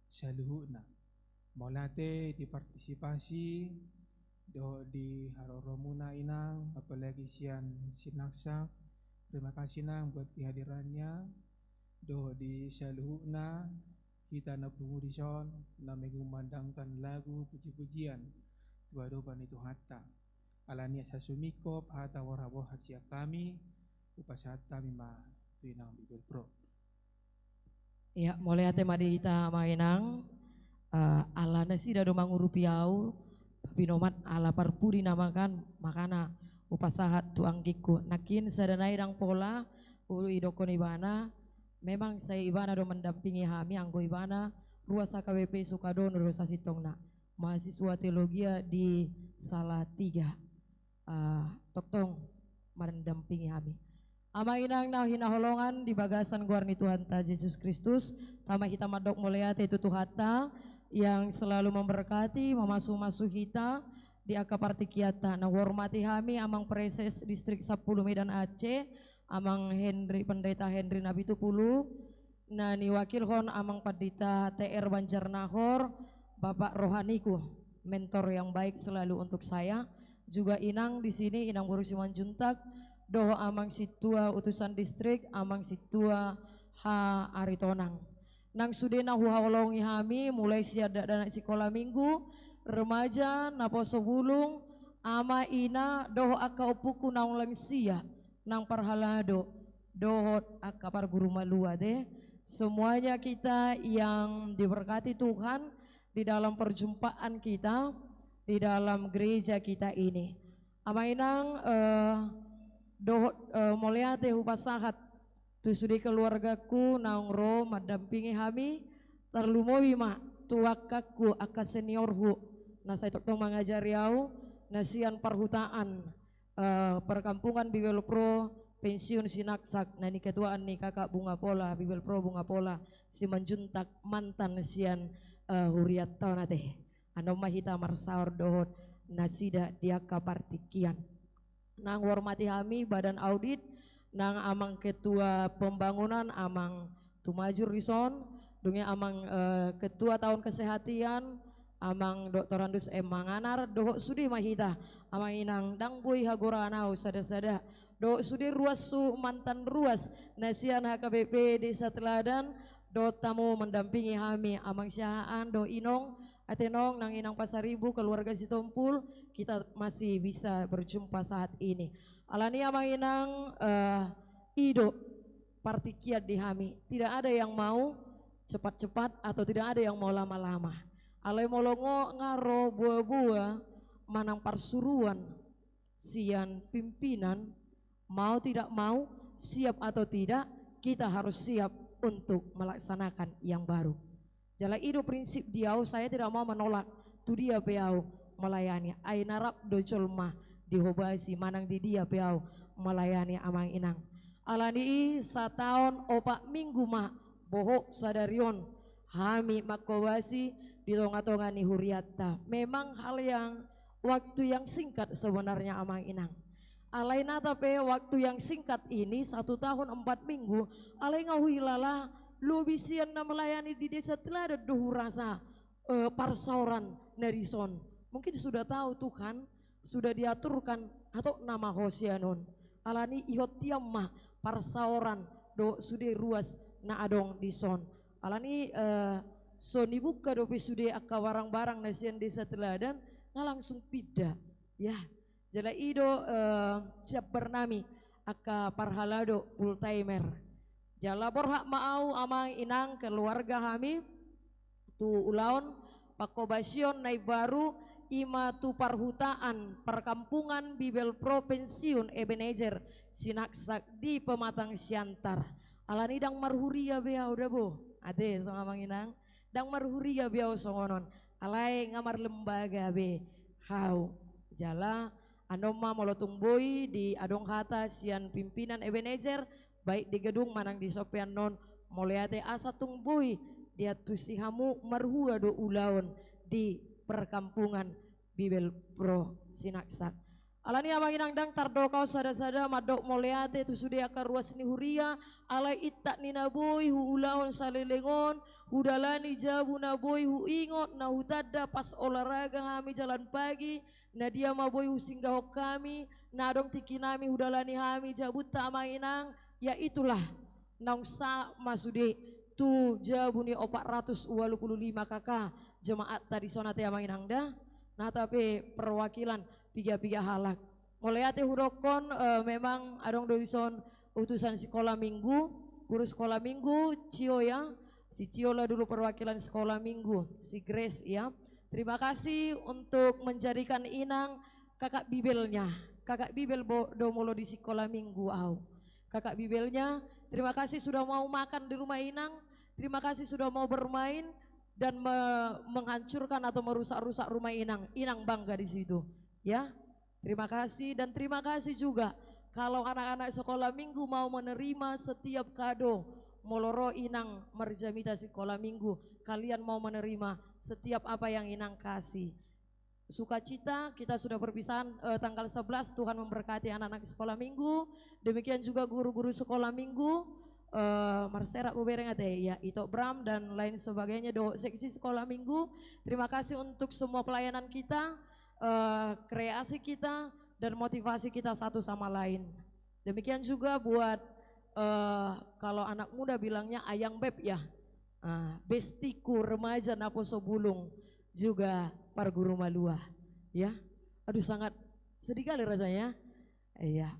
saluhutna. Mauliate di partisipasi dohot di haroromuna, Inang, apalagi sian Sinaksak. Terima kasih, Nang, buat kehadirannya. Dohot di saluhutna hita na pungu dison, na mengumandangkan lagu puji-pujian tu adopan ni Tuhanta. Alani i asa sumingkop hata borhat-borhat sian hami, hupasahat hami ma tu Inang Bibelvrouw. Ia, mauliate ma di hita Amang Inang, eh, ala nasida do mangurupi au, tapi nomat ala parpudi na mangan, makana hupasahat tu anggingku. Nangkin sada nai ndang pola, ulu idokkon ibana, memang sai ibana do mendampingi hami, anggo ibana, ruas H K B P Sukadonor do sasintongna. Mahasiswa teologia di Salatiga. Eh, tongtong mendampingi hami. Amang inang na hinaholongan di bagasan goar ni Tuhanta Jesus Kristus, tama hita mandok mauliate tu Tuhanta yang selalu memberkati, mamasu-masu hita di angka partingkianta. Na huhormati hami Amang Praeses Distrik Sampulu Medan Aceh, Amang Henry, Pendeta Henry Napitupulu, na niwakilhon Amang Pandita T R Banjarnahor, Bapak Rohaniku, mentor yang baik selalu untuk saya. Juga inang di sini, Inang Boru Simanjuntak, dohot Amang Sintua Utusan Distrik, Amang Sintua H Aritonang. Nang sude na huhaholongi hami, mulai sian dakdanak sikola minggu, remaja, naposo bulung, ama, ina, dohot angka ompungku naung lansia, nang parhalado, dohot angka parguru malua, deh. Semuanya kita yang diberkati Tuhan di dalam perjumpaan kita, di dalam gereja kita ini. Amang inang, eh, dohot, eh, mauliate hupasahat tu sude keluargaku naung ro mandampingi hami, tarlumobi ma tu angkangku, angka seniorhu, na sai tongtong mangajari au, na sian parhutaan, eh, perkampungan Bibelvrouw pensiun Sinaksak, na niketuaan ni kakak Bungapola, Bibelvrouw Bungapola Simanjuntak, mantan sian, eh, hurianta on, ate. Annon ma hita marsaor dohot nasida di angka partingkian. Nang huhormati hami badan audit, nang Amang Ketua Pembangunan, Amang Tumajur dison, dung i Amang, eh, Ketua Taun Kesehatan, Amang Doktorandus M Manganar, dohot sude ma hita, amang inang, ndang boi hagorahon au sada-sada, dohot sude ruashu mantan ruas na sian H K B P Desa Teladan, dohot hamu mendampingi hami, Amang Siahaan dohot Inong, ate nong, nang Inang Pasaribu, keluarga Sitompul, kita masih bisa berjumpa saat ini. Alani, amang inang, eh, i do partingkian di hami. Tidak ada yang mau cepat-cepat atau tidak ada yang mau lama-lama. Alai molo nga ro boa-boa manang parsuruan sian pimpinan, mau tidak mau, siap atau tidak, kita harus siap untuk melaksanakan yang baru. Jala i do prinsip di au, saya tidak mau menolak tu dia pe au melayani. Ai na rap do jolma dihobasi manang di dia pe au melayani, amang inang. Alani i, sataon opat minggu ma bohok sadari on hami manghobasi di tonga-tonga ni hurianta. Memang hal yang, waktu yang singkat sebenarnya, amang inang. Alai nata pe waktu yang singkat ini, satu tahun empat minggu, alai nga huhilala lobi sian na melayani di Desa Teladan do hurasa, eh, parsaoran na dison. Mungkin sudah tahu Tuhan, sudah diaturkan, atau nama ho sian on. Alani i, ihot hian ma parsaoran dohot sude ruas na adong dison. Alani, eh, so nibuka dope sude angka barang-barang na sian Desa Teladan, nga langsung pindah. Ya, jala i do, eh, jambar nami angka parhalado full timer. Jala borhat ma au, amang inang, keluarga hami, tu ulaon panghobasion na imbaru, i ma tu parhutaan perkampungan Bibelvrouw pensiun Ebenezer Sinaksak di Pematang Siantar. Alani ndang marhuria be au da, bo. Ate, songon, amang inang, ndang marhuria be au songon on. Alai nga marlembaga be hau. Jala annon ma, molo tung boi di adong hata sian pimpinan Ebenezer, baik di gedung manang di sompe annon, mauliate asa tung boi diantusi hamu, marhua do ulaon di perkampungan Bibelvrouw Sinaksak. Alani, amang inang, ndang tardok au sada-sada mandok mauliate tu sude angka ruas ni huria, alai intap ni na boi huulahon saleleng on, hudalani jabu na boi huingot, na hutanda pas olahraga hami jalan pagi, na dia ma boi husinggahon hami, na adong tingki nami hudalani hami jabunta, amang inang, ya itulah, naung sahat ma sude tu jabu ni opat ratus ualu pulu lima K K jemaatta dison, ate, amang inang, da. Nata pe perwakilan piga-piga halak. Mauliate hudokkon, eh, memang adong do dison utusan sikola minggu, guru sikola minggu, Cio, ya. Si Cio lah dulu perwakilan sikola minggu, si Grace, ya. Terima kasih untuk menjadikan inang kakak bibelnya. Kakak bibel bo-, do molo di sikola minggu au. Kakak bibelnya, terima kasih sudah mau makan di rumah inang. Terima kasih sudah mau bermain dan me-, menghancurkan atau merusak-rusak rumah inang. Inang bangga di situ, ya. Terima kasih, dan terima kasih juga Kalau anak-anak sekolah minggu mau menerima setiap kado, molo ro inang marjamita sekolah minggu, kalian mau menerima setiap apa yang inang kasih. Sukacita, kita sudah perpisahan, eh, tanggal sebelas, Tuhan memberkati anak-anak sekolah minggu, demikian juga guru-guru sekolah minggu, eh, marserak ubereng ate, ya, Ito Bram dan lain sebagainya, dohot seksi sekolah minggu. Terima kasih untuk semua pelayanan kita, eh, kreasi kita, dan motivasi kita satu sama lain. Demikian juga buat, eh, kalau anak muda bilangnya ayang beb ya, ah, bestiku remaja naposo bulung juga parguru malua, ya. Aduh, sangat sedih kali rasanya. Iya.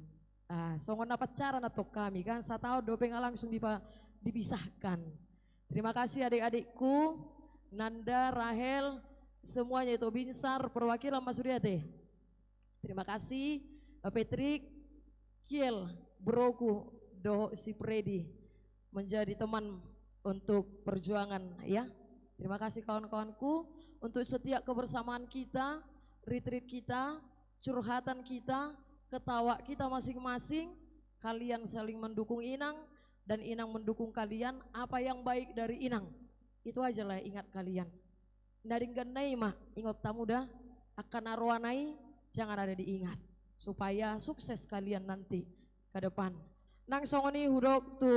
Ah, songon na pacaran atau kami kan, sataon dope nga langsung dipa-, dipisahkan. Terima kasih adik-adikku, Nanda, Rahel, semuanya itu Binsar, perwakilan Mas Uriate. Terima kasih, eh, Patrick, Kiel, broku, dohot si Freddy, menjadi teman untuk perjuangan, ya. Terima kasih kawan-kawanku, untuk setiap kebersamaan kita, retreat kita, curhatan kita, ketawa kita masing-masing, kalian saling mendukung inang, dan inang mendukung kalian, apa yang baik dari inang, itu aja lah ingat kalian. Na denggan nai ma ingot hamu da, angka na roa nai jangan ada diingat. Supaya sukses kalian nanti ke depan. Nang songon i hudok tu,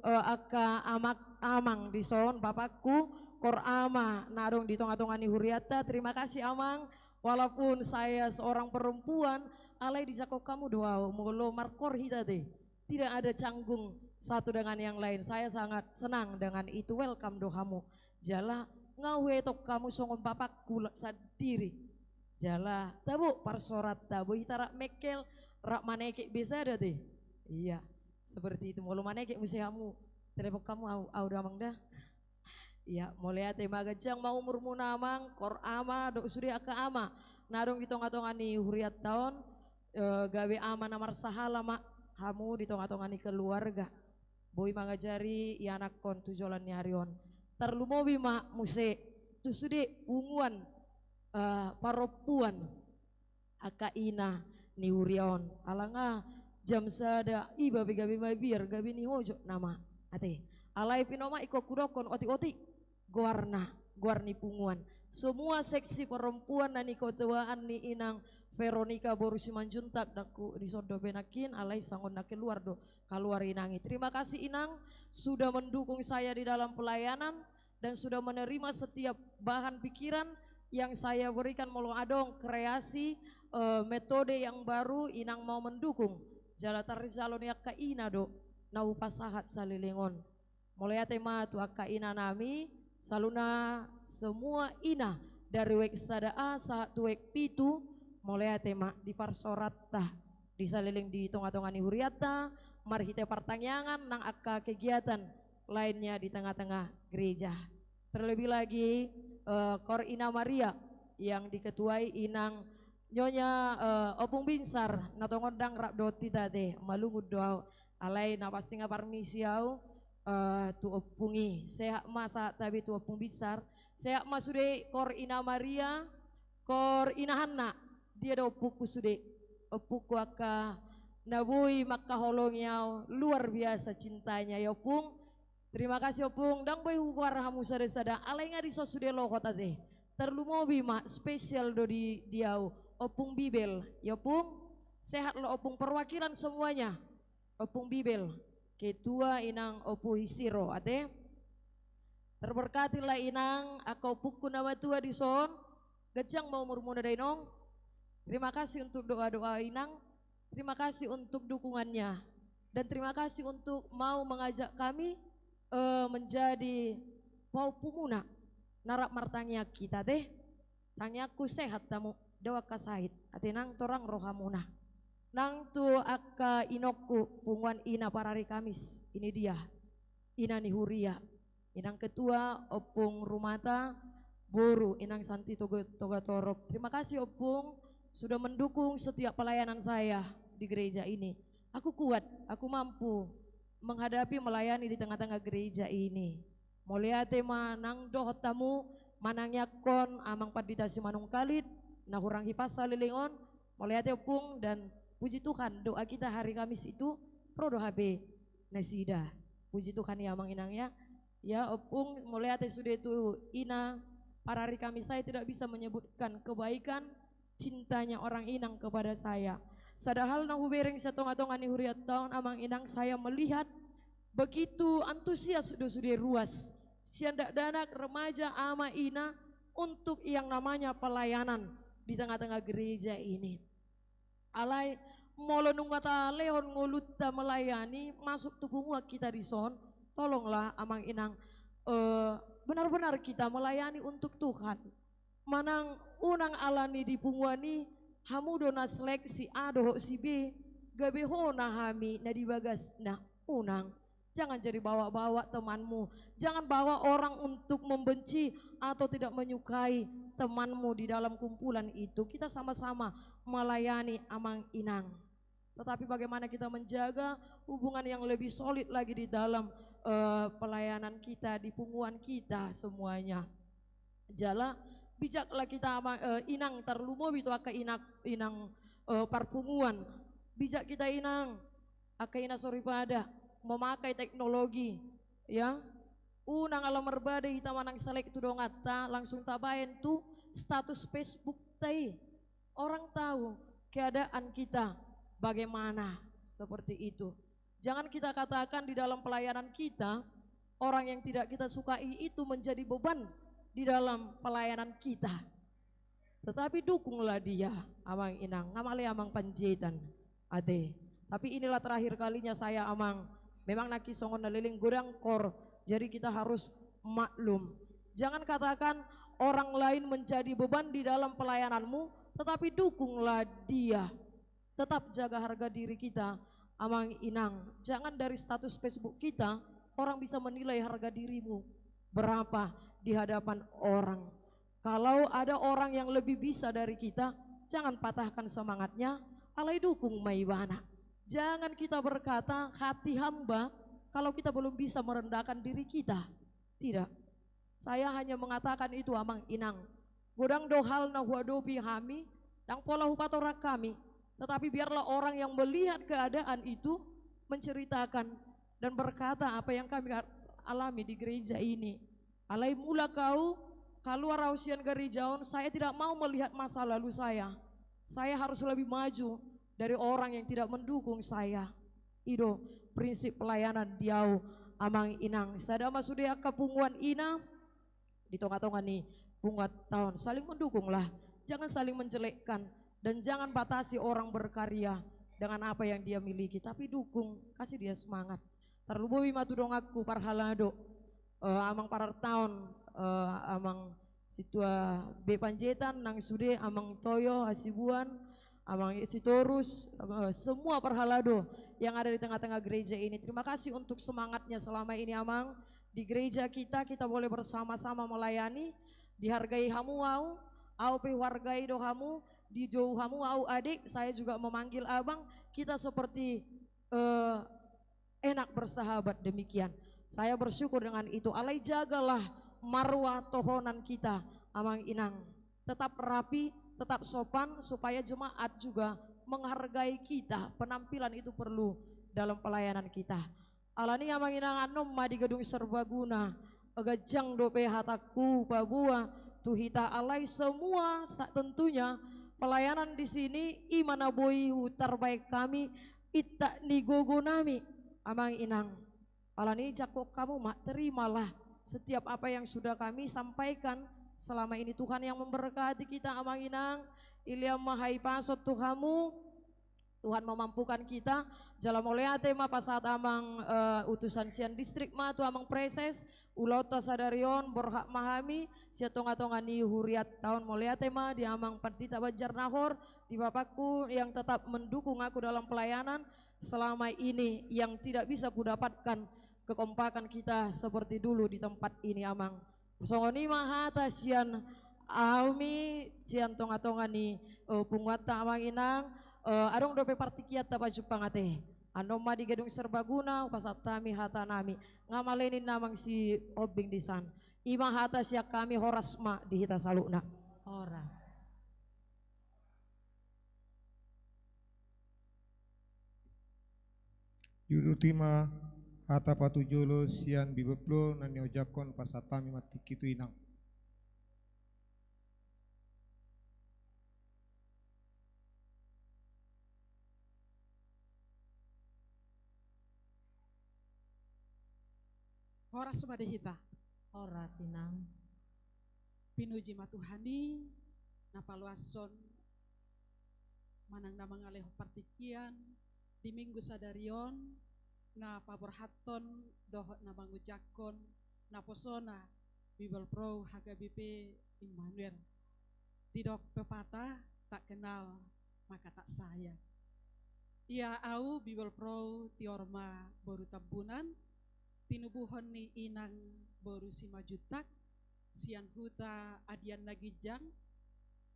eh, angka amak-, amang dison, bapakku, kor ama na adong di tonga-tonga ni hurianta. Terima kasih amang, walaupun saya seorang perempuan, alai dijangkon hamu do au, molo markoor hita te. Tidak ada canggung satu dengan yang lain. Saya sangat senang dengan itu. Welcome do hamu. Jala nga huetong hamu songon bapakku la-, sandiri. Jala tabo parsoranta, boi hita rap mengkel, rap manekek be sada te. Iya, seperti itu. Molo manekek muse hamu, telepon hamu au, au da amang da. Iya, mauliate ma, ganjang ma umurmuna amang, kor ama, dohot sude angka ama na adong di tonga-tonga ni hurianta on, eh, gabe ama na marsahala ma hamu di tonga-tonga ni keluarga. Boi mangajari ianakhon tu joloan ni ari on. Tarlumobi ma muse tu sude punguan, eh, parompuan angka ina ni huria on. Ala nga jam sada iba pe gabe mabiar, gabe nihojok nama. Ate. Alai pinomat ingkon hudokkon otik-otik goarna, goar ni punguan. Semua seksi perempuan na niketuaan ni inang Veronica boru Simanjuntak, dang hudison dope nangkin, alai songon na keluar do, kaluar inang i. Terima kasih inang sudah mendukung saya di dalam pelayanan dan sudah menerima setiap bahan pikiran yang saya berikan, molo adong kreasi, eh, metode yang baru, inang mau mendukung. Jala tarjalo ni angka ina do na hupasahat saleleng on. Mauliate ma tu angka ina nami, saluhutna semua ina dari wijk sada A sahat tu wijk pitu, mauliate ma di parsoranta, di saleleng di tonga-tonga ni hurianta, marhite partangiangan nang angka kegiatan lainnya di tengah-tengah gereja. Terlebih lagi, eh, kor Ina Maria yang diketuai inang Nyonya, eh, Ompung Binsar, na tongon dang rap dohot hita te, malungun do au. Alai na pasti nga parmisi au, eh, tu ompung i. Sehat ma sahat tabe tu Ompung Binsar. Sehat ma sude kor Ina Maria, kor Ina Hanna. Dia do ompungku sude. Ompungku angka na boi mangkaholongi au, luar biasa cintanya ya Ompung. Terima kasih Ompung, dang boi hugoar hamu sada-sada, alai nga dison sude lohot ate. Tarlumobi ma, spesial do di, di au, Ompung Bibel. Ya Ompung, sehat lo Ompung, perwakilan semuanya. Ompung Bibel, ketua inang Ompu Hisiro, ate. Terberkatilah inang, angka ompungku na matua dison, ganjang ma umurmuna da inong. Terima kasih untuk doa-doa inang. Terima kasih untuk dukungannya. Dan terima kasih untuk mau mengajak kami, eh, menjadi pahompumuna. Na rap martangiang hita te. Tangiangku sehat hamu, dao angka sahit. Ate nang torang rohamuna. Nang tu angka inongku, punguan ina parari Kamis, ini dia. Ina ni huria. Inang ketua, Ompung Rumata, boru, Inang Santi Toga, Toga Torop. Terima kasih Ompung sudah mendukung setiap pelayanan saya di gereja ini. Aku kuat, aku mampu menghadapi melayani di tengah-tengah gereja ini. Mauliate ma nang dohot hamu manangiangkon Amang Pandita Simanungkalit, na hurang hipas saleleng on. Mauliate Ompung dan Puji Tuhan, doa kita hari Kamis itu pro do hape nasida. Puji Tuhan ya, Amang Inang ya. Ya, Ompung, mauliate sude tu Ina, parari Kamis saya tidak bisa menyebutkan kebaikan cintanya orang Inang kepada saya. Sadahal na hubereng sian tonga-tonga ni huriatta on, Amang Inang, saya melihat begitu antusias do sude ruas sian dakdanak, remaja, ama, ina, untuk yang namanya pelayanan di tengah-tengah gereja ini. Alai, molo nunga talehon ngolunta melayani, masuk tu punguan hita dison, tolonglah, Amang Inang, eh, benar-benar kita melayani untuk Tuhan. Manang unang alani di punguan i, hamu do na seleksi A dohot si B, gabe hona hami na di bagasna, unang. Jangan jadi bawa-bawa temanmu. Jangan bawa orang untuk membenci atau tidak menyukai temanmu di dalam kumpulan itu. Kita sama-sama melayani, Amang Inang. Tetapi bagaimana kita menjaga hubungan yang lebih solid lagi di dalam, eh, pelayanan kita, di punguan kita semuanya. Jala, bijaklah kita, Amang, eh, Inang, tarlumobi tu angka Inang, Inang, eh, parpunguan. Bijak kita, Inang, angka ina soripada, memakai teknologi, ya. Unang ala marbadai hita manang selek tu donganta, langsung tabaen tu status Facebookta i. Orang tahu keadaan kita bagaimana, seperti itu. Jangan kita katakan di dalam pelayanan kita, orang yang tidak kita sukai itu menjadi beban di dalam pelayanan kita. Tetapi dukunglah dia, Amang Inang. Nga male, Amang Panjaitan. Ate. Tapi inilah terakhir kalinya saya, Amang. Memang nangkin songon na leleng godang kor. Jadi kita harus maklum. Jangan katakan orang lain menjadi beban di dalam pelayananmu, tetapi dukunglah dia. Tetap jaga harga diri kita, Amang Inang. Jangan dari status Facebook kita, orang bisa menilai harga dirimu berapa di hadapan orang. Kalau ada orang yang lebih bisa dari kita, jangan patahkan semangatnya, alai dukung ma ibana. Jangan kita berkata, hati hamba, kalau kita belum bisa merendahkan diri kita. Tidak. Saya hanya mengatakan itu, Amang Inang. Godang do hal na huadopi hami, ndang pola hupatorang hami. Tetapi biarlah orang yang melihat keadaan itu menceritakan dan berkata apa yang kami a-, alami di gereja ini. Alai mulak au, kaluar au sian gereja on, saya tidak mau melihat masa lalu saya. Saya harus lebih maju dari orang yang tidak mendukung saya. I do prinsip pelayanan di au, Amang Inang. Sada ma sude angka punguan ina di tonga-tonga ni punguanta on. Saling mendukunglah, jangan saling menjelekkan, dan jangan batasi orang berkarya dengan apa yang dia miliki, tapi dukung, kasih dia semangat. Tarlumobi ma tu donganku parhalado, eh, Amang Parartaon, eh, Amang Sintua B Panjaitan, nang sude Amang Toyo Hasibuan, Amang Sitorus, eh, semua parhalado yang ada di tengah-tengah gereja ini. Terima kasih untuk semangatnya selama ini, Amang. Di gereja kita, kita boleh bersama-sama melayani. Dihargai hamu au, au pe huhargai do hamu. Dijou hamu au, Adik, saya juga memanggil Abang. Kita seperti, eh, enak bersahabat demikian. Saya bersyukur dengan itu. Alai jagalah marwah tohonan kita, Amang Inang. Tetap rapi, tetap sopan, supaya jemaat juga menghargai kita. Penampilan itu perlu dalam pelayanan kita. Alani, Amang Inang, annon ma di Gedung Serbaguna, ganjang dope hatangku paboa tu hita, alai semua sa-, tentunya pelayanan di sini i ma na boi hutarbaen hami, intak ni gogonami, Amang Inang. Alani jangkon hamu ma, terimalah setiap apa yang sudah kami sampaikan selama ini. Tuhan yang memberkati kita, Amang Inang. Dilehon ma hahipason tu hamu. Tuhan memampukan kita. Jala mauliate ma pasahat Amang, eh, utusan sian distrik ma tu Amang Praeses. Ulaonta sadari on, borhat ma hami sian tonga-tonga ni huriatta on. Mauliate ma di Amang Pandita Banjarnahor, di bapakku yang tetap mendukung aku dalam pelayanan selama ini, yang tidak bisa kudapatkan kekompakan kita seperti dulu di tempat ini, Amang. Songon i ma hata sian hami, sian tonga-tonga ni, eh, punguanta, Amang Inang. Eh, adong dope partingkianta pajumpang, ate. Annon ma di Gedung Serbaguna hupasahat hami hatanami. Nga male ninna Amang Sihombing disan. I ma hata sian hami, horas ma di hita saluhutna. Horas. Tima hata patujolo sian bibelbro na niojakkon, pasahat hami ma tingki tu inang. Horas ma di hita. Horas inang. Pinuji ma Tuhan i na paluashon manang na mangalehon partingkian di minggu sadari on, na paborhathon dohot na mangojakhon naposona bibelbro H K B P Immanuel. Didok pepatah, tak kenal maka tak sayang. Ia au bibelbro Tiorma boru Tambunan, tinubuhon ni inang boru Simanjuntak, sian huta Adian na Ginjang,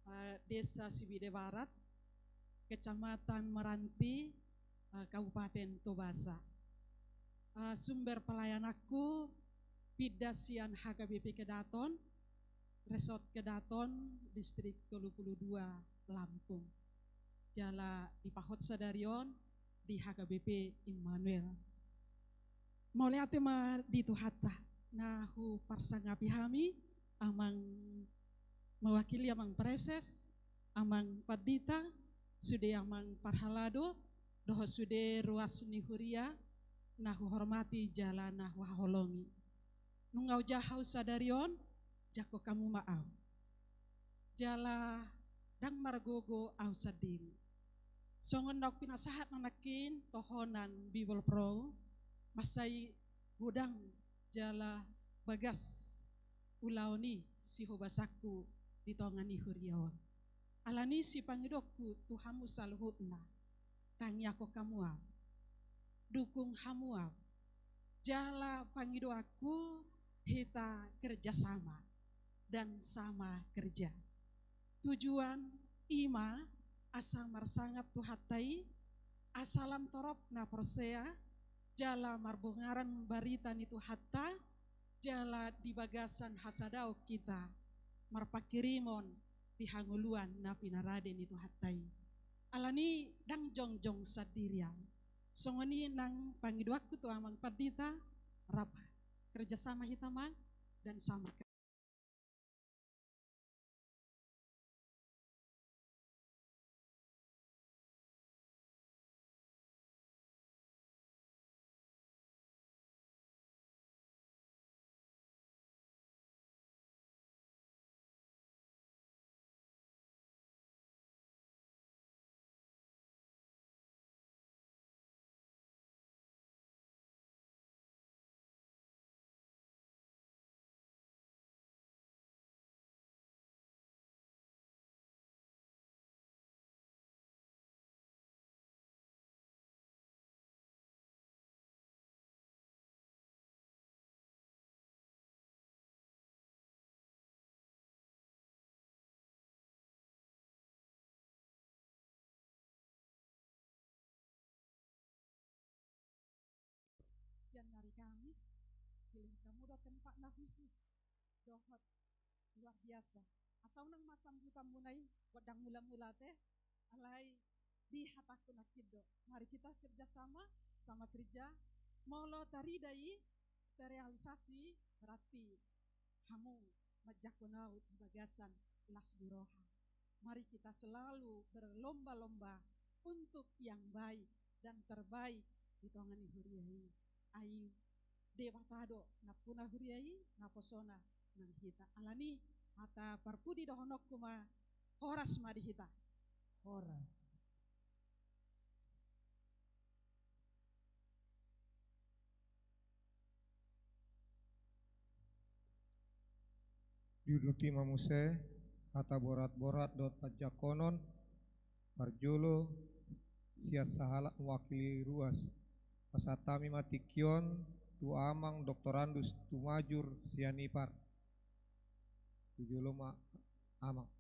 eh, desa Sibide Barat, kecamatan Meranti, eh, Kabupaten Tobasa. Eh, sumber pelayananku pinda sian H K B P Kedaton, Resort Kedaton, Distrik tolu pulu dua, Lampung. Jala dipahot sadari on di H K B P Immanuel. Mauliate ma di Tuhanta na huparsangapi hami, amang mewakili amang praeses, amang pandita, sude amang parhalado, dohot sude ruas ni huria na huhormati jala na huhaholongi. Nunga ojaha au sadari on, jangkon hamu ma au. Jala ndang margogo au sandiri. Songon naung pinasahat na nangkin tohonan bibelbro, mansai godang jala bagas ulaon i sihobasanku di tonga ni huria on. Alani i sipangidoanku tu hamu saluhutna, tangiangkon hamu au, dukung hamu au. Jala pangidoanku hita kerja sama dan sama kerja. Tujuan i ma asa marsangap Tuhanta i, asa lam torop na porsea, jala marbongaran barita ni Tuhanta, jala di bagasan hasadaon hita marpanghirimon di hangoluan na pinarade ni Tuhanta i. Alani i ndang jongjong sandiri au. Songon i nang pangidoanku tu amang pandita, rap kerja sama hita ma dan sama. Sian hari Kamis, pilih hamu do tempat na khusus dohot luar biasa. Asa unang ma sambutanmuna i godang mula-mula te, alai di hatangku nangkin do. Mari kita kerja sama, sama kerja. Molo tarida i, terealisasi, berarti hamu manjangkon au di bagasan las ni roha. Mari kita selalu berlomba-lomba untuk yang baik dan terbaik di tonga ni huria i. Ai Debata do nampuna huria i, naposona nang hita. Alani i, hata parpudi dohononku ma, horas ma di hita. Horas. Diuduti ma muse hata borat-borat dohot panjangkonon, parjolo sian sahalak mewakili ruas. Pasahat hami ma tingki on tu amang doktorandus Tumajur Sianipar. Tu jolo ma amang.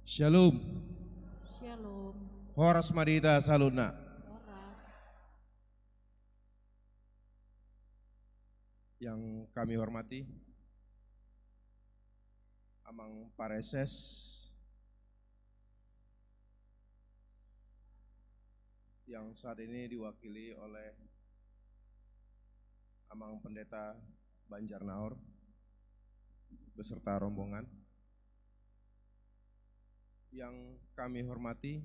Shalom. Shalom. Horas ma di hita saluhutna. Horas. Yang kami hormati Amang Pareses yang saat ini diwakili oleh Amang Pendeta Banjarnaor beserta rombongan. Yang kami hormati,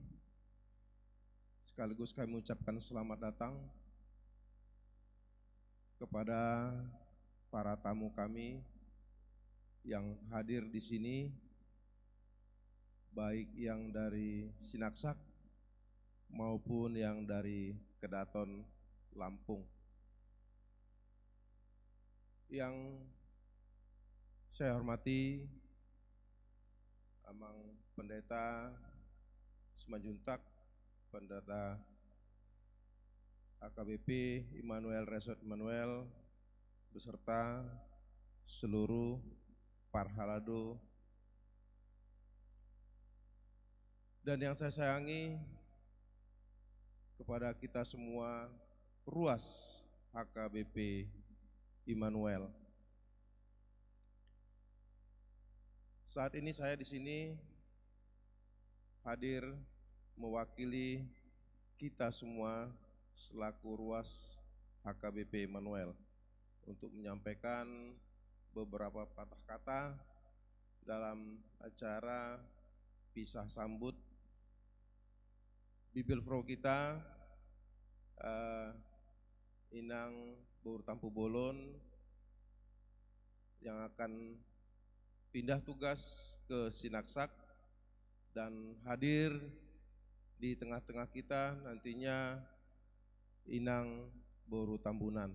sekaligus kami ucapkan selamat datang kepada para tamu kami yang hadir di sini, baik yang dari Sinaksak maupun yang dari Kedaton, Lampung. Yang saya hormati Amang Pendeta Simanjuntak, Pendeta H K B P Immanuel Resort Immanuel, beserta seluruh parhalado, dan yang saya sayangi, kepada kita semua ruas H K B P Immanuel. Saat ini saya di sini hadir mewakili kita semua selaku ruas H K B P Immanuel untuk menyampaikan beberapa patah kata dalam acara pisah sambut Bibelvrouw kita, eh, Inang Boru Tampubolon, yang akan pindah tugas ke Sinaksak dan hadir di tengah-tengah kita nantinya Inang Boru Tambunan.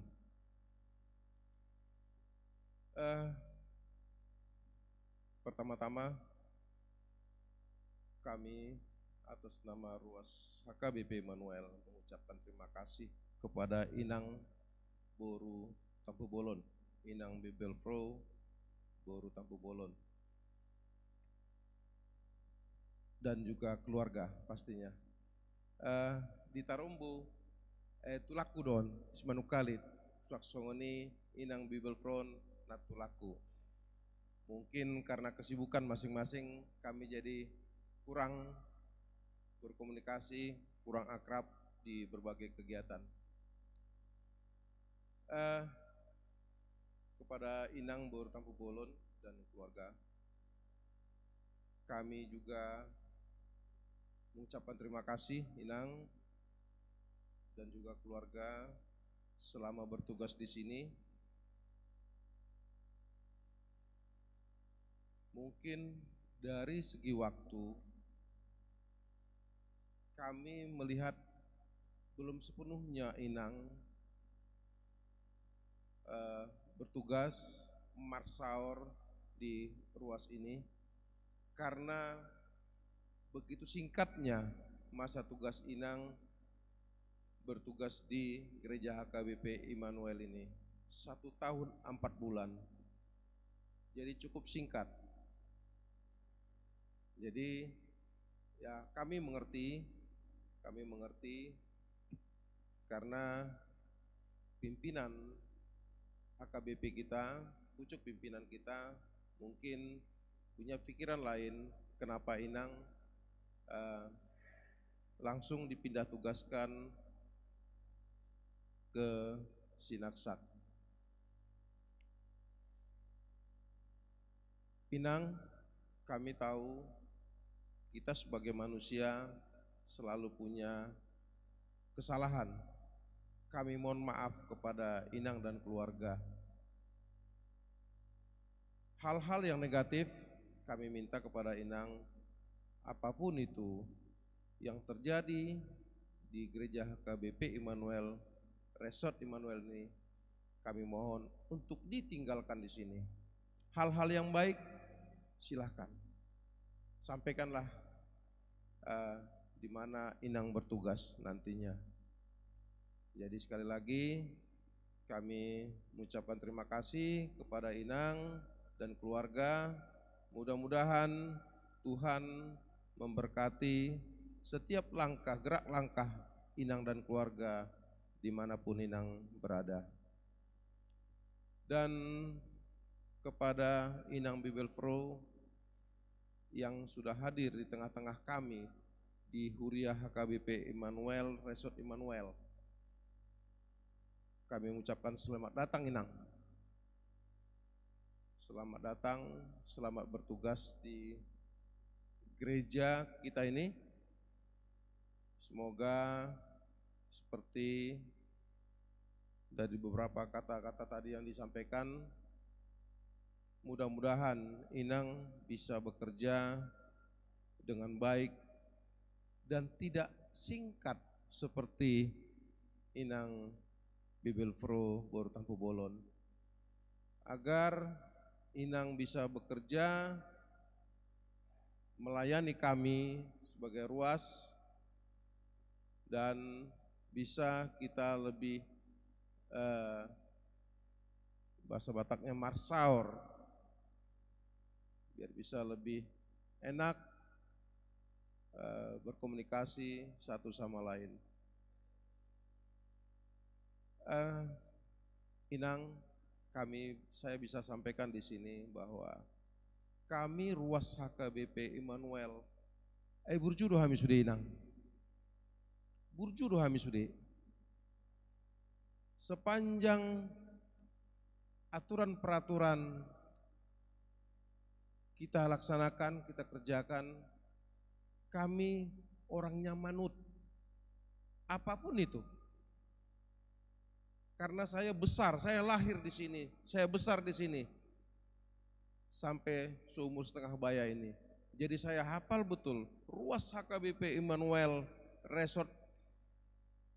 Eh, pertama-tama, kami atas nama ruas H K B P Immanuel mengucapkan terima kasih kepada Inang Boru Tampubolon, Inang Bibelvrouw Boru Tampubolon, dan juga keluarga pastinya. Eh, di tarombo, eh, tulangku do on, simanungkalit, suang songon i Inang Bibelvrouw nantulangku. Mungkin karena kesibukan masing-masing, kami jadi kurang berkomunikasi, kurang akrab di berbagai kegiatan. Eh, kepada Inang Boru Tampubolon dan keluarga, kami juga mengucapkan terima kasih, Inang, dan juga keluarga, selama bertugas di sini. Mungkin dari segi waktu, kami melihat belum sepenuhnya Inang, eh, bertugas marsaor di ruas ini, karena begitu singkatnya masa tugas Inang bertugas di Gereja H K B P Immanuel ini, satu tahun empat bulan. Jadi cukup singkat. Jadi, ya, kami mengerti, kami mengerti karena pimpinan H K B P kita, pucuk pimpinan kita, mungkin punya pikiran lain, kenapa Inang, eh, langsung dipindah tugaskan ke Sinaksak. Inang, kami tahu kita sebagai manusia selalu punya kesalahan. Kami mohon maaf kepada Inang dan keluarga. Hal-hal yang negatif, kami minta kepada Inang, apapun itu yang terjadi di Gereja H K B P Immanuel, Resort Immanuel ini, kami mohon untuk ditinggalkan di sini. Hal-hal yang baik, silahkan. Sampaikanlah, eh, di mana Inang bertugas nantinya. Jadi, sekali lagi, kami mengucapkan terima kasih kepada Inang dan keluarga. Mudah-mudahan Tuhan memberkati setiap langkah, gerak langkah Inang dan keluarga dimanapun Inang berada. Dan kepada Inang Bibelvrouw yang sudah hadir di tengah-tengah kami di Huria H K B P Immanuel, Resort Immanuel, kami mengucapkan selamat datang, Inang. Selamat datang, selamat bertugas di gereja kita ini. Semoga seperti dari beberapa kata-kata tadi yang disampaikan, mudah-mudahan Inang bisa bekerja dengan baik dan tidak singkat seperti Inang Bibelvrouw boru Tampubolon, agar Inang bisa bekerja melayani kami sebagai ruas dan bisa kita lebih, eh, bahasa Bataknya marsaor, biar bisa lebih enak, eh, berkomunikasi satu sama lain. Eh, Inang, kami, saya bisa sampaikan di sini bahwa kami ruas H K B P Immanuel, eh, burju do hami sude, Inang. Burju do hami sude. Sepanjang aturan peraturan kita laksanakan, kita kerjakan, kami orangnya manut. Apapun itu. Karena saya besar, saya lahir di sini, saya besar di sini. Sampai seumur setengah baya ini. Jadi saya hafal betul, ruas H K B P Immanuel, Resort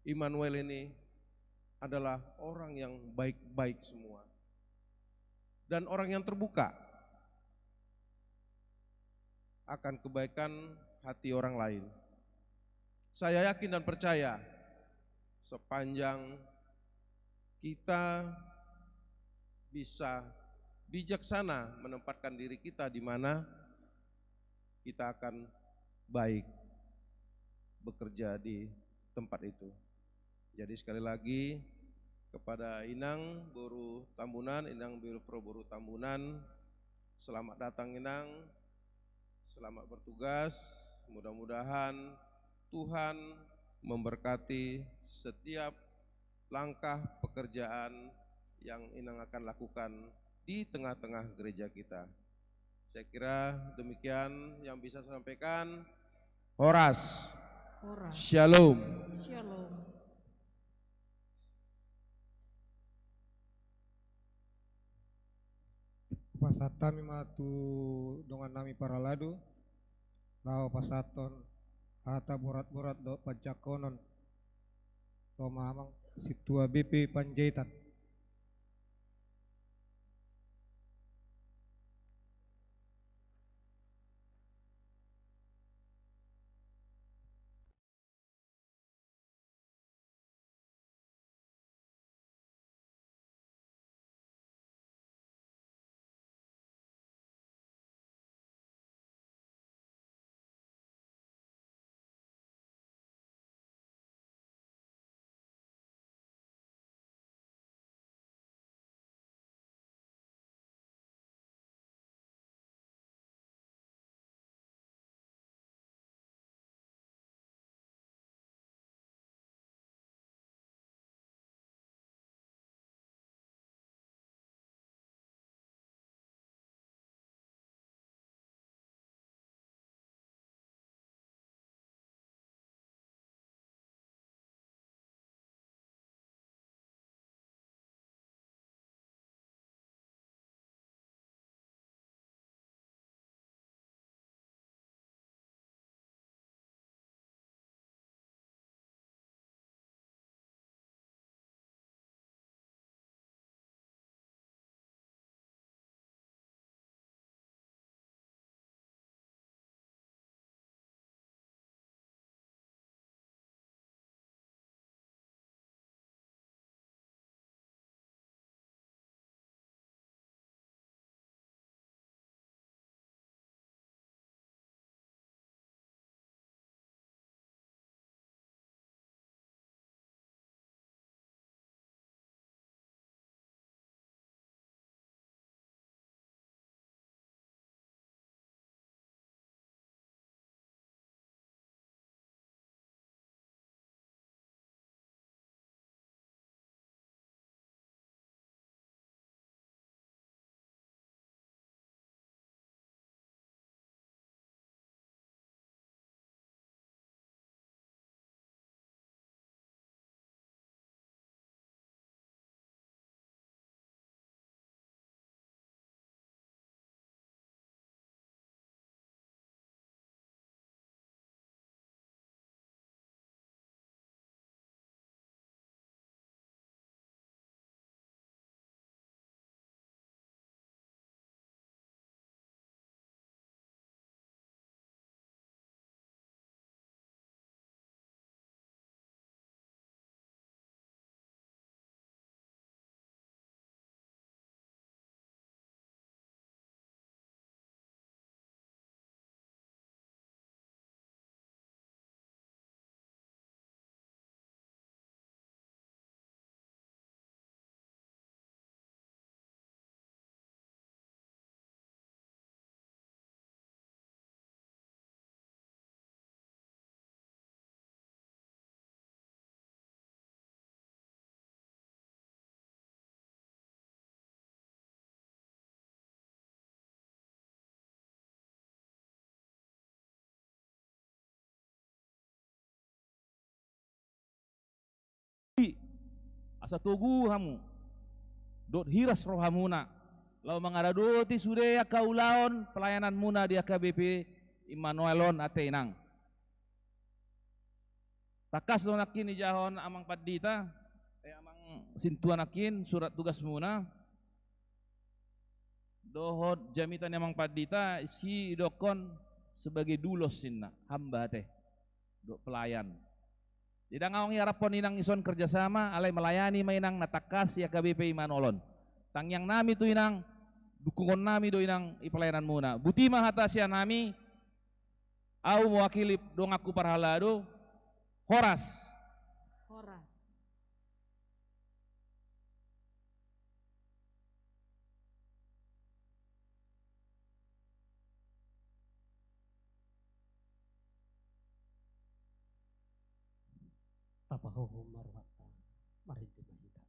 Immanuel ini adalah orang yang baik-baik semua. Dan orang yang terbuka akan kebaikan hati orang lain. Saya yakin dan percaya, sepanjang kita bisa bijaksana menempatkan diri kita di mana, kita akan baik bekerja di tempat itu. Jadi, sekali lagi, kepada Inang boru Tambunan, Inang Bibelvrouw boru Tambunan, selamat datang, Inang. Selamat bertugas. Mudah-mudahan Tuhan memberkati setiap langkah pekerjaan yang Inang akan lakukan di tengah-tengah gereja kita. Saya kira demikian yang bisa saya sampaikan. Horas. Horas. Shalom. Shalom. Pasahat hami ma tu dongan nami parhalado, laho pasahathon hata borat-borat dohot panjangkonon tu amang Sintua B P Panjaitan. asa togu hamu dohot hiras rohamuna laho mangaradoti sude angka ulaon pelayananmuna di H K B P Immanuel on, ate inang. Tangkas do nangkin ijahahon amang pandita, eh, amang sintua nangkin surat tugasmuna. Dohot jamita ni amang pandita, disi didokhon sebagai doulos ninna, hamba ate dohot pelayan. Jadi ndang adong iaraphon inang dison kerjasama, alai melayani ma inang na tangkas di H K B P Immanuel on. Tangiangnami tu inang, dukungonnami do inang di pelayananmuna. Boti ma hata sian hami, ahu mewakili donganku parhalado, horas. Horas. Tapahohom ma rohanta, marende ma hita.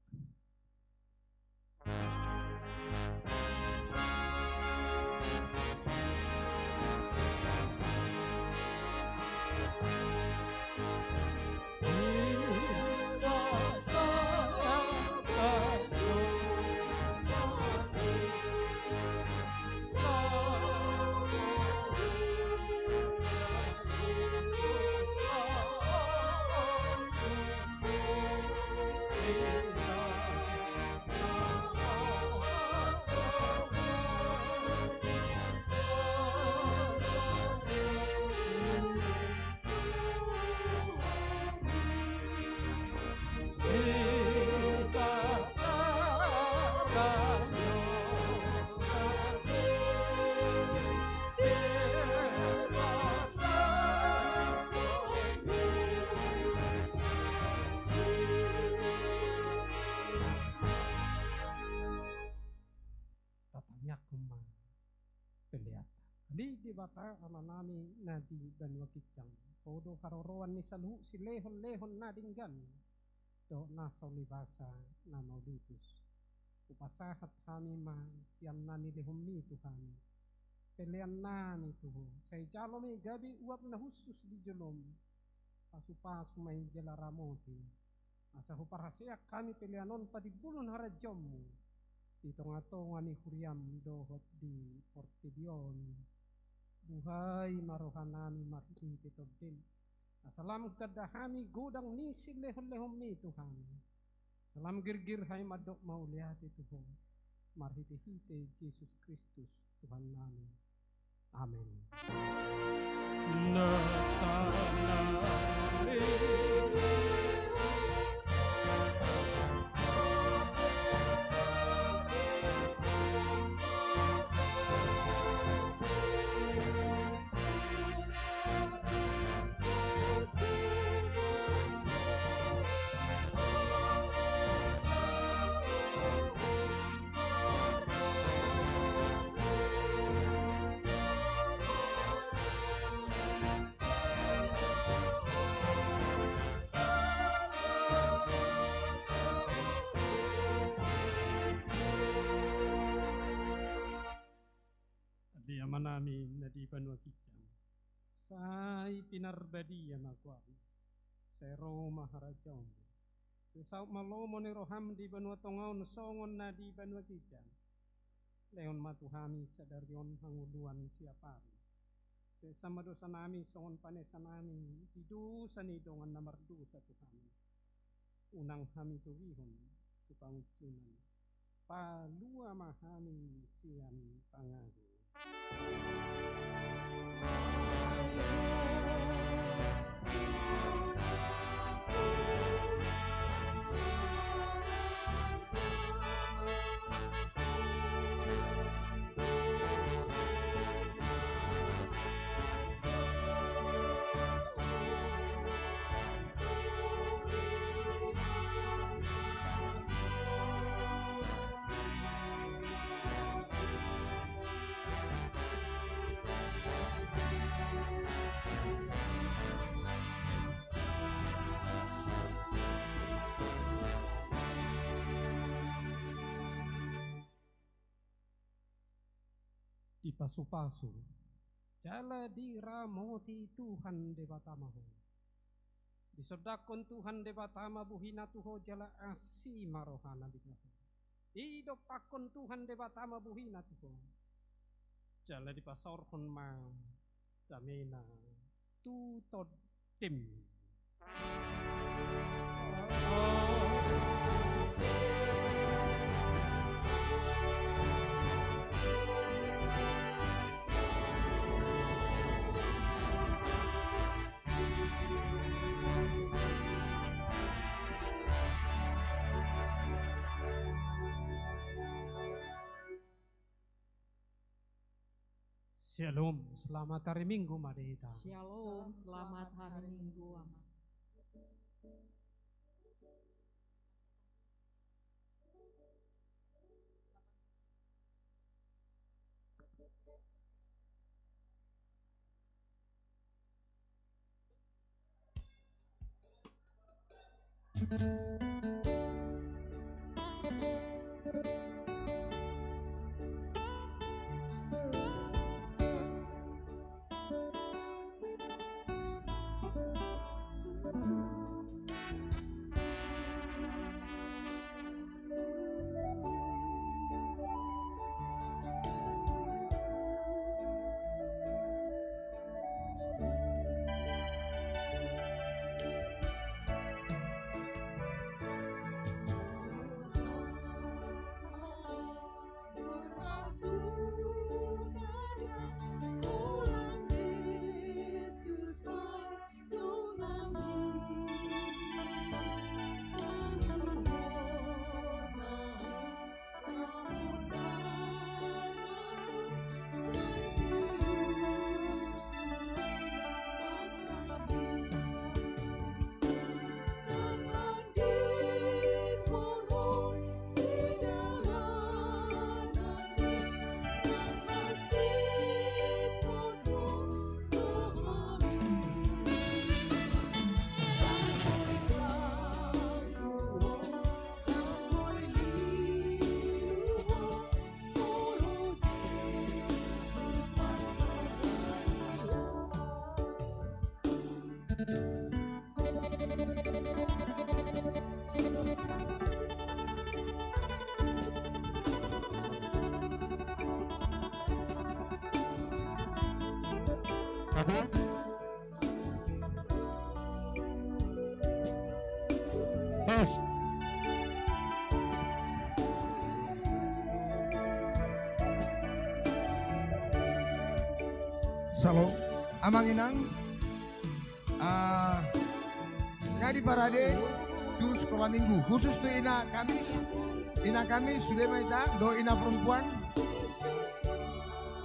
Tatangianghon ma peleanta. Ale Debata Amanami na di banua ginjang, Ho do haroroan ni saluhut silehonlehon na denggan dohot na so ulibasa na mauliutus. Hupasahat hami ma sian na nilehonmi tu hami peleannami tu Ho, sai jalo ma i gabe uap na hushus di jolom. Pasupasu ma i jala ramoti, asa huparhaseang hami pelean on patimbulhon harajaonmu di tongatonga ni huriam dohot di portibi on. Buhai ma rohanami marhitehite Tondem, asa lam ganda hami godang ni silehonlehonmi tu hami. Asa lam girgir hami mandok mauliate tu Ho marhitehite Jesus Kristus Tuhannami. Amen. Ale Amanami na di banua ginjang, sai pinarbadia ma goarmu, sai ro ma harajaonmu, sai saut ma lomo ni roham di banua tonga on songon na di banua ginjang. Lehon ma tu hami sadari on hangoluan siapari. Sesa ma dosanami songon panesanami di dosa ni dongan na mardosa tu hami. Unang hami togihon tu pangunjunan. Palua ma hami sian pangago. Dipasupasu jala diramoti Tuhan Debata ma ho. Disondangkon Tuhan Debata ma buhina tu ho jala asi ma rohana di ho. Didompakkon Tuhan Debata ma buhina tu ho jala dipasaorhon ma damena tu tondim. Shalom, selamat hari Minggu ma di hita. Shalom, selamat hari Minggu, Ama. Tes. Shalom. Amang inang, ah, nga di parade tu sekolah minggu, khusus tu ina Kamis, ina Kamis sude ma hita, dohot ina perempuan.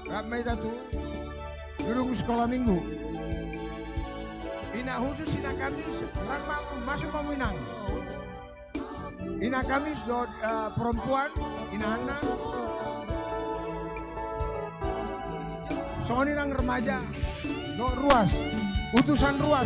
Rap ma hita tu gedung sekolah minggu. Ina khusus ina Kamis, rap ma hamu, masuk ma hamu inang. Ina Kamis dohot, eh, perempuan, ina Anna. Songon i nang remaja dohot ruas, utusan ruas.